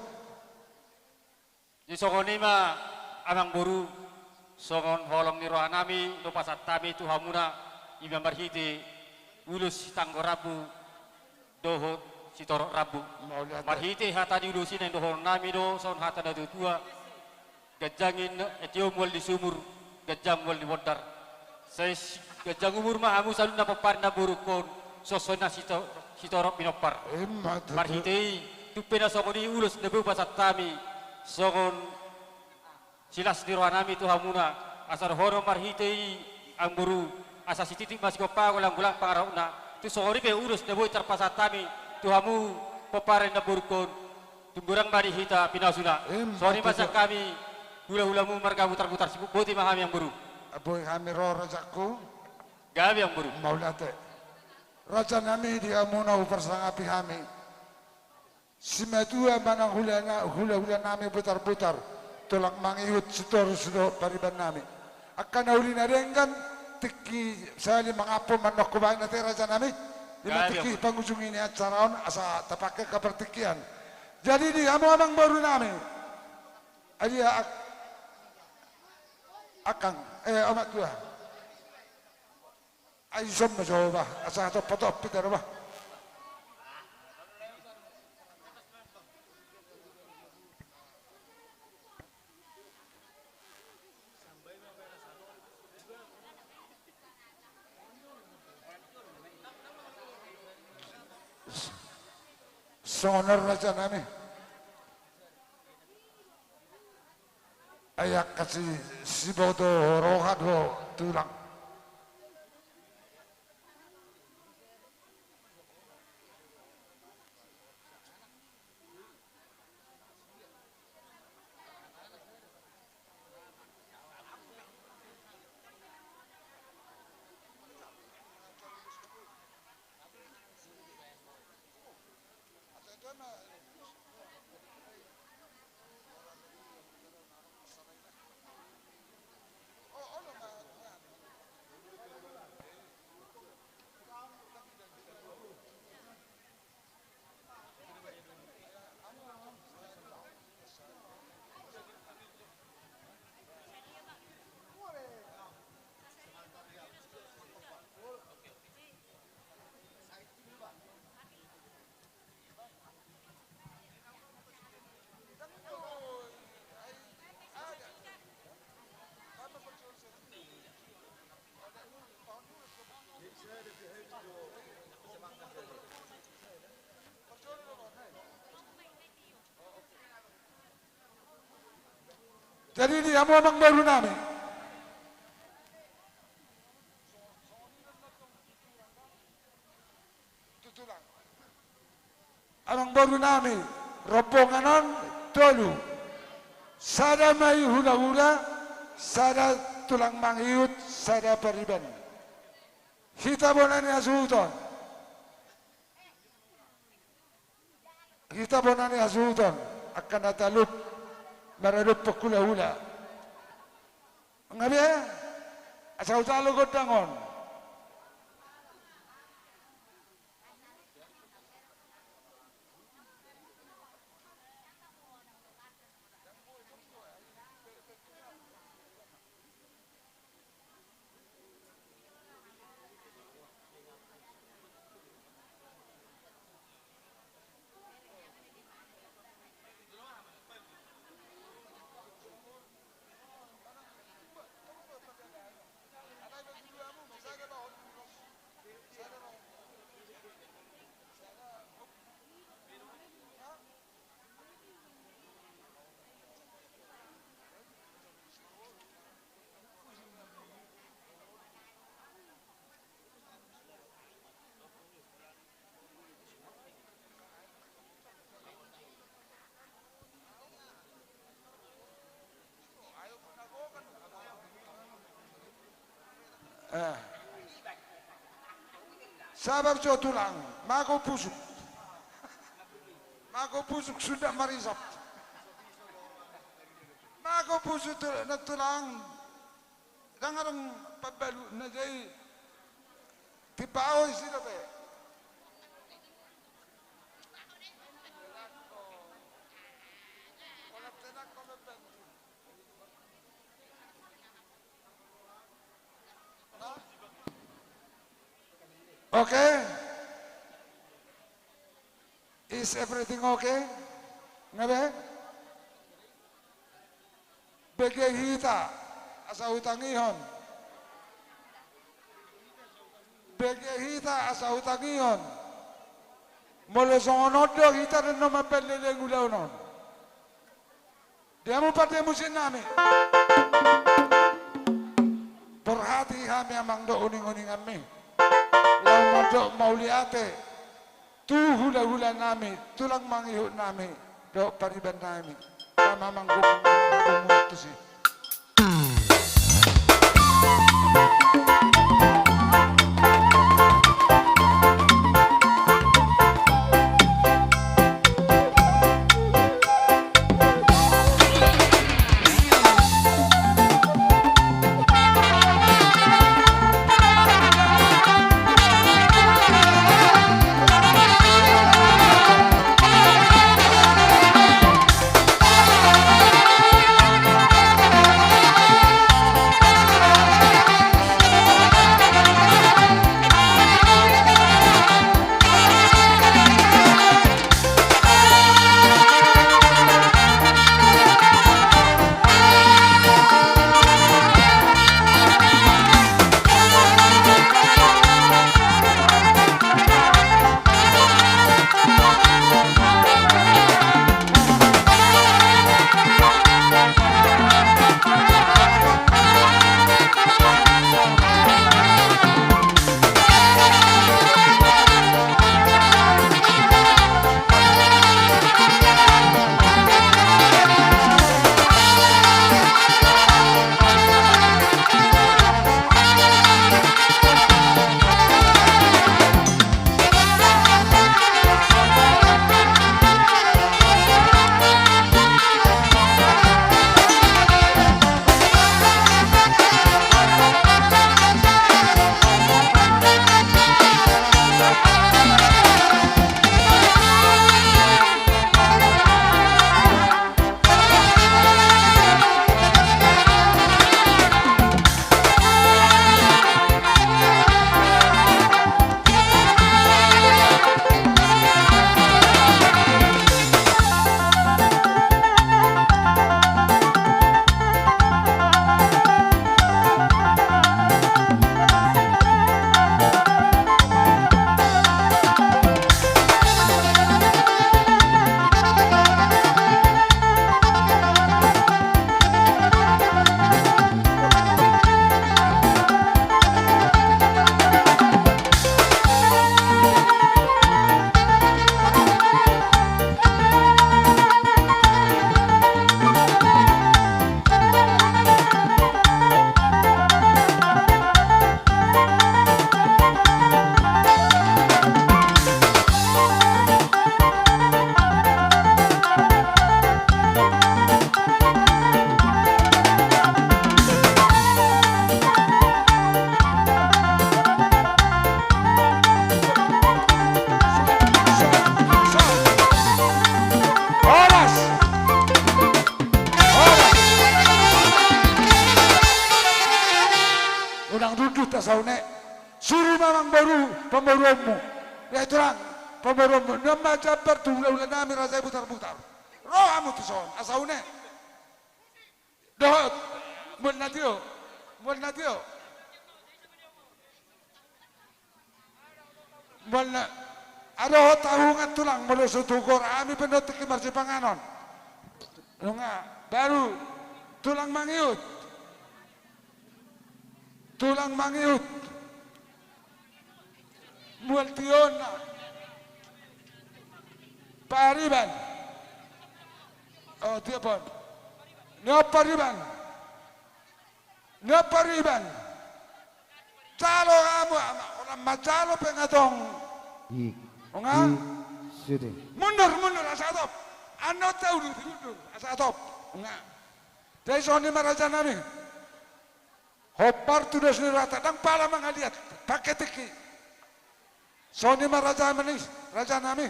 Jadi songon i ma, Amangboru, songon holong ni rohanami do pasahat hami tu hamuna, i ma marhite ulos sitanggo rambu dohot sitorop rambu. Mauliate. Marhite hata ni ulos i naeng dohononnami do songon hata ni natuatua: Ganjang i na tiop mual di sumur, ganjang mual di bondar. Sai ganjang umur ma hamu saluhutna pomparan na borungkon, songon na sito-, sitorop pinompar. Emma tutu. Marhite i, tung pe na songon i ulos na boi pasahat hami, songon Silas ni rohanami tu hamuna, asa dohonon marhite i amangboru, asa sititi ma sigompa, golanggolang pangarahutna, tu songon i pe ulos na boi tarpasahat hami tu hamu pomparan ni namborungkon, tung godang ma di hita pinasuna. Songon i ma sian hami hulahulamu marga Butarbutar, sibuk boti ma hami amangboru. Boi hami ro rajaku. Gabe amangboru. Mauliate. Rajanami, di hamuna huparsangapi hami. Simatua manang hulana, hulahulanami Butarbutar, tulang mangihut, Sitorus dohot paribannami. Angka na uli na denggan, tingki sahali mangampu mandok hubaen ate rajanami. Ima tingki pangujungi ni acara on asa tapangke angka partingkian. Jadi di hamu amangborunami. Adia ak-, akang, eh, omak tua. Ai ison ma jo bah, asa topa topi taro bah. Songon on rajanami. Ai angka si, siboto roha do tulang. Jadi di hamu amangborunami. Amangborunami, rombongan on tolu. Sada ma i hulahula, sada tulang mangihut, sada pariban. Hita bona ni hasuhuton. Hita bona ni hasuhuton, angka na talup maradophon hulahula. Nga be, asa hujalo gondang on. Eh. Sabar jo tulang, mago pusuk. Mago pusuk sudah marisap. Mago pusuk tu-, na tulang. Dang adong pambalu na jai tipa au isi dope. Oke. Is everything okay? Nga be? Bege hita asa hutangihon. Bege hita asa hutangihon. Molo songon on do hita do na mambaen leleng ulaon on. Di hamu pardemusi nami, borhat hami amang dohot uninguninganmi, laho mandok mauliate tu hulahula nami, tulang mangihut nami dohot pariban nami. Tama manggohi, manggohi tusi. Horas! Horas! Unang dundut asa une. Suru ma amangboru pamoruonmu. Ia tulang pamoruonmu. Nion ma jambar tu hulahula nami raja i Butarbutar. Ro hamu tuson asa une. Dohot. Mual na tio. Mual na tio. Mual na. Adong hot hahungan tulang molo so tu gora hami pe na tingki marsipanganon. Nunga baru tulang mangihut. Tulang mangihut. Mual tio na. Pariban. O, tio pon. Nion pariban. Nion pariban. Jalo hamu, ama, holan manjalo pe nga adong. I. Nunga. I. Sude. Mundur, mundur, asa atop. Annon tahu di mundur, asa atop. Nunga. Jadi songon i ma raja nami. Hombar tu dos ni rohanta, ndang pala mangaliat, pangke tingki. Songon i ma raja nami, raja nami.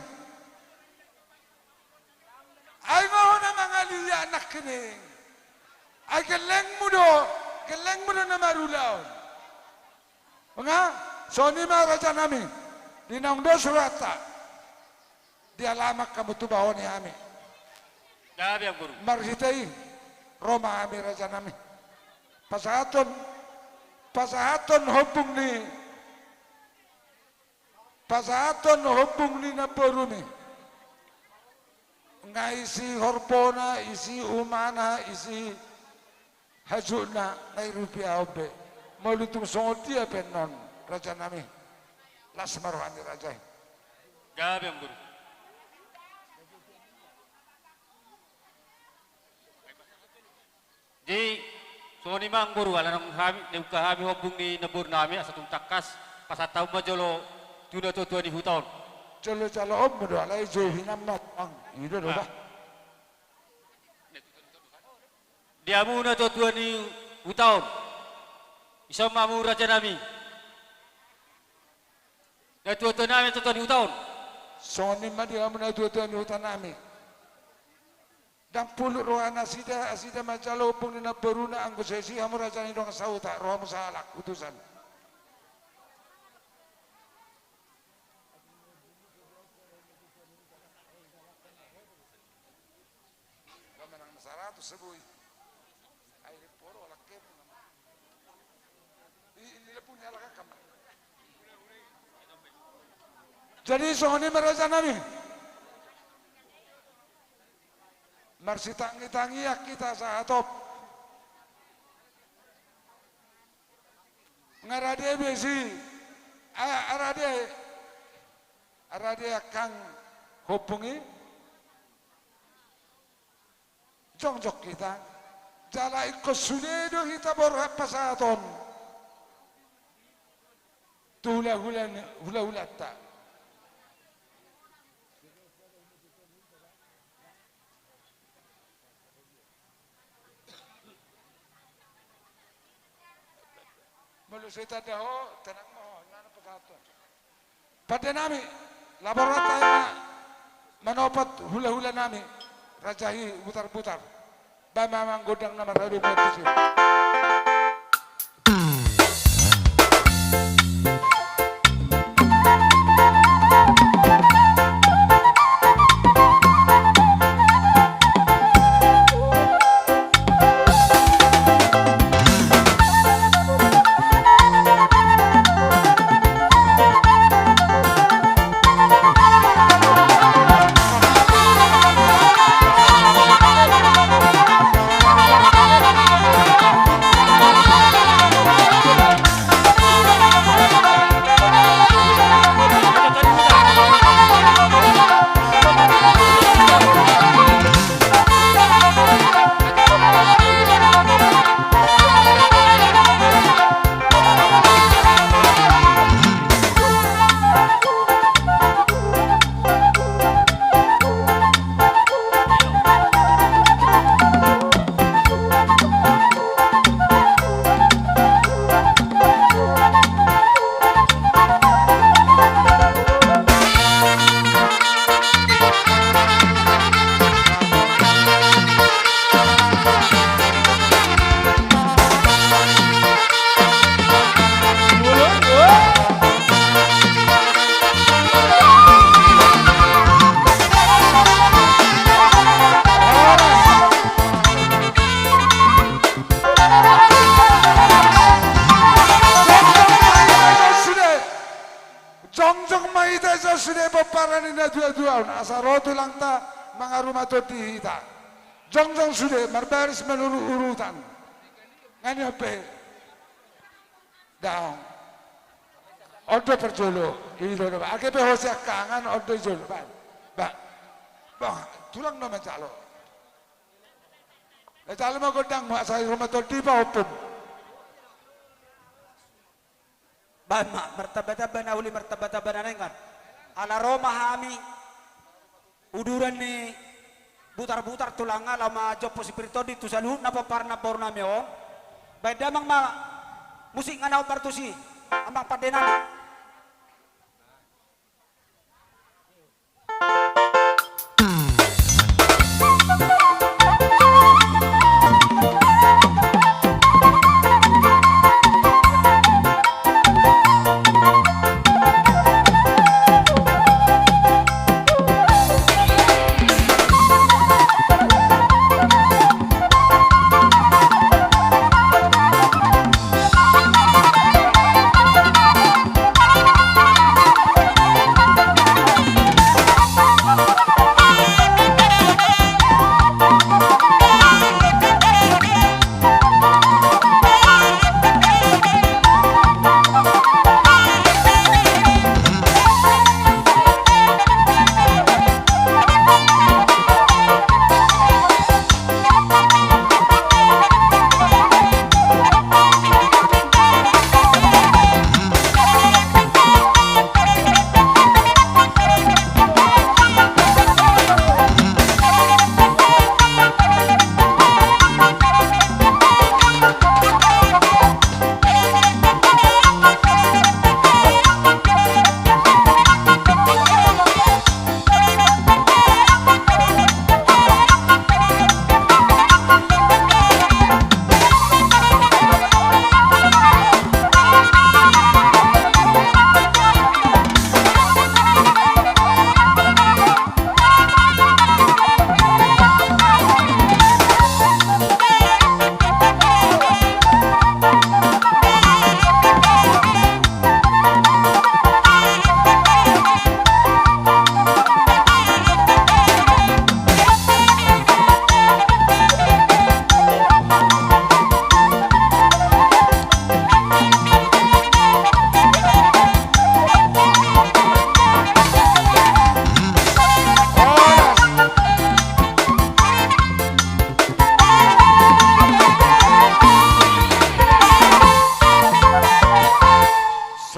Ai nga ho na mangaliat nangkining. Ai gellengmu do, gellengmu do na marulaon. Nga, songon i ma raja nami, di naung dos rohanta. Di alaman hamu tuba on i hami. Gabe, amangboru. Marhite i, ro ma hami raja nami. Pasahathon, pasahathon hombung ni, pasahathon hombung ni namborumi. Nga isi horbona, isi umana, isi hajutna, nga i rupiahon be. Molo tung songon dia pe annon, rajanami. Las ma roha ni raja i. Gabe, Amangboru. Jadi, songon i ma, Amangboru, ala naung hami, naung hami hombung ni namboru nami, asa tung tangkas pasahat hamu ma jolo tu natuatua ni huta on. Jolo jaloonmu do, alai jo hinan ma, Amang. I do, do, bah. Di hamu natuatua ni huta on. Ison ma hamu, rajanami. Natuatua nami, natuatua ni huta on. Songon i ma di hamu natuatua ni huta nami. Ndang pulut roha nasida, nasida manjalo hombung ni namboruna, anggo so disi hamu raja ni dongan sahuta, rohamu sahalak, utusan. Ba manang na saratus seboi. Ai, poro, lakke. I, ini lepun ya, lakakam. Jadi, songon i ma, rajanami. Marsitangitangian hita sahatop. Nga rade be si, a-, rade, rade angkang hombung i. Jongjong hita, jala ingkon sude do hita borhat pasahaton tu hulahula, hulahulanta. Molo so ditanda ho, tenang ma ho, inna na pasahaton. Pande nami, laboranta ma manopot hulahula nami, raja i Butarbutar. Bahen ma amang gondang na marhadomuan tusi. Jongjong ma hita ison sude pomparan ni natuatua on, asa ro tulangta mangaruma tondi hita. Jongjong sude, marbaris manurut urutan. Nga nion pe. Daong. On do parjolo. I do, do, ba. Age pe ho siangkangan, on do i jolo, ba. Ba. Ba, tulang do manjalo. Jalo ma gondangmu, asa ro ma tondi pahompum. Bahen ma, martambatamba na uli, martambatamba na denggan. Ala ro ma hami uduran ni Butarbutar, tulang, laho manjompo sipir tondi tu saluhutna pomparan ni namboru nami on. Bahen damang ma musik nga na hombar tusi, amang pande nami.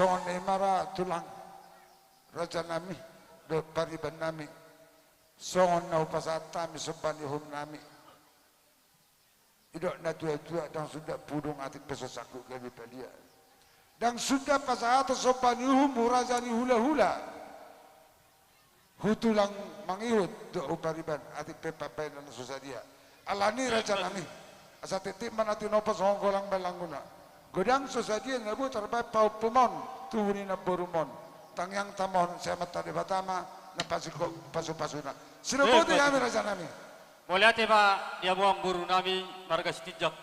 Songon i ma ra tulang, raja nami dohot pariban nami, songon na hupasahat hami somba ni uhum nami. Didok na tua-tua, ndang suda pudung atik pe so sangkut gabe palia. Ndang suda pasahaton somba ni uhum tu raja ni hula-hula, tu tulang mangihut dohot tu pariban atik pe pambahenan na so sadia. Alani raja nami, asa titip ma na tinopa songon golang balanguna. Godang so sadia na boi tarbahen pahompumon tu tubu ni namborumon. Tangiang tamohon sian Amanta Debata ma na pasu-, pasu-pasuna. Sinamot i hami raja nami. Mauliate ma di hamu amangboru nami marga Sitinjak.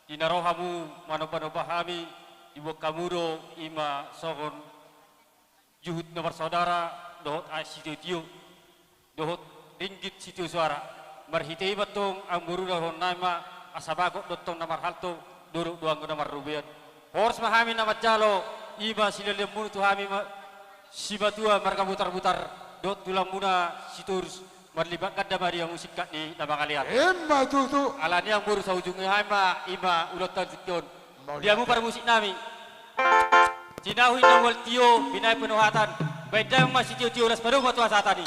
Di na ro hamu manomba-nomba hami, diboan hamu do i ma songon juhut na marsaudara dohot aek sitio-tio dohot ringgit sitio suara. Marhite i ma tong amangboru dohononnami ma, asa bagot do tong na marhalto, dorok do anggo na marrobean. Horas ma hami na manjalo, i ma silehonmuna tu hami ma, simatua marga Butarbutar dohot tulangmuna Sitorus. Marlipat ganda ma di hamu singkat ni na mangalean. Emma tutu. Alani amangboru saujung ni hami ma, i ma ulaonta tingki on. Di hamu parmusik nami. Tinahu inna mual tio, binahen penuhatan. Baen damang ma sitio-tio, las padomu ma tu hasahatan i.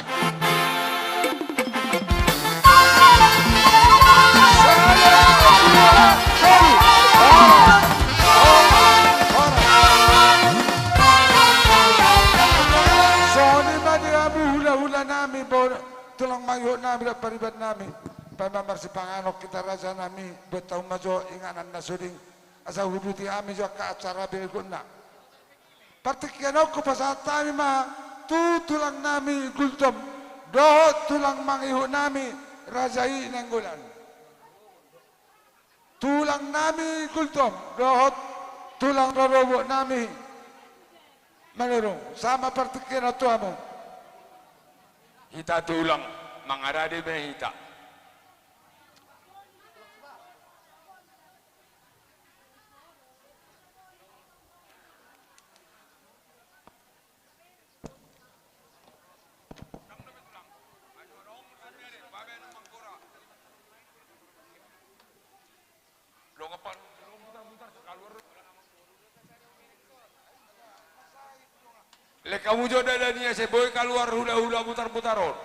Songon i ma di hamu hula-hula nami, bo-, tulang mangihut nami dohot pariban nami. Paima marsipanganon hita raja nami, boan hamu ma jo inganan na suding. Asa huuduti hami jo angka acara berikutna. Partingkian on hupasahat hami ma tu tulang nami Gultom dohot tulang mangihut nami raja i Nainggolan. Tulang nami Gultom dohot tulang rorobot nami Manurung, sahat ma partingkian on tu hamu. Hita tulang, mangarade ma hita. Lehon hamu jo dada ni asa boi kaluar hula-hula Butarbutar on.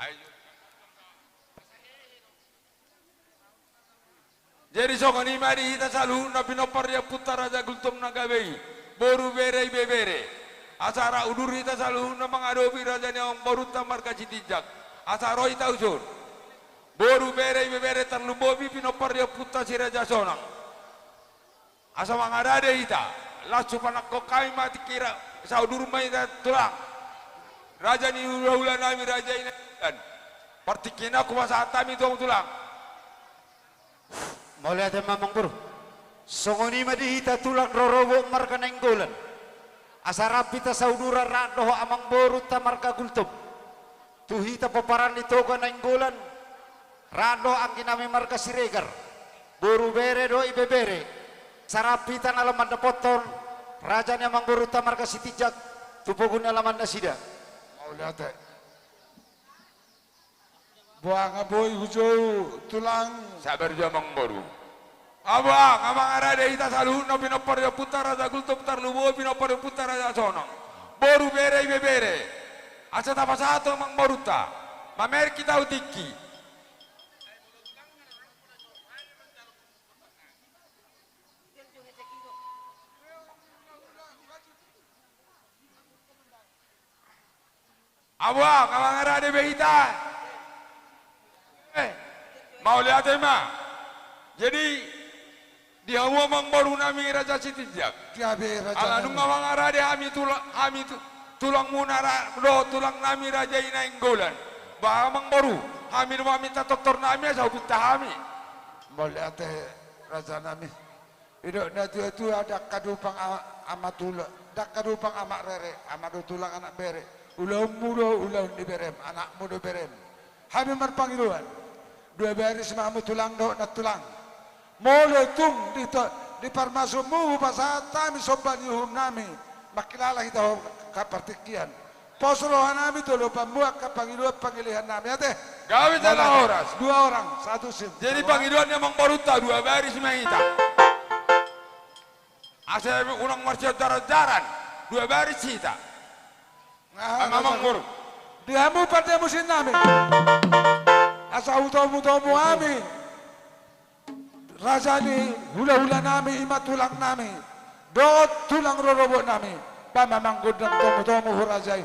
Ayo. Jadi songon i ma di hita saluhutna pinompar ni ompunta Raja Gultom na gabe i, boru, bere, ibebere. Asa rap udur hita saluhutna mangadopi raja ni amangborunta marga Sitinjak. Asa ro hita tuson. Boru, bere, ibebere, tarlumobi pinompar ni ompunta si Raja Sonang. Asa mangarade hita, laos hupanangkok hami ma tingki ra-, saudur ma hita tulang. Raja ni hula-hula nami raja i Nainggolan. Partingkian on hupasahat hami tu hamu tulang. Mauliate ma amangboru. Songon i ma di hita tulang rorobot marga Nainggolan. Asa rap hita sauduran rap dohot amangborunta marga Gultom. Tu hita pomparan ni Toga Nainggolan, rap dohot anggi nami marga Siregar, boru, bere dohot ibebere, asa rap hita na lam mandapothon raja ni amangborunta marga Sitinjak tu pogu ni alaman nasida. Mauliate. Boha nga boi hujou tulang. Sabar jo amangboru. Abo, nga mangarade hita saluhutna pinompar ni ompunta Raja Gultom, tarlumobi pinompar ni ompunta Raja Sonang. Boru, bere, ibebere. Asa tapasahat tu amangborunta. Mamereng hita tu tingki. Abo, nga mangarade be hita. Eh, mauliate ma. Jadi, di hamu amangboru nami Raja Sitinjak. Gabe, raja nami. Ala nunga mangarade hami tula-, hami tu-, tulangmuna ra-, dohot tulang nami raja i Nainggolan. Ba amangboru, hami do maminta tortor nami asa hupinta hami. Mauliate, raja nami. Didok na tua-tua, ndang hadupang a-, ama tulang, ndang hadupang amak rere, amak dohot tulang anak bere. Ulaonmu do ulaon ni berem, anakmu do berem. Hami marpangidoan. Dua baris ma hamu tulang dohot nantulang. Molo tung di to-, di parmasukmu hupasahat hami somba ni uhum nami. Mangkilala hita ho-, ka partingkian. Pos roha nami tu lomo, angka pangidoan pangelean nami, ate. Gabe jala horas. Dua orang, satu sim. Jadi pangidoan ni amangborunta, dua baris ma hita. Asa unang marsianjaranjaran, dua baris hita. Amangboru. Di hamu pande musim nami. Asa hutomutomu hami. Raja ni hulahula nami, ima tulang nami, dohot tulang rorobot nami, pamangan gondang tomutomu ho raja i.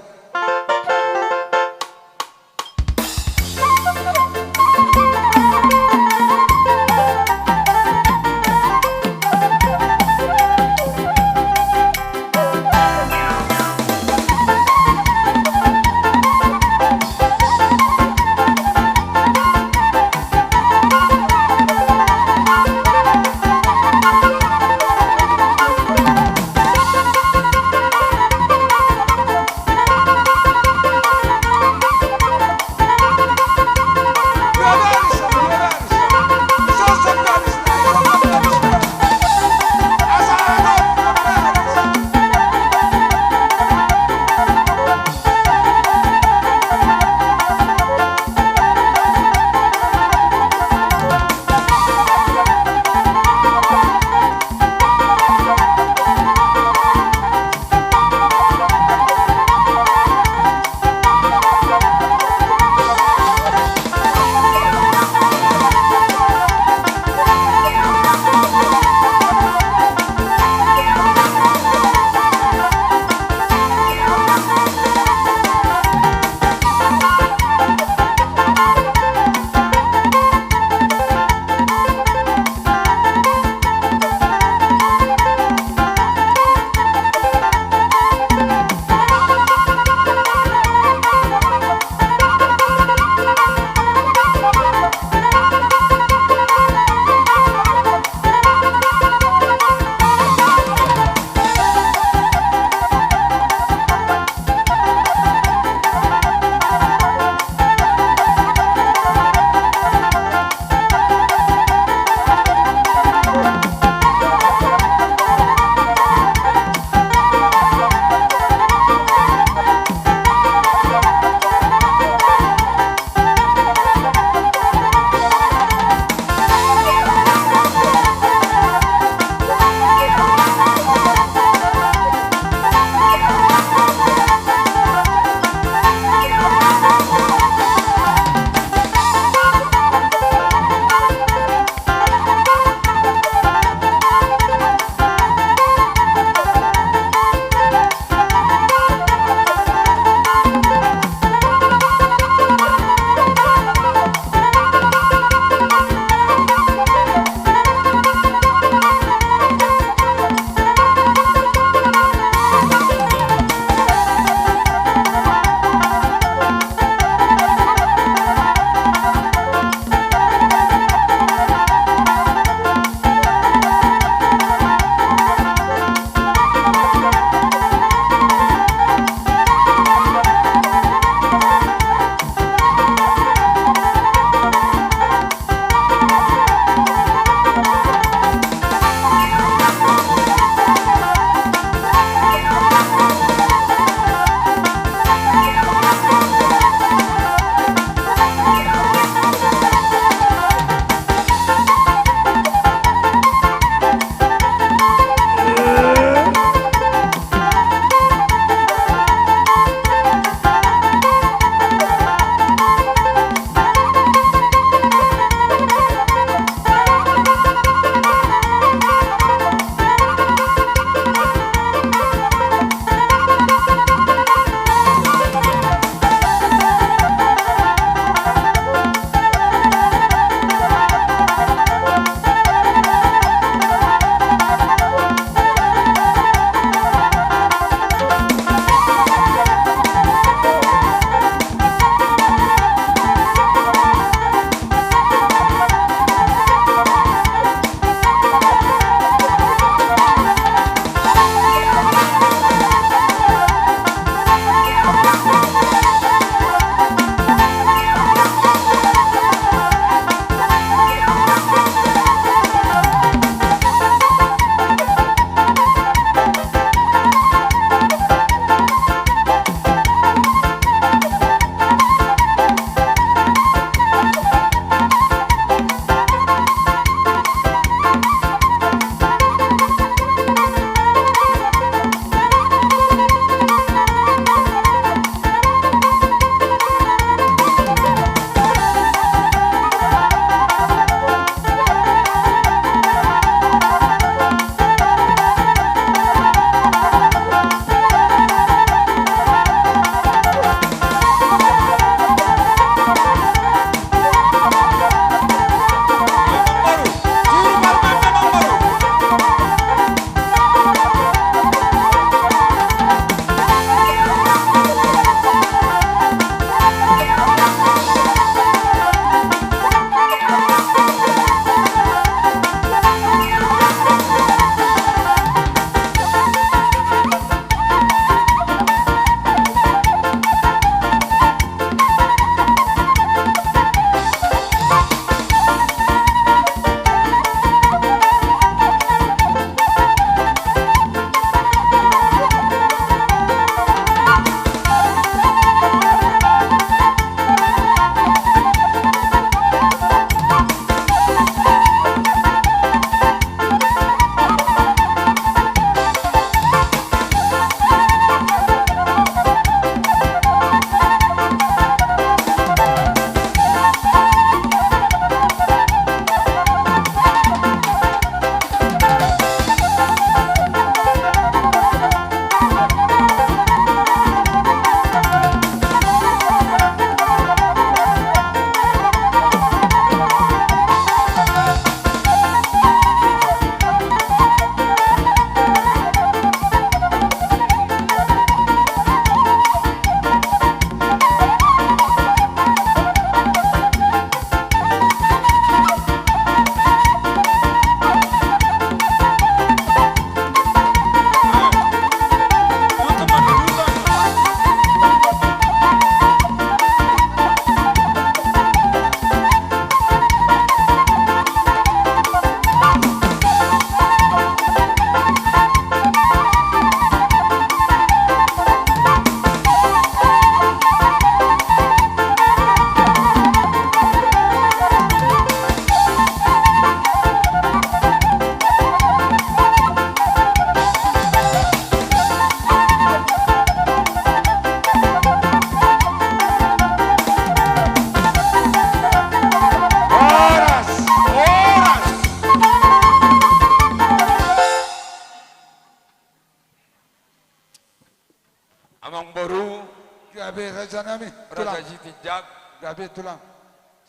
Raja nami, Raja Tulang. Sitinjak. Gabe, Tulang.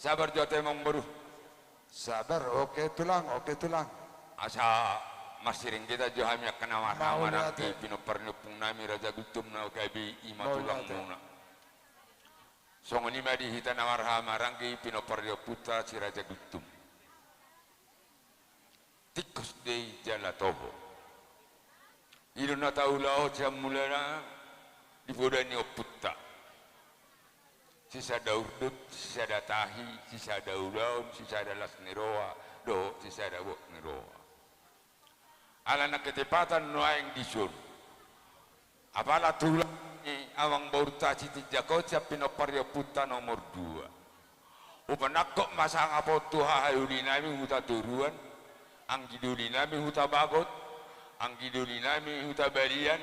Sabar jo ate, Amangboru. Sabar, oke, Tulang, oke, Tulang. Asa marsiringgit jo hami angka na marhahamaranggi, mauliate, pinompar ni ompung nami Raja Gultom na gabe i ma, mauliate, tulang muna. Songon i ma di hita na marhahamaranggi, pinompar ni ompunta si Raja Gultom. Tingkos do i jala toho. I do na taulahon sian mulana di poda ni ompunta. Sisada urdot, sisada tahi, sisada ulaon, sisada las ni roha, dohot sisada bot ni roha. Ala na ketepatan nuaeng dison. Apala tulang ni Amangborunta Sitinjak on sian pinompar ni ompunta nomor dua. Hupanangkok ma sangap on tu haha doli nami huta toruan, anggi doli nami huta bagot, anggi doli nami huta balian,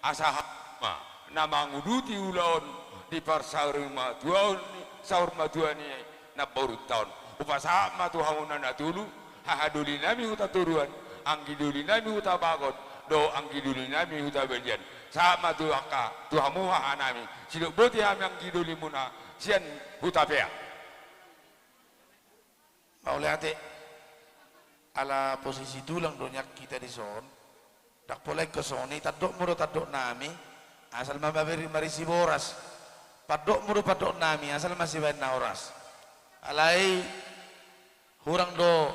asa hamu ma na manguduti ulaon di parsaurmatuaon, saurmatua ni namborunta on. Hupasahat ma tu hamuna na tolu, haha doli nami huta toruan, anggi doli nami huta bagot, dohot anggi doli nami huta balian. Sahat ma tu angka, tu hamu haha nami, sidok boti hami anggi doli muna sian Hutapea. Mauliate. Ala posisi tulang do nian hita dison. Ndang pola ingkon songon i, tandokmu do tandok nami, asal ma maberi marisi boras. Pandokmu do pandok nami, asal ma sibaen na horas. Alai hurang do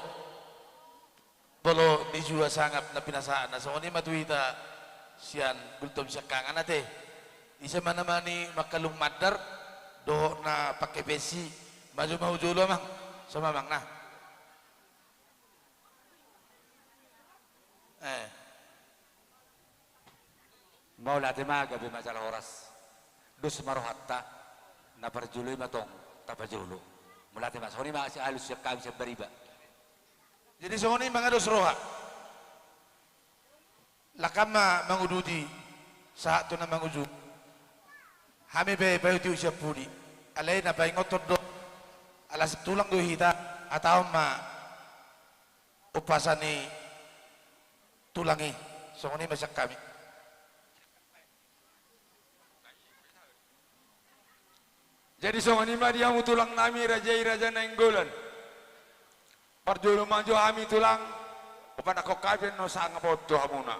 molo dijua sangap na pinasahatna, songon i ma tu hita sian Gultom siangkangan ate. Ise ma na mani mangkalung mandar dohot na pangke pensi, maju ma hu jolo, Amang. Songon i ma, Amang, na. Eh. Mauliate ma, gabe ma jala horas. Dos ma rohanta, na parjolo i ma tong tapajolo. Mauliate ma, songon i ma sialusan sian hami sian Bariba. Jadi songon i ma, nga dos roha. Langka ma manguduti, sahat tu na mangujungi. Hami pe paihutihut sian pudi. Alai na paingothon do, ala tulang do hita, hatahon ma umpasa ni tulang i, songon i ma sian hami. Jadi songon i ma di hamu tulang nami, raja i Raja Nainggolan. Parjolo ma jo hami tulang, hupanangkok hami pe annon sangap on tu hamuna.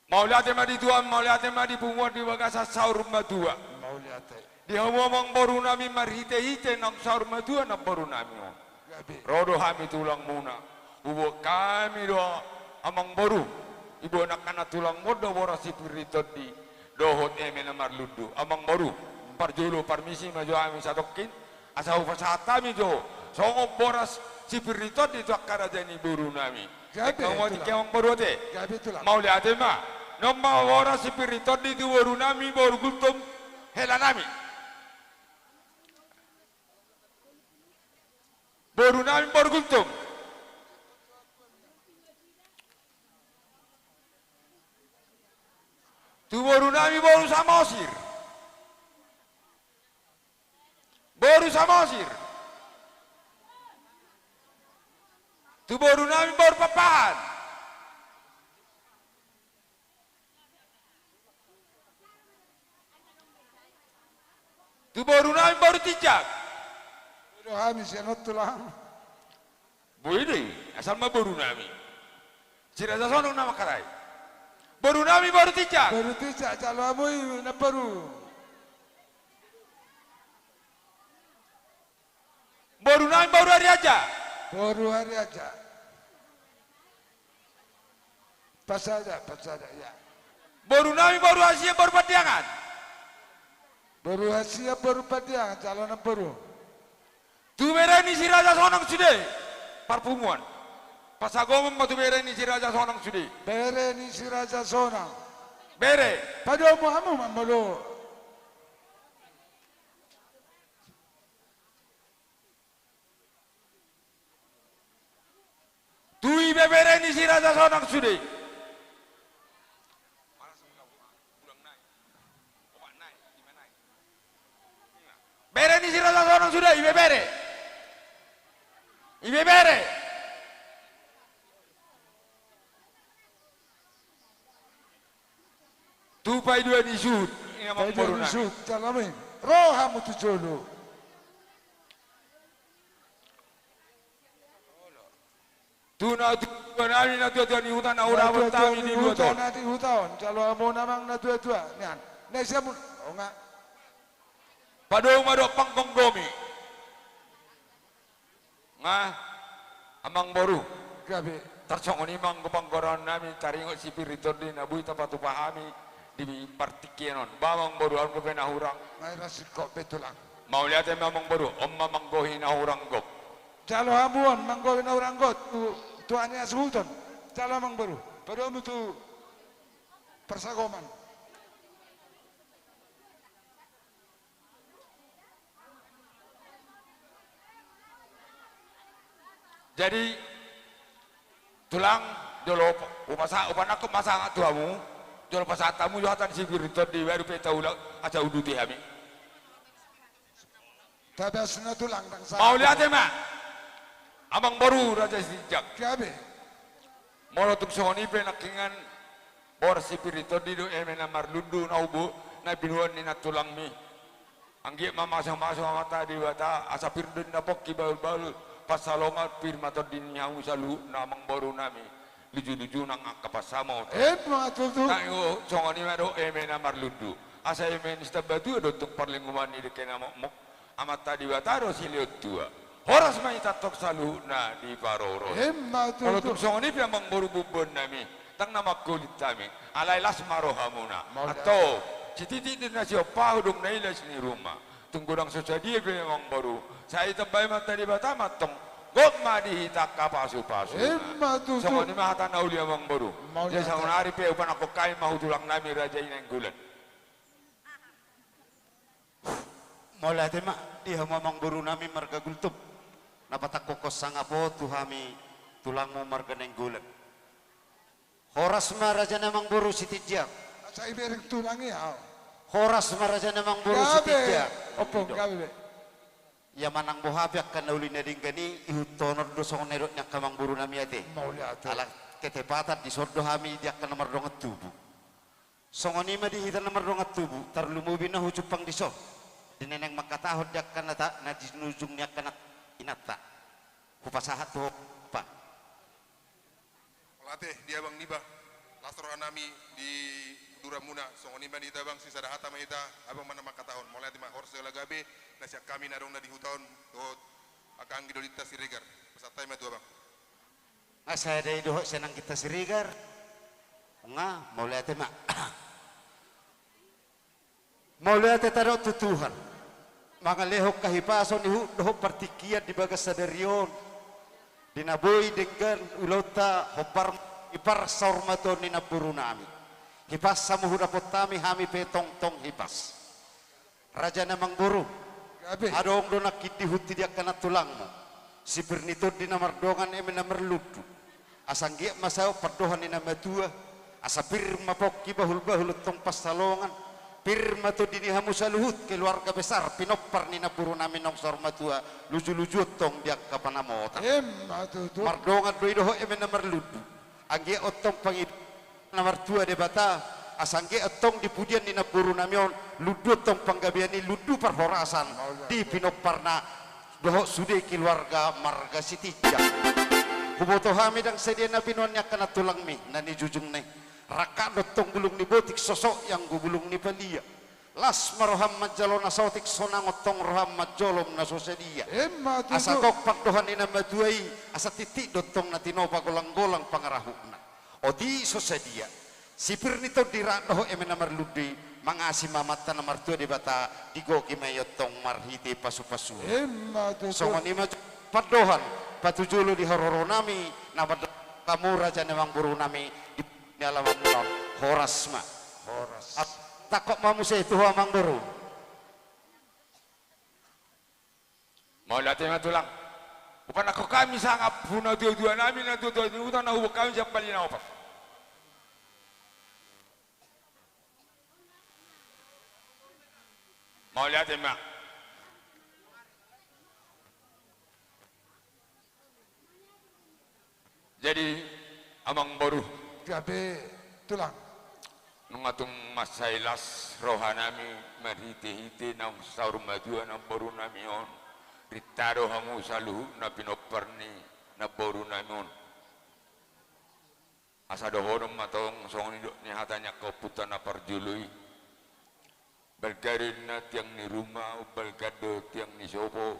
Mauliate ma di Tuhan, mauliate ma di punguan di bagasan saur matua. Mauliate. Di hamu amangboru nami marhitehite naung saur matua namboru nami on. Gabe. Ro do hami tulangmuna. Huboan hami do amangboru. Iboan angka na tulangmuna do boras sipir ni tondi. Dohot eme na marlundu. Amangboru. Parjolo parmisi ma jo hami satongkin. Asa hupasahat hami jo, songon boras sipir ni tondi tu angka raja ni boru nami. Gabe, tulang. Tingki amangboru ate. Gabe, tulang. Mauliate ma. Nunga boras sipir ni tondi tu boru nami, boru Gultom, hela nami. Boru nami, boru Gultom. Tu boru nami, boru Samosir. Boru Samosir. Tu boru nami, boru Pakpahan. Tu boru nami, boru Tinjak. Boru hami sian on, tulang. Boi do i, asal ma boru nami. Si Raja Sonong na mangkatai. Boru nami, boru Tinjak. Boru Tinjak, jalo hamu i namboru. Boru nami, boru Ariaja. Boru Ariaja. Pas saja, pas saja, ya. Boru nami, boru Hasia, boru Pandiangan. Boru Hasia, boru Pandiangan, jalo namboru. Tu bere ni si Raja Sonong sude. Parpunguan. Pasagoman ma tu bere ni si Raja Sonong sude. Bere ni si Raja Sonong. Bere. Padomu hamu ma molo. Tu ibebere ni si Raja Sonong sude. Bere ni si Raja Sonong sude, ibebere. Ibebere. Tu paidua ni suhut. Amangboru nami. Ro hamu tu jolo. Tu natuatua ni huta na hurang hami di huta on. Jalo hamu amang natuatua nian. Na siamun. O nga. Padomu ma dohot panggomgomi. Nga, amangboru. Gabe. Tarsongon i ma anggo panggoraon nami taringot sipir ni tondi na boi tapatupa hami di partingkian on. Ba amangboru, on dope na hurang. Mauliate ma amangboru, on ma manggohi na hurang gok. Jalo hamu on manggohi na hurang gok tu, tu hasuhuton. Jalo amangboru. Padomu tu parsagoman. Jadi, tulang, jolo hupa-, hupasa-, hupanangkok ma sahat tu hamu, jolo pasahat hamu jo hata ni sipir ni tondi, baru pe taulak, asa uduti hami. Tabasna tulang, dang sahat. Mauliate ma. Amangboru Raja Sitinjak. Gabe. Molo tung songon i pe nangkiningan boras sipir ni tondi do eme na marlundu na hubo na binuan ni nantulangmi. Anggiat ma mamasu-masu Amanta Debata, asa pir do ninna pongki bahul-bahul pansalongan, pir ma tondi ni hamu saluhutna amangboru nami. Luju-luju nang angka pansamotan. Emma tutu. Nang i songon i ma do eme na marlundu. Asa eme ni Sitambatua do tung parlinggoman ni dengke na mokmok. Amanta Debata do silehon tua. Horas ma hita tong saluhutna diparorot. Emma tutu. Molo tung songon i pe amangboru bubuan nami, ndang na mangkulit hami. Alai las ma rohamuna. Mauliate. Antong, sititik do na siompa, hudong na ilas ni ruma. Tung godang so sadia pe amangboru, sai tambai Amanta Debata ma antong. Gok ma di hita angka pasu-pasuna. Emma tutu. Songon i ma hata na uli amangboru. Mauliate. Jadi saonari pe hupanangkok hami ma tu tulang nami Raja i Nainggolan. Mauliate ma di hamu amangboru nami marga Gultom, na patangkokhon sangap on tu hami tulangmu marga Nainggolan. Horas ma raja ni amangboru Sitinjak. Asa ibereng tulang i au. Horas ma raja ni amangboru Sitinjak. Gabe. Ompung, gabe be. Ia manang boha pe angka na uli na denggan i, ihut honor do songon na nidok ni angka amangboru nami ate. Mauliate. Ala ketepatan dison do hami di angka na mardongan tubu. Songon i ma di hita na mardongan tubu, tarlumobi na hujumpang dison. Di na naeng mangkatahon di angka na ta-, na di ujung ni angka na inanta. Hupasahat tu ho, Pa. Mauliate di abang niba, las roha nami di uduranmuna, songon i ma di hita abang, sisada hata ma hita, abang ma na mangkatahon. Mauliate ma, horas jala gabe, na sian hami na adong na di huta on, dohot angka anggi dolinta Siregar. Pasahat hami ma tu abang. Nga sada i dohot sian anggita Siregar. Nga, mauliate ma. Mauliate tadok tu Tuhan. Mangalehon hahipason ihut dohot partingkian di bagas sadari on. Di na boi denggan ulaonta hombar i parsaurmatuaon ni namboru nami. Hipas hamu hudapot hami, hami pe tongtong hipas. Raja ni amangboru. Gabe. Adong do nangkin dihut di angka nantulangmu. Sipir ni tondi na mardongan eme na marlundu. Asa anggiat ma saut pandohan ni na matua. Asa pir ma pongki bahul-bahul antong pansalongan. Pir ma tondi ni hamu saluhut keluarga besar pinompar ni namboru nami naung saur matua. Luju-luju antong di angka panamotan. Emma tutu. Mardongan do i dohot eme na marlundu. Anggiat antong pangid- na martua Debata, asa anggiat antong di pudian ni namboru nami on, lundu antong panggabean i, lundu parhorasan, mauliate, di pinomparna, dohot sude keluarga marga Sitinjak. Huboto hami ndang sadia na binuan ni angka nantulangmi, na nijujungna i. Rangkap do antong bulung ni botik, sosok i anggo bulung ni palia. Las ma roham manjalo na saotik, sonang antong roham manjolom na so sadia. Emma tutu. Asa gok pandohan ni na matua i, asa titik do antong na tinopa, golang-golang pangarahutna. Otik so sadia. Sipir ni tondi rap dohot eme na marlundu i, mangasi ma Amanta na martua Debata, digoki ma i antong marhite pasu-pasu. Emma tutu. Songon i ma pandohan, patujolo di haroro nami, na mandok hamu raja ni amangboru nami, di ni alaman muna on, horas ma. Horas. Ap-, tangkok ma muse tu ho amangboru. Mauliate ma tulang. Hupanangkok hami sangap tu natuatua nami, natuatua ni huta na huboan hami sian Bali na Opat. Mauliate ma. Jadi, amangboru. Gabe, tulang. Nunga tung mansai las rohanami marhitehite naung saur matua namborunami on. Rintado hamu saluhutna pinompar ni namborunami on. Asa dohonon ma tong songon i dok ni hata ni angka ompunta na parjolo i. Balga do inna tiang ni ruma, umbalga do tiang ni sopo.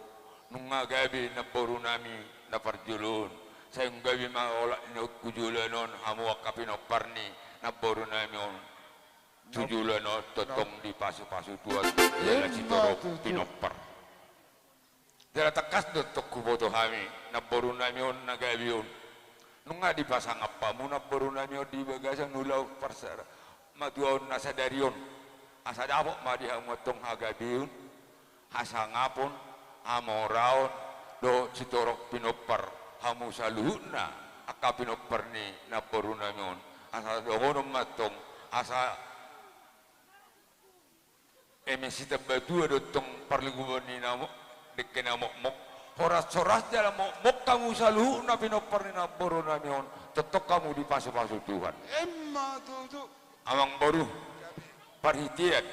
Nunga gabe namborunami na parjolo on. Sai gabe ma olat ni on tu joloan on, hamu angka pinompar ni namborunami on. Tu joloan on tongtong dipasupasu Tuhan jala sitorop pinompar. Jala tangkas do tong huboto hami namborunami on na gabe on. Nunga dipasangap hamu namborunami on di bagasan ulaon parsara matuaon na sadari on. Asa dapot ma di hamu antong hagabeon, hasangapon, hamoraon, dohot sitorop pinompar, hamu saluhutna angka pinompar ni namborunami on. Asa dohonon ma antong, asa eme sitamba tua do tong parlinggoman ni na mo-, dengke na mokmok. Horas-horas jala mokmok hamu saluhutna pinompar ni namborunami on, tongtong hamu dipasupasu Tuhan. Emma tutu. Amang boru, parhitean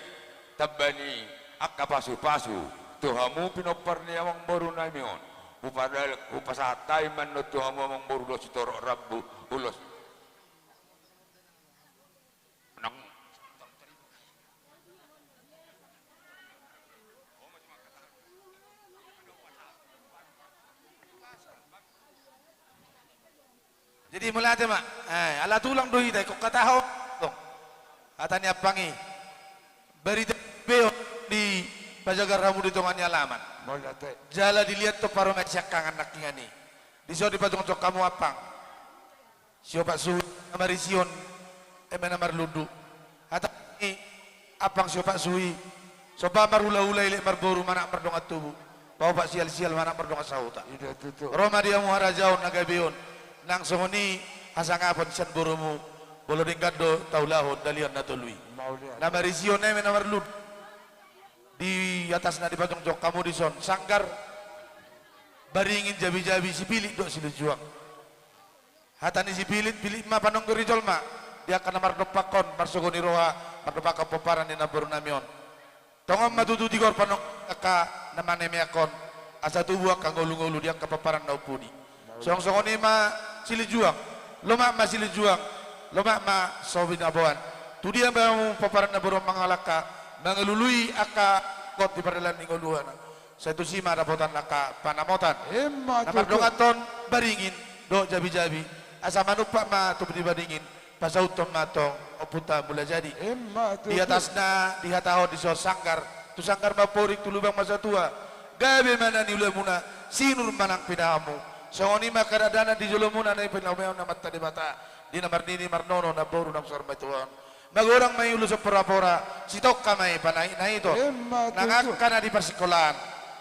tamba ni angka pasupasu tu hamu pinompar ni amang borunami on, hupadal-, hupasahat hami ma annon tu hamu amang boru dohot sitorop rambu ulos. Nang. Jadi mauliate ma, eh, ala tulang do hita, ingkon hatahon tong hata ni ampang i. Barita be on dipajagar hamu di tonga ni alaman. Mauliate. Jala dilehon tong parumaen siangkangan nangkiningan i. Dison dipajongjong hamu ampang. Siopat suhi na marisi on, eme na marlundu. Hata ni ampang siopat suhi, somba marhulahula, elek marboru, manat mardongan tubu, paopat sialsial, manat mardongan sahuta. Ida tutu. Ro ma di hamu harajaon na gabe on, nang songon i hasangapon sian borumu, molo denggan do taulahon dalihan na tolu i. Mauliate. Na marisi on eme na marlundu. Di atasna dipajongjong hamu dison, sanggar, baringin, jabijabi, sipilit dohot silinjuang. Hata ni sipilit, pilit ma panonggo ni jolma di angka na mardompakkon, marsogo ni roha, mardompakkon pomparan ni namborunami on. Tongon ma tutu tigor panonggo angka na manemeakkon, asa tubu angka ngolungolu di angka pomparan na umpudi. Songon i ma silinjuang, lomak ma silinjuang, lomak ma so binaboan. Tudia ma hamu pomparan na boru on mangalangka, mangalului angka kot di pardalan ni ngoluhana. Sai tusi ma dapotan angka panamotan. Emma tutu. Na mardonganhon baringin dohot jabijabi. Asa manumpak ma tubu ni baringin, pasauthon ma tong ompunta Mulajadi. Emma tutu. Di atasna dihatahon dison sanggar, tu sanggar ma amporik, tu lubang ma satua. Gabe ma na niulamuna, sinur ma nang pinahanmu. Songon i ma angka dakdanak di jolomuna na nipalehon ni Amanta Debata, di na marnini marnono namboru naung saur matua on. Magodang ma i ulos porampora, sitongka ma i panaitnaiton. Emma tutu. Nang angka na di parsikolaan,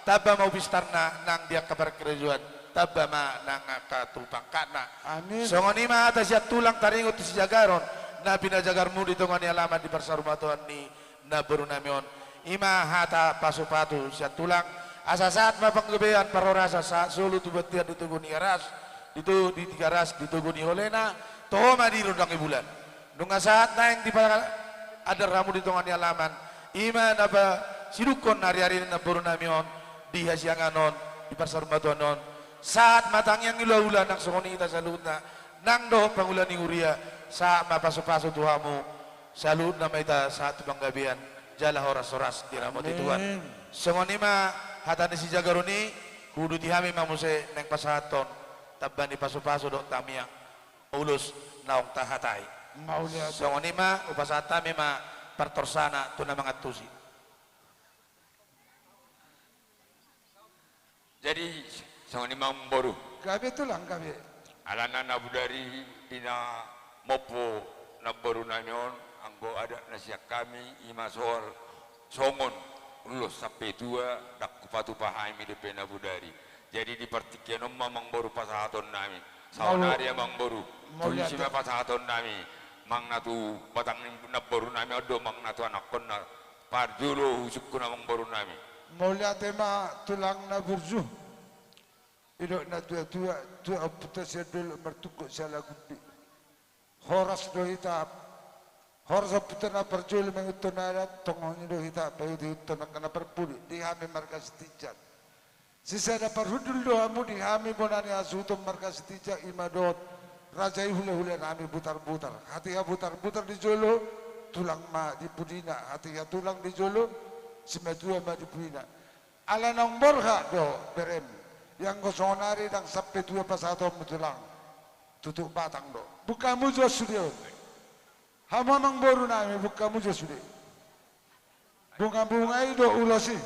tamba ma upistarna, nang di angka parkarejoan, tamba ma nang angka tu pangkatna. Amin. Songon i ma hata sian tulang taringot tu sijagaron na pinajagarmu di tonga ni alaman di parsaurmatuaon ni namborunami on. I ma hata pasupasu sian tulang, asa sahat ma panggabean parhorasan, sahat solu tu bontean di togu ni Aras, di to-, di Tigaras, di togu ni Holena, toho ma di rondang ni bulan. Nunga sahat naeng dipaandar hamu di tonga ni alaman, i ma na pasidungkon ari-ari ni namborunami on, di hasiangan on, di parsaurmatuaon on. Sahat ma tangiang ni hulahula nang songon i hita saluhutna, nang dohot pangula ni huria, sahat ma pasupasu tu hamu saluhutna ma hita, sahat tu panggabean jala horas-horas diramoti Tuhan. Amin. Songon i ma hata ni sijagaron i, huuduti hami ma muse naeng pasahathon tamba ni pasupasu dohot tangiang ulos naung tahatai. Mauliate. Songon i ma hupasahat hami ma partorsana tu na mangantusi. Jadi songon i ma amang boru. Gabe tulang, gabe. Alana na bodari di na mompo namborunami on, anggo adat na sian hami, i ma soal songon ulos sampe tua, ndang hupatupa hami dope na bodari. Jadi di partingkian on ma amang boru pasahatonnami. Saonari amang boru, tu isi ma pasahatonnami. Manang na tu batang ni namborunami on do, manang na tu anakkonna. Parjolo husungkun amang borunami. Mauliate ma tulang na burju. Didok na tua-tua, tua ompunta sian dolok, martungkot sialagundi. Horas do hita Horas ompunta na parjolo mangihuthon adat, tong songon i do hita paihuthon angka na parpudi di hami marga Sitinjak. Sisada parhundul do hamu di hami bona ni hasuhuton marga Sitinjak, i ma dohot raja i hulahula nami Butarbutar. Hatiha Butarbutar di jolo, tulang ma di pudina, hatiha tulang di jolo, simatua ma di pudina. Ala naung borhat do berem, ianggo songon ari ndang sampe tua pasahatonmu tulang. Tutup batang do. Buka hamu jo sude on. Hamu amangboru nami, buka hamu jo sude. Bunga-bunga i do ulos i.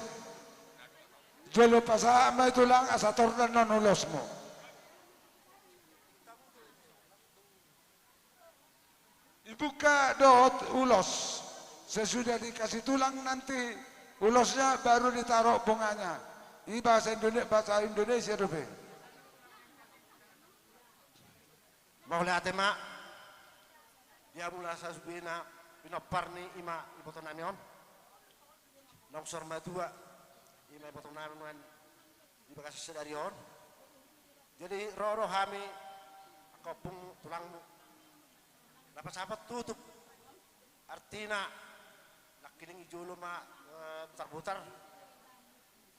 Jolo pasahat ma i tulang, asa tor annon ulosmu. Dibuka dohot ulos. Sesudah dikasih tulang nanti ulosnya baru ditaruh bunganya. I bahasa Indone-, bahasa Indonesia dope. Mauliate ma. Dia mula sasubena pinompar ni i ma iboto nami on. Naung saur matua i ma iboto nami nuaeng di bagasan sadari on. Jadi ro do hami angka ompung tulangmu na pasapot tutup. Artina nangkining i jolo ma, eh, Butarbutar.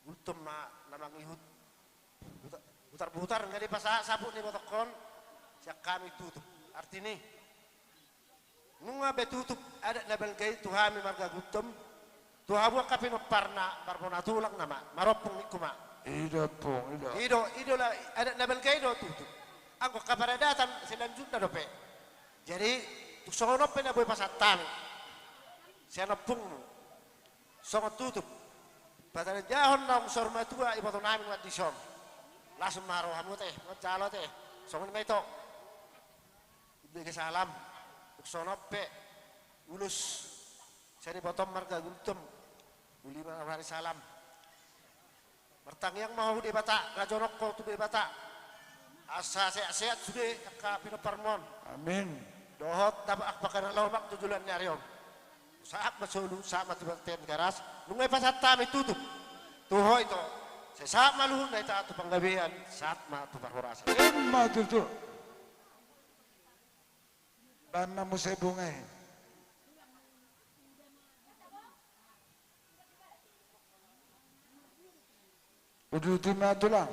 Gultom ma na mangihut. Buta-, Butarbutar, nunga dipasahat saput ni ibotongkon, sian hami tutup. Artini, nunga be tutup adat na balga i tu hami marga Gultom, tu hamu angka pinomparna, marbona tulang nama, marompung ningku ma. I do ompung, i do. I do, i do la, adat na balga i do tutup. Anggo angka paradatan selanjutna dope. Jadi, tung songon on pe na boi pasahat hami sian ompungmu. Songon tutup. Pataridahon naung saur matua iboto nami nuaeng dison. Las ma rohamu ate, manjalo ate. Songon i ma ito. Umbege salam. Tung songon on pe ulos sian ibotom marga Gultom. Uli ma roha ni salam. Martangiang ma ho tu Debata, rajonon ho tu Debata. Asa sehat-sehat sude angka pinomparmon. Amin. Dohot dapot angka na lomak tu joloan ni ari on. Sahat ma solu, sahat ma tu bontean Garas. Nunga dipasahat hami tutup. Tu ho ito. Sai sahat ma luhutna hita tu panggabean, sahat ma tu parhorasan. Ima tutu. Baen ma muse bunga i. Uduti ma tulang.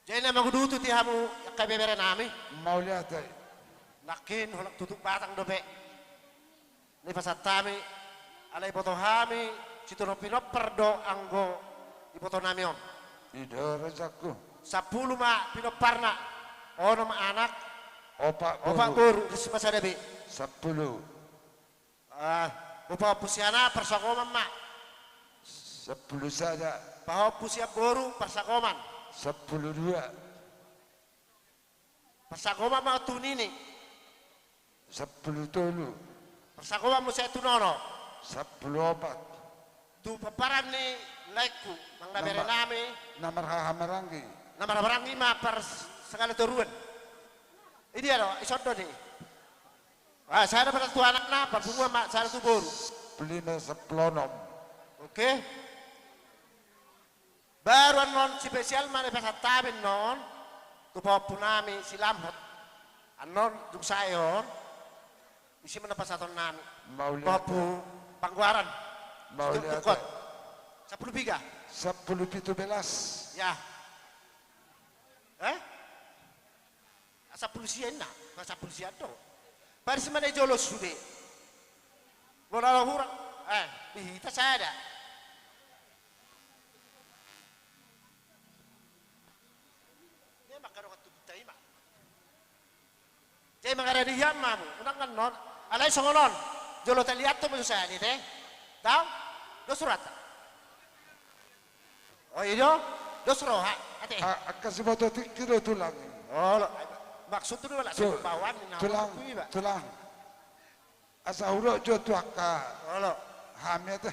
Jadi na manguduti hamu angka ibebere nami. Mauliate. Nangkin holan tutup batang dope. Dipasahat hami, alai iboto hami, situtu pinompar do anggo iboto nami on. I do rajaku. Sampulu ma pinomparna, onom anak, opat boru. Opat boru, ris ma sada be. Sampulu. Ah, pahompu sian anak parsagoman ma. Sampulu sada. Pahompu sian boru parsagoman. Sampulu dua. Parsagoman ma tu nini. Sampulu tolu. Parsagoman muse tu nono. Sampulu opat. Tu pomparan ni laengku, amang na bere nami. Na marhahamaranggi. Na marhahamaranggi ma par s-, sagala toruan. I dia do, ison do ni. Ah, sada ma tu anakna, parpunguan ma, sada tu boru. Sampulu lima, sampulu onom. Oke. Baru annon spesial ma na dipasahat hami annon tu pahompu nami si Lamhot. Annon dung sae on, ise ma na pasahaton nami. Mauliate. Pahompu Panggoaran. Mauliate. Situngkot. Sampulu piga? Sampulu pitu belas. Ya. Eh? Sampulu sia inna, ma sampulu sia do. Paris ma na i jolo sude. Bola lo hurang, eh, di hita sada. Dia makarokan tubuh tai ma. Jadi mangada di hian mamu, unang kan non. Alai songon on. Jolo taliat tu manusia ni te. Tau? Do surat. Oh, i do? Dos roha, ate. A-, angka siboto tingki do tulang i. Olo, maksud tu do, tu-, bawaan ni nama tulang, tu iba. Tulang. Asa hurok jo tu angka. Olo. Hami, ate.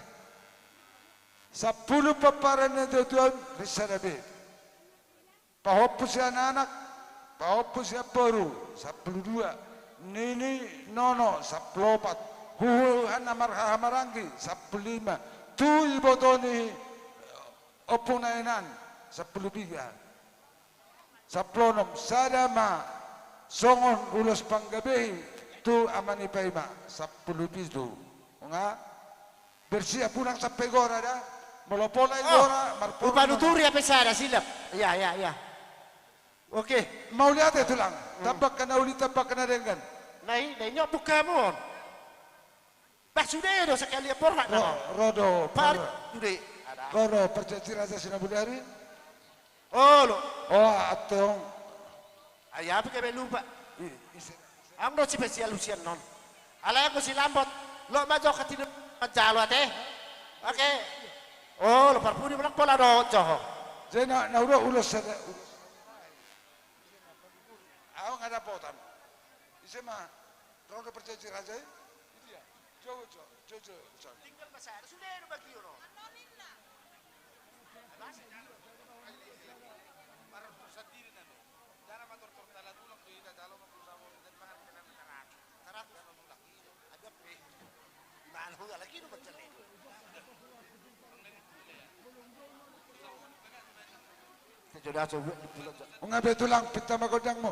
Sampulu pomparan ni tulang, ris sada be. Pahompu sian anak, pahompu sian boru, sampulu dua. Nini, nono, sampulu opat. Huhut na marhahamaranggi, sampulu lima. Tu iboto ni ompung na inan, sampulu piga. Sampulu onom, sada ma songon ulos panggabean Tu ama ni paima, sampulu pitu. Nga, bersiap unang sampe gora da. Molo pola i gora, marpola. Upa nuturi ape sada silap. Iya, iya, iya. Oke. Mauliate tulang. Tambahkan na uli, tambahkan na denggan. Nai, nai nyok buka mon. Bah, sude do sekalian porhat na. Ro do. Par sude. Ro do parjanji raja Sinabudari. Olo. O, antong. Ai ape ke be lupa. Ang do sipesial usian non. Alai anggo si Lambot, lo ma jo katino manjalo ate. Oke. Olo, parpudi manang pola do jo. Jadi na, na udah ulos sada. Au nga dapotan. Ise ma. Ro do parjanji raja i? Tinggal masalah sude do bagi ono. Nga be tulang pinta ma gondangmu.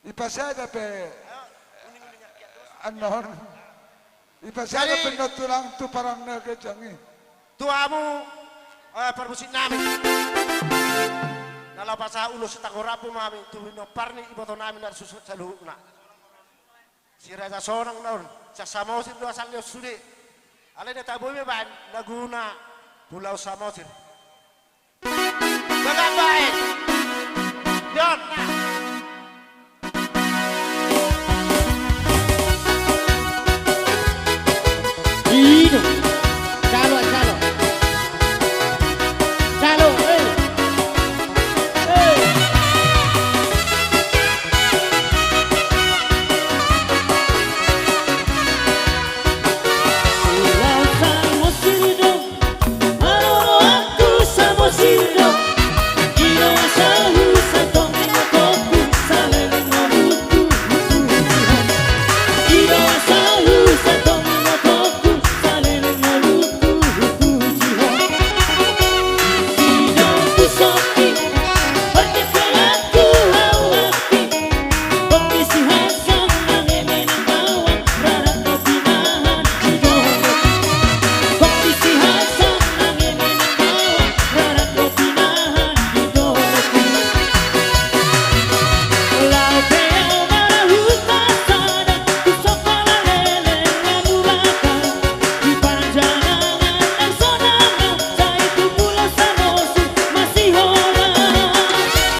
Ipasada pe annon. Ipasada pe annon tulang tu parang na ganjang i. Tu hamu, eh, parmusik nami. Na laho pasahat ulos sitanggo rambu ma hami tu pinompar ni iboto nami na susa saluhutna. Si Raja Sonang na on, sian Samosir do asalna on sude. Alai na tabo i ma baen na guna pulau Samosir. Bagak baen. Yon. Ino.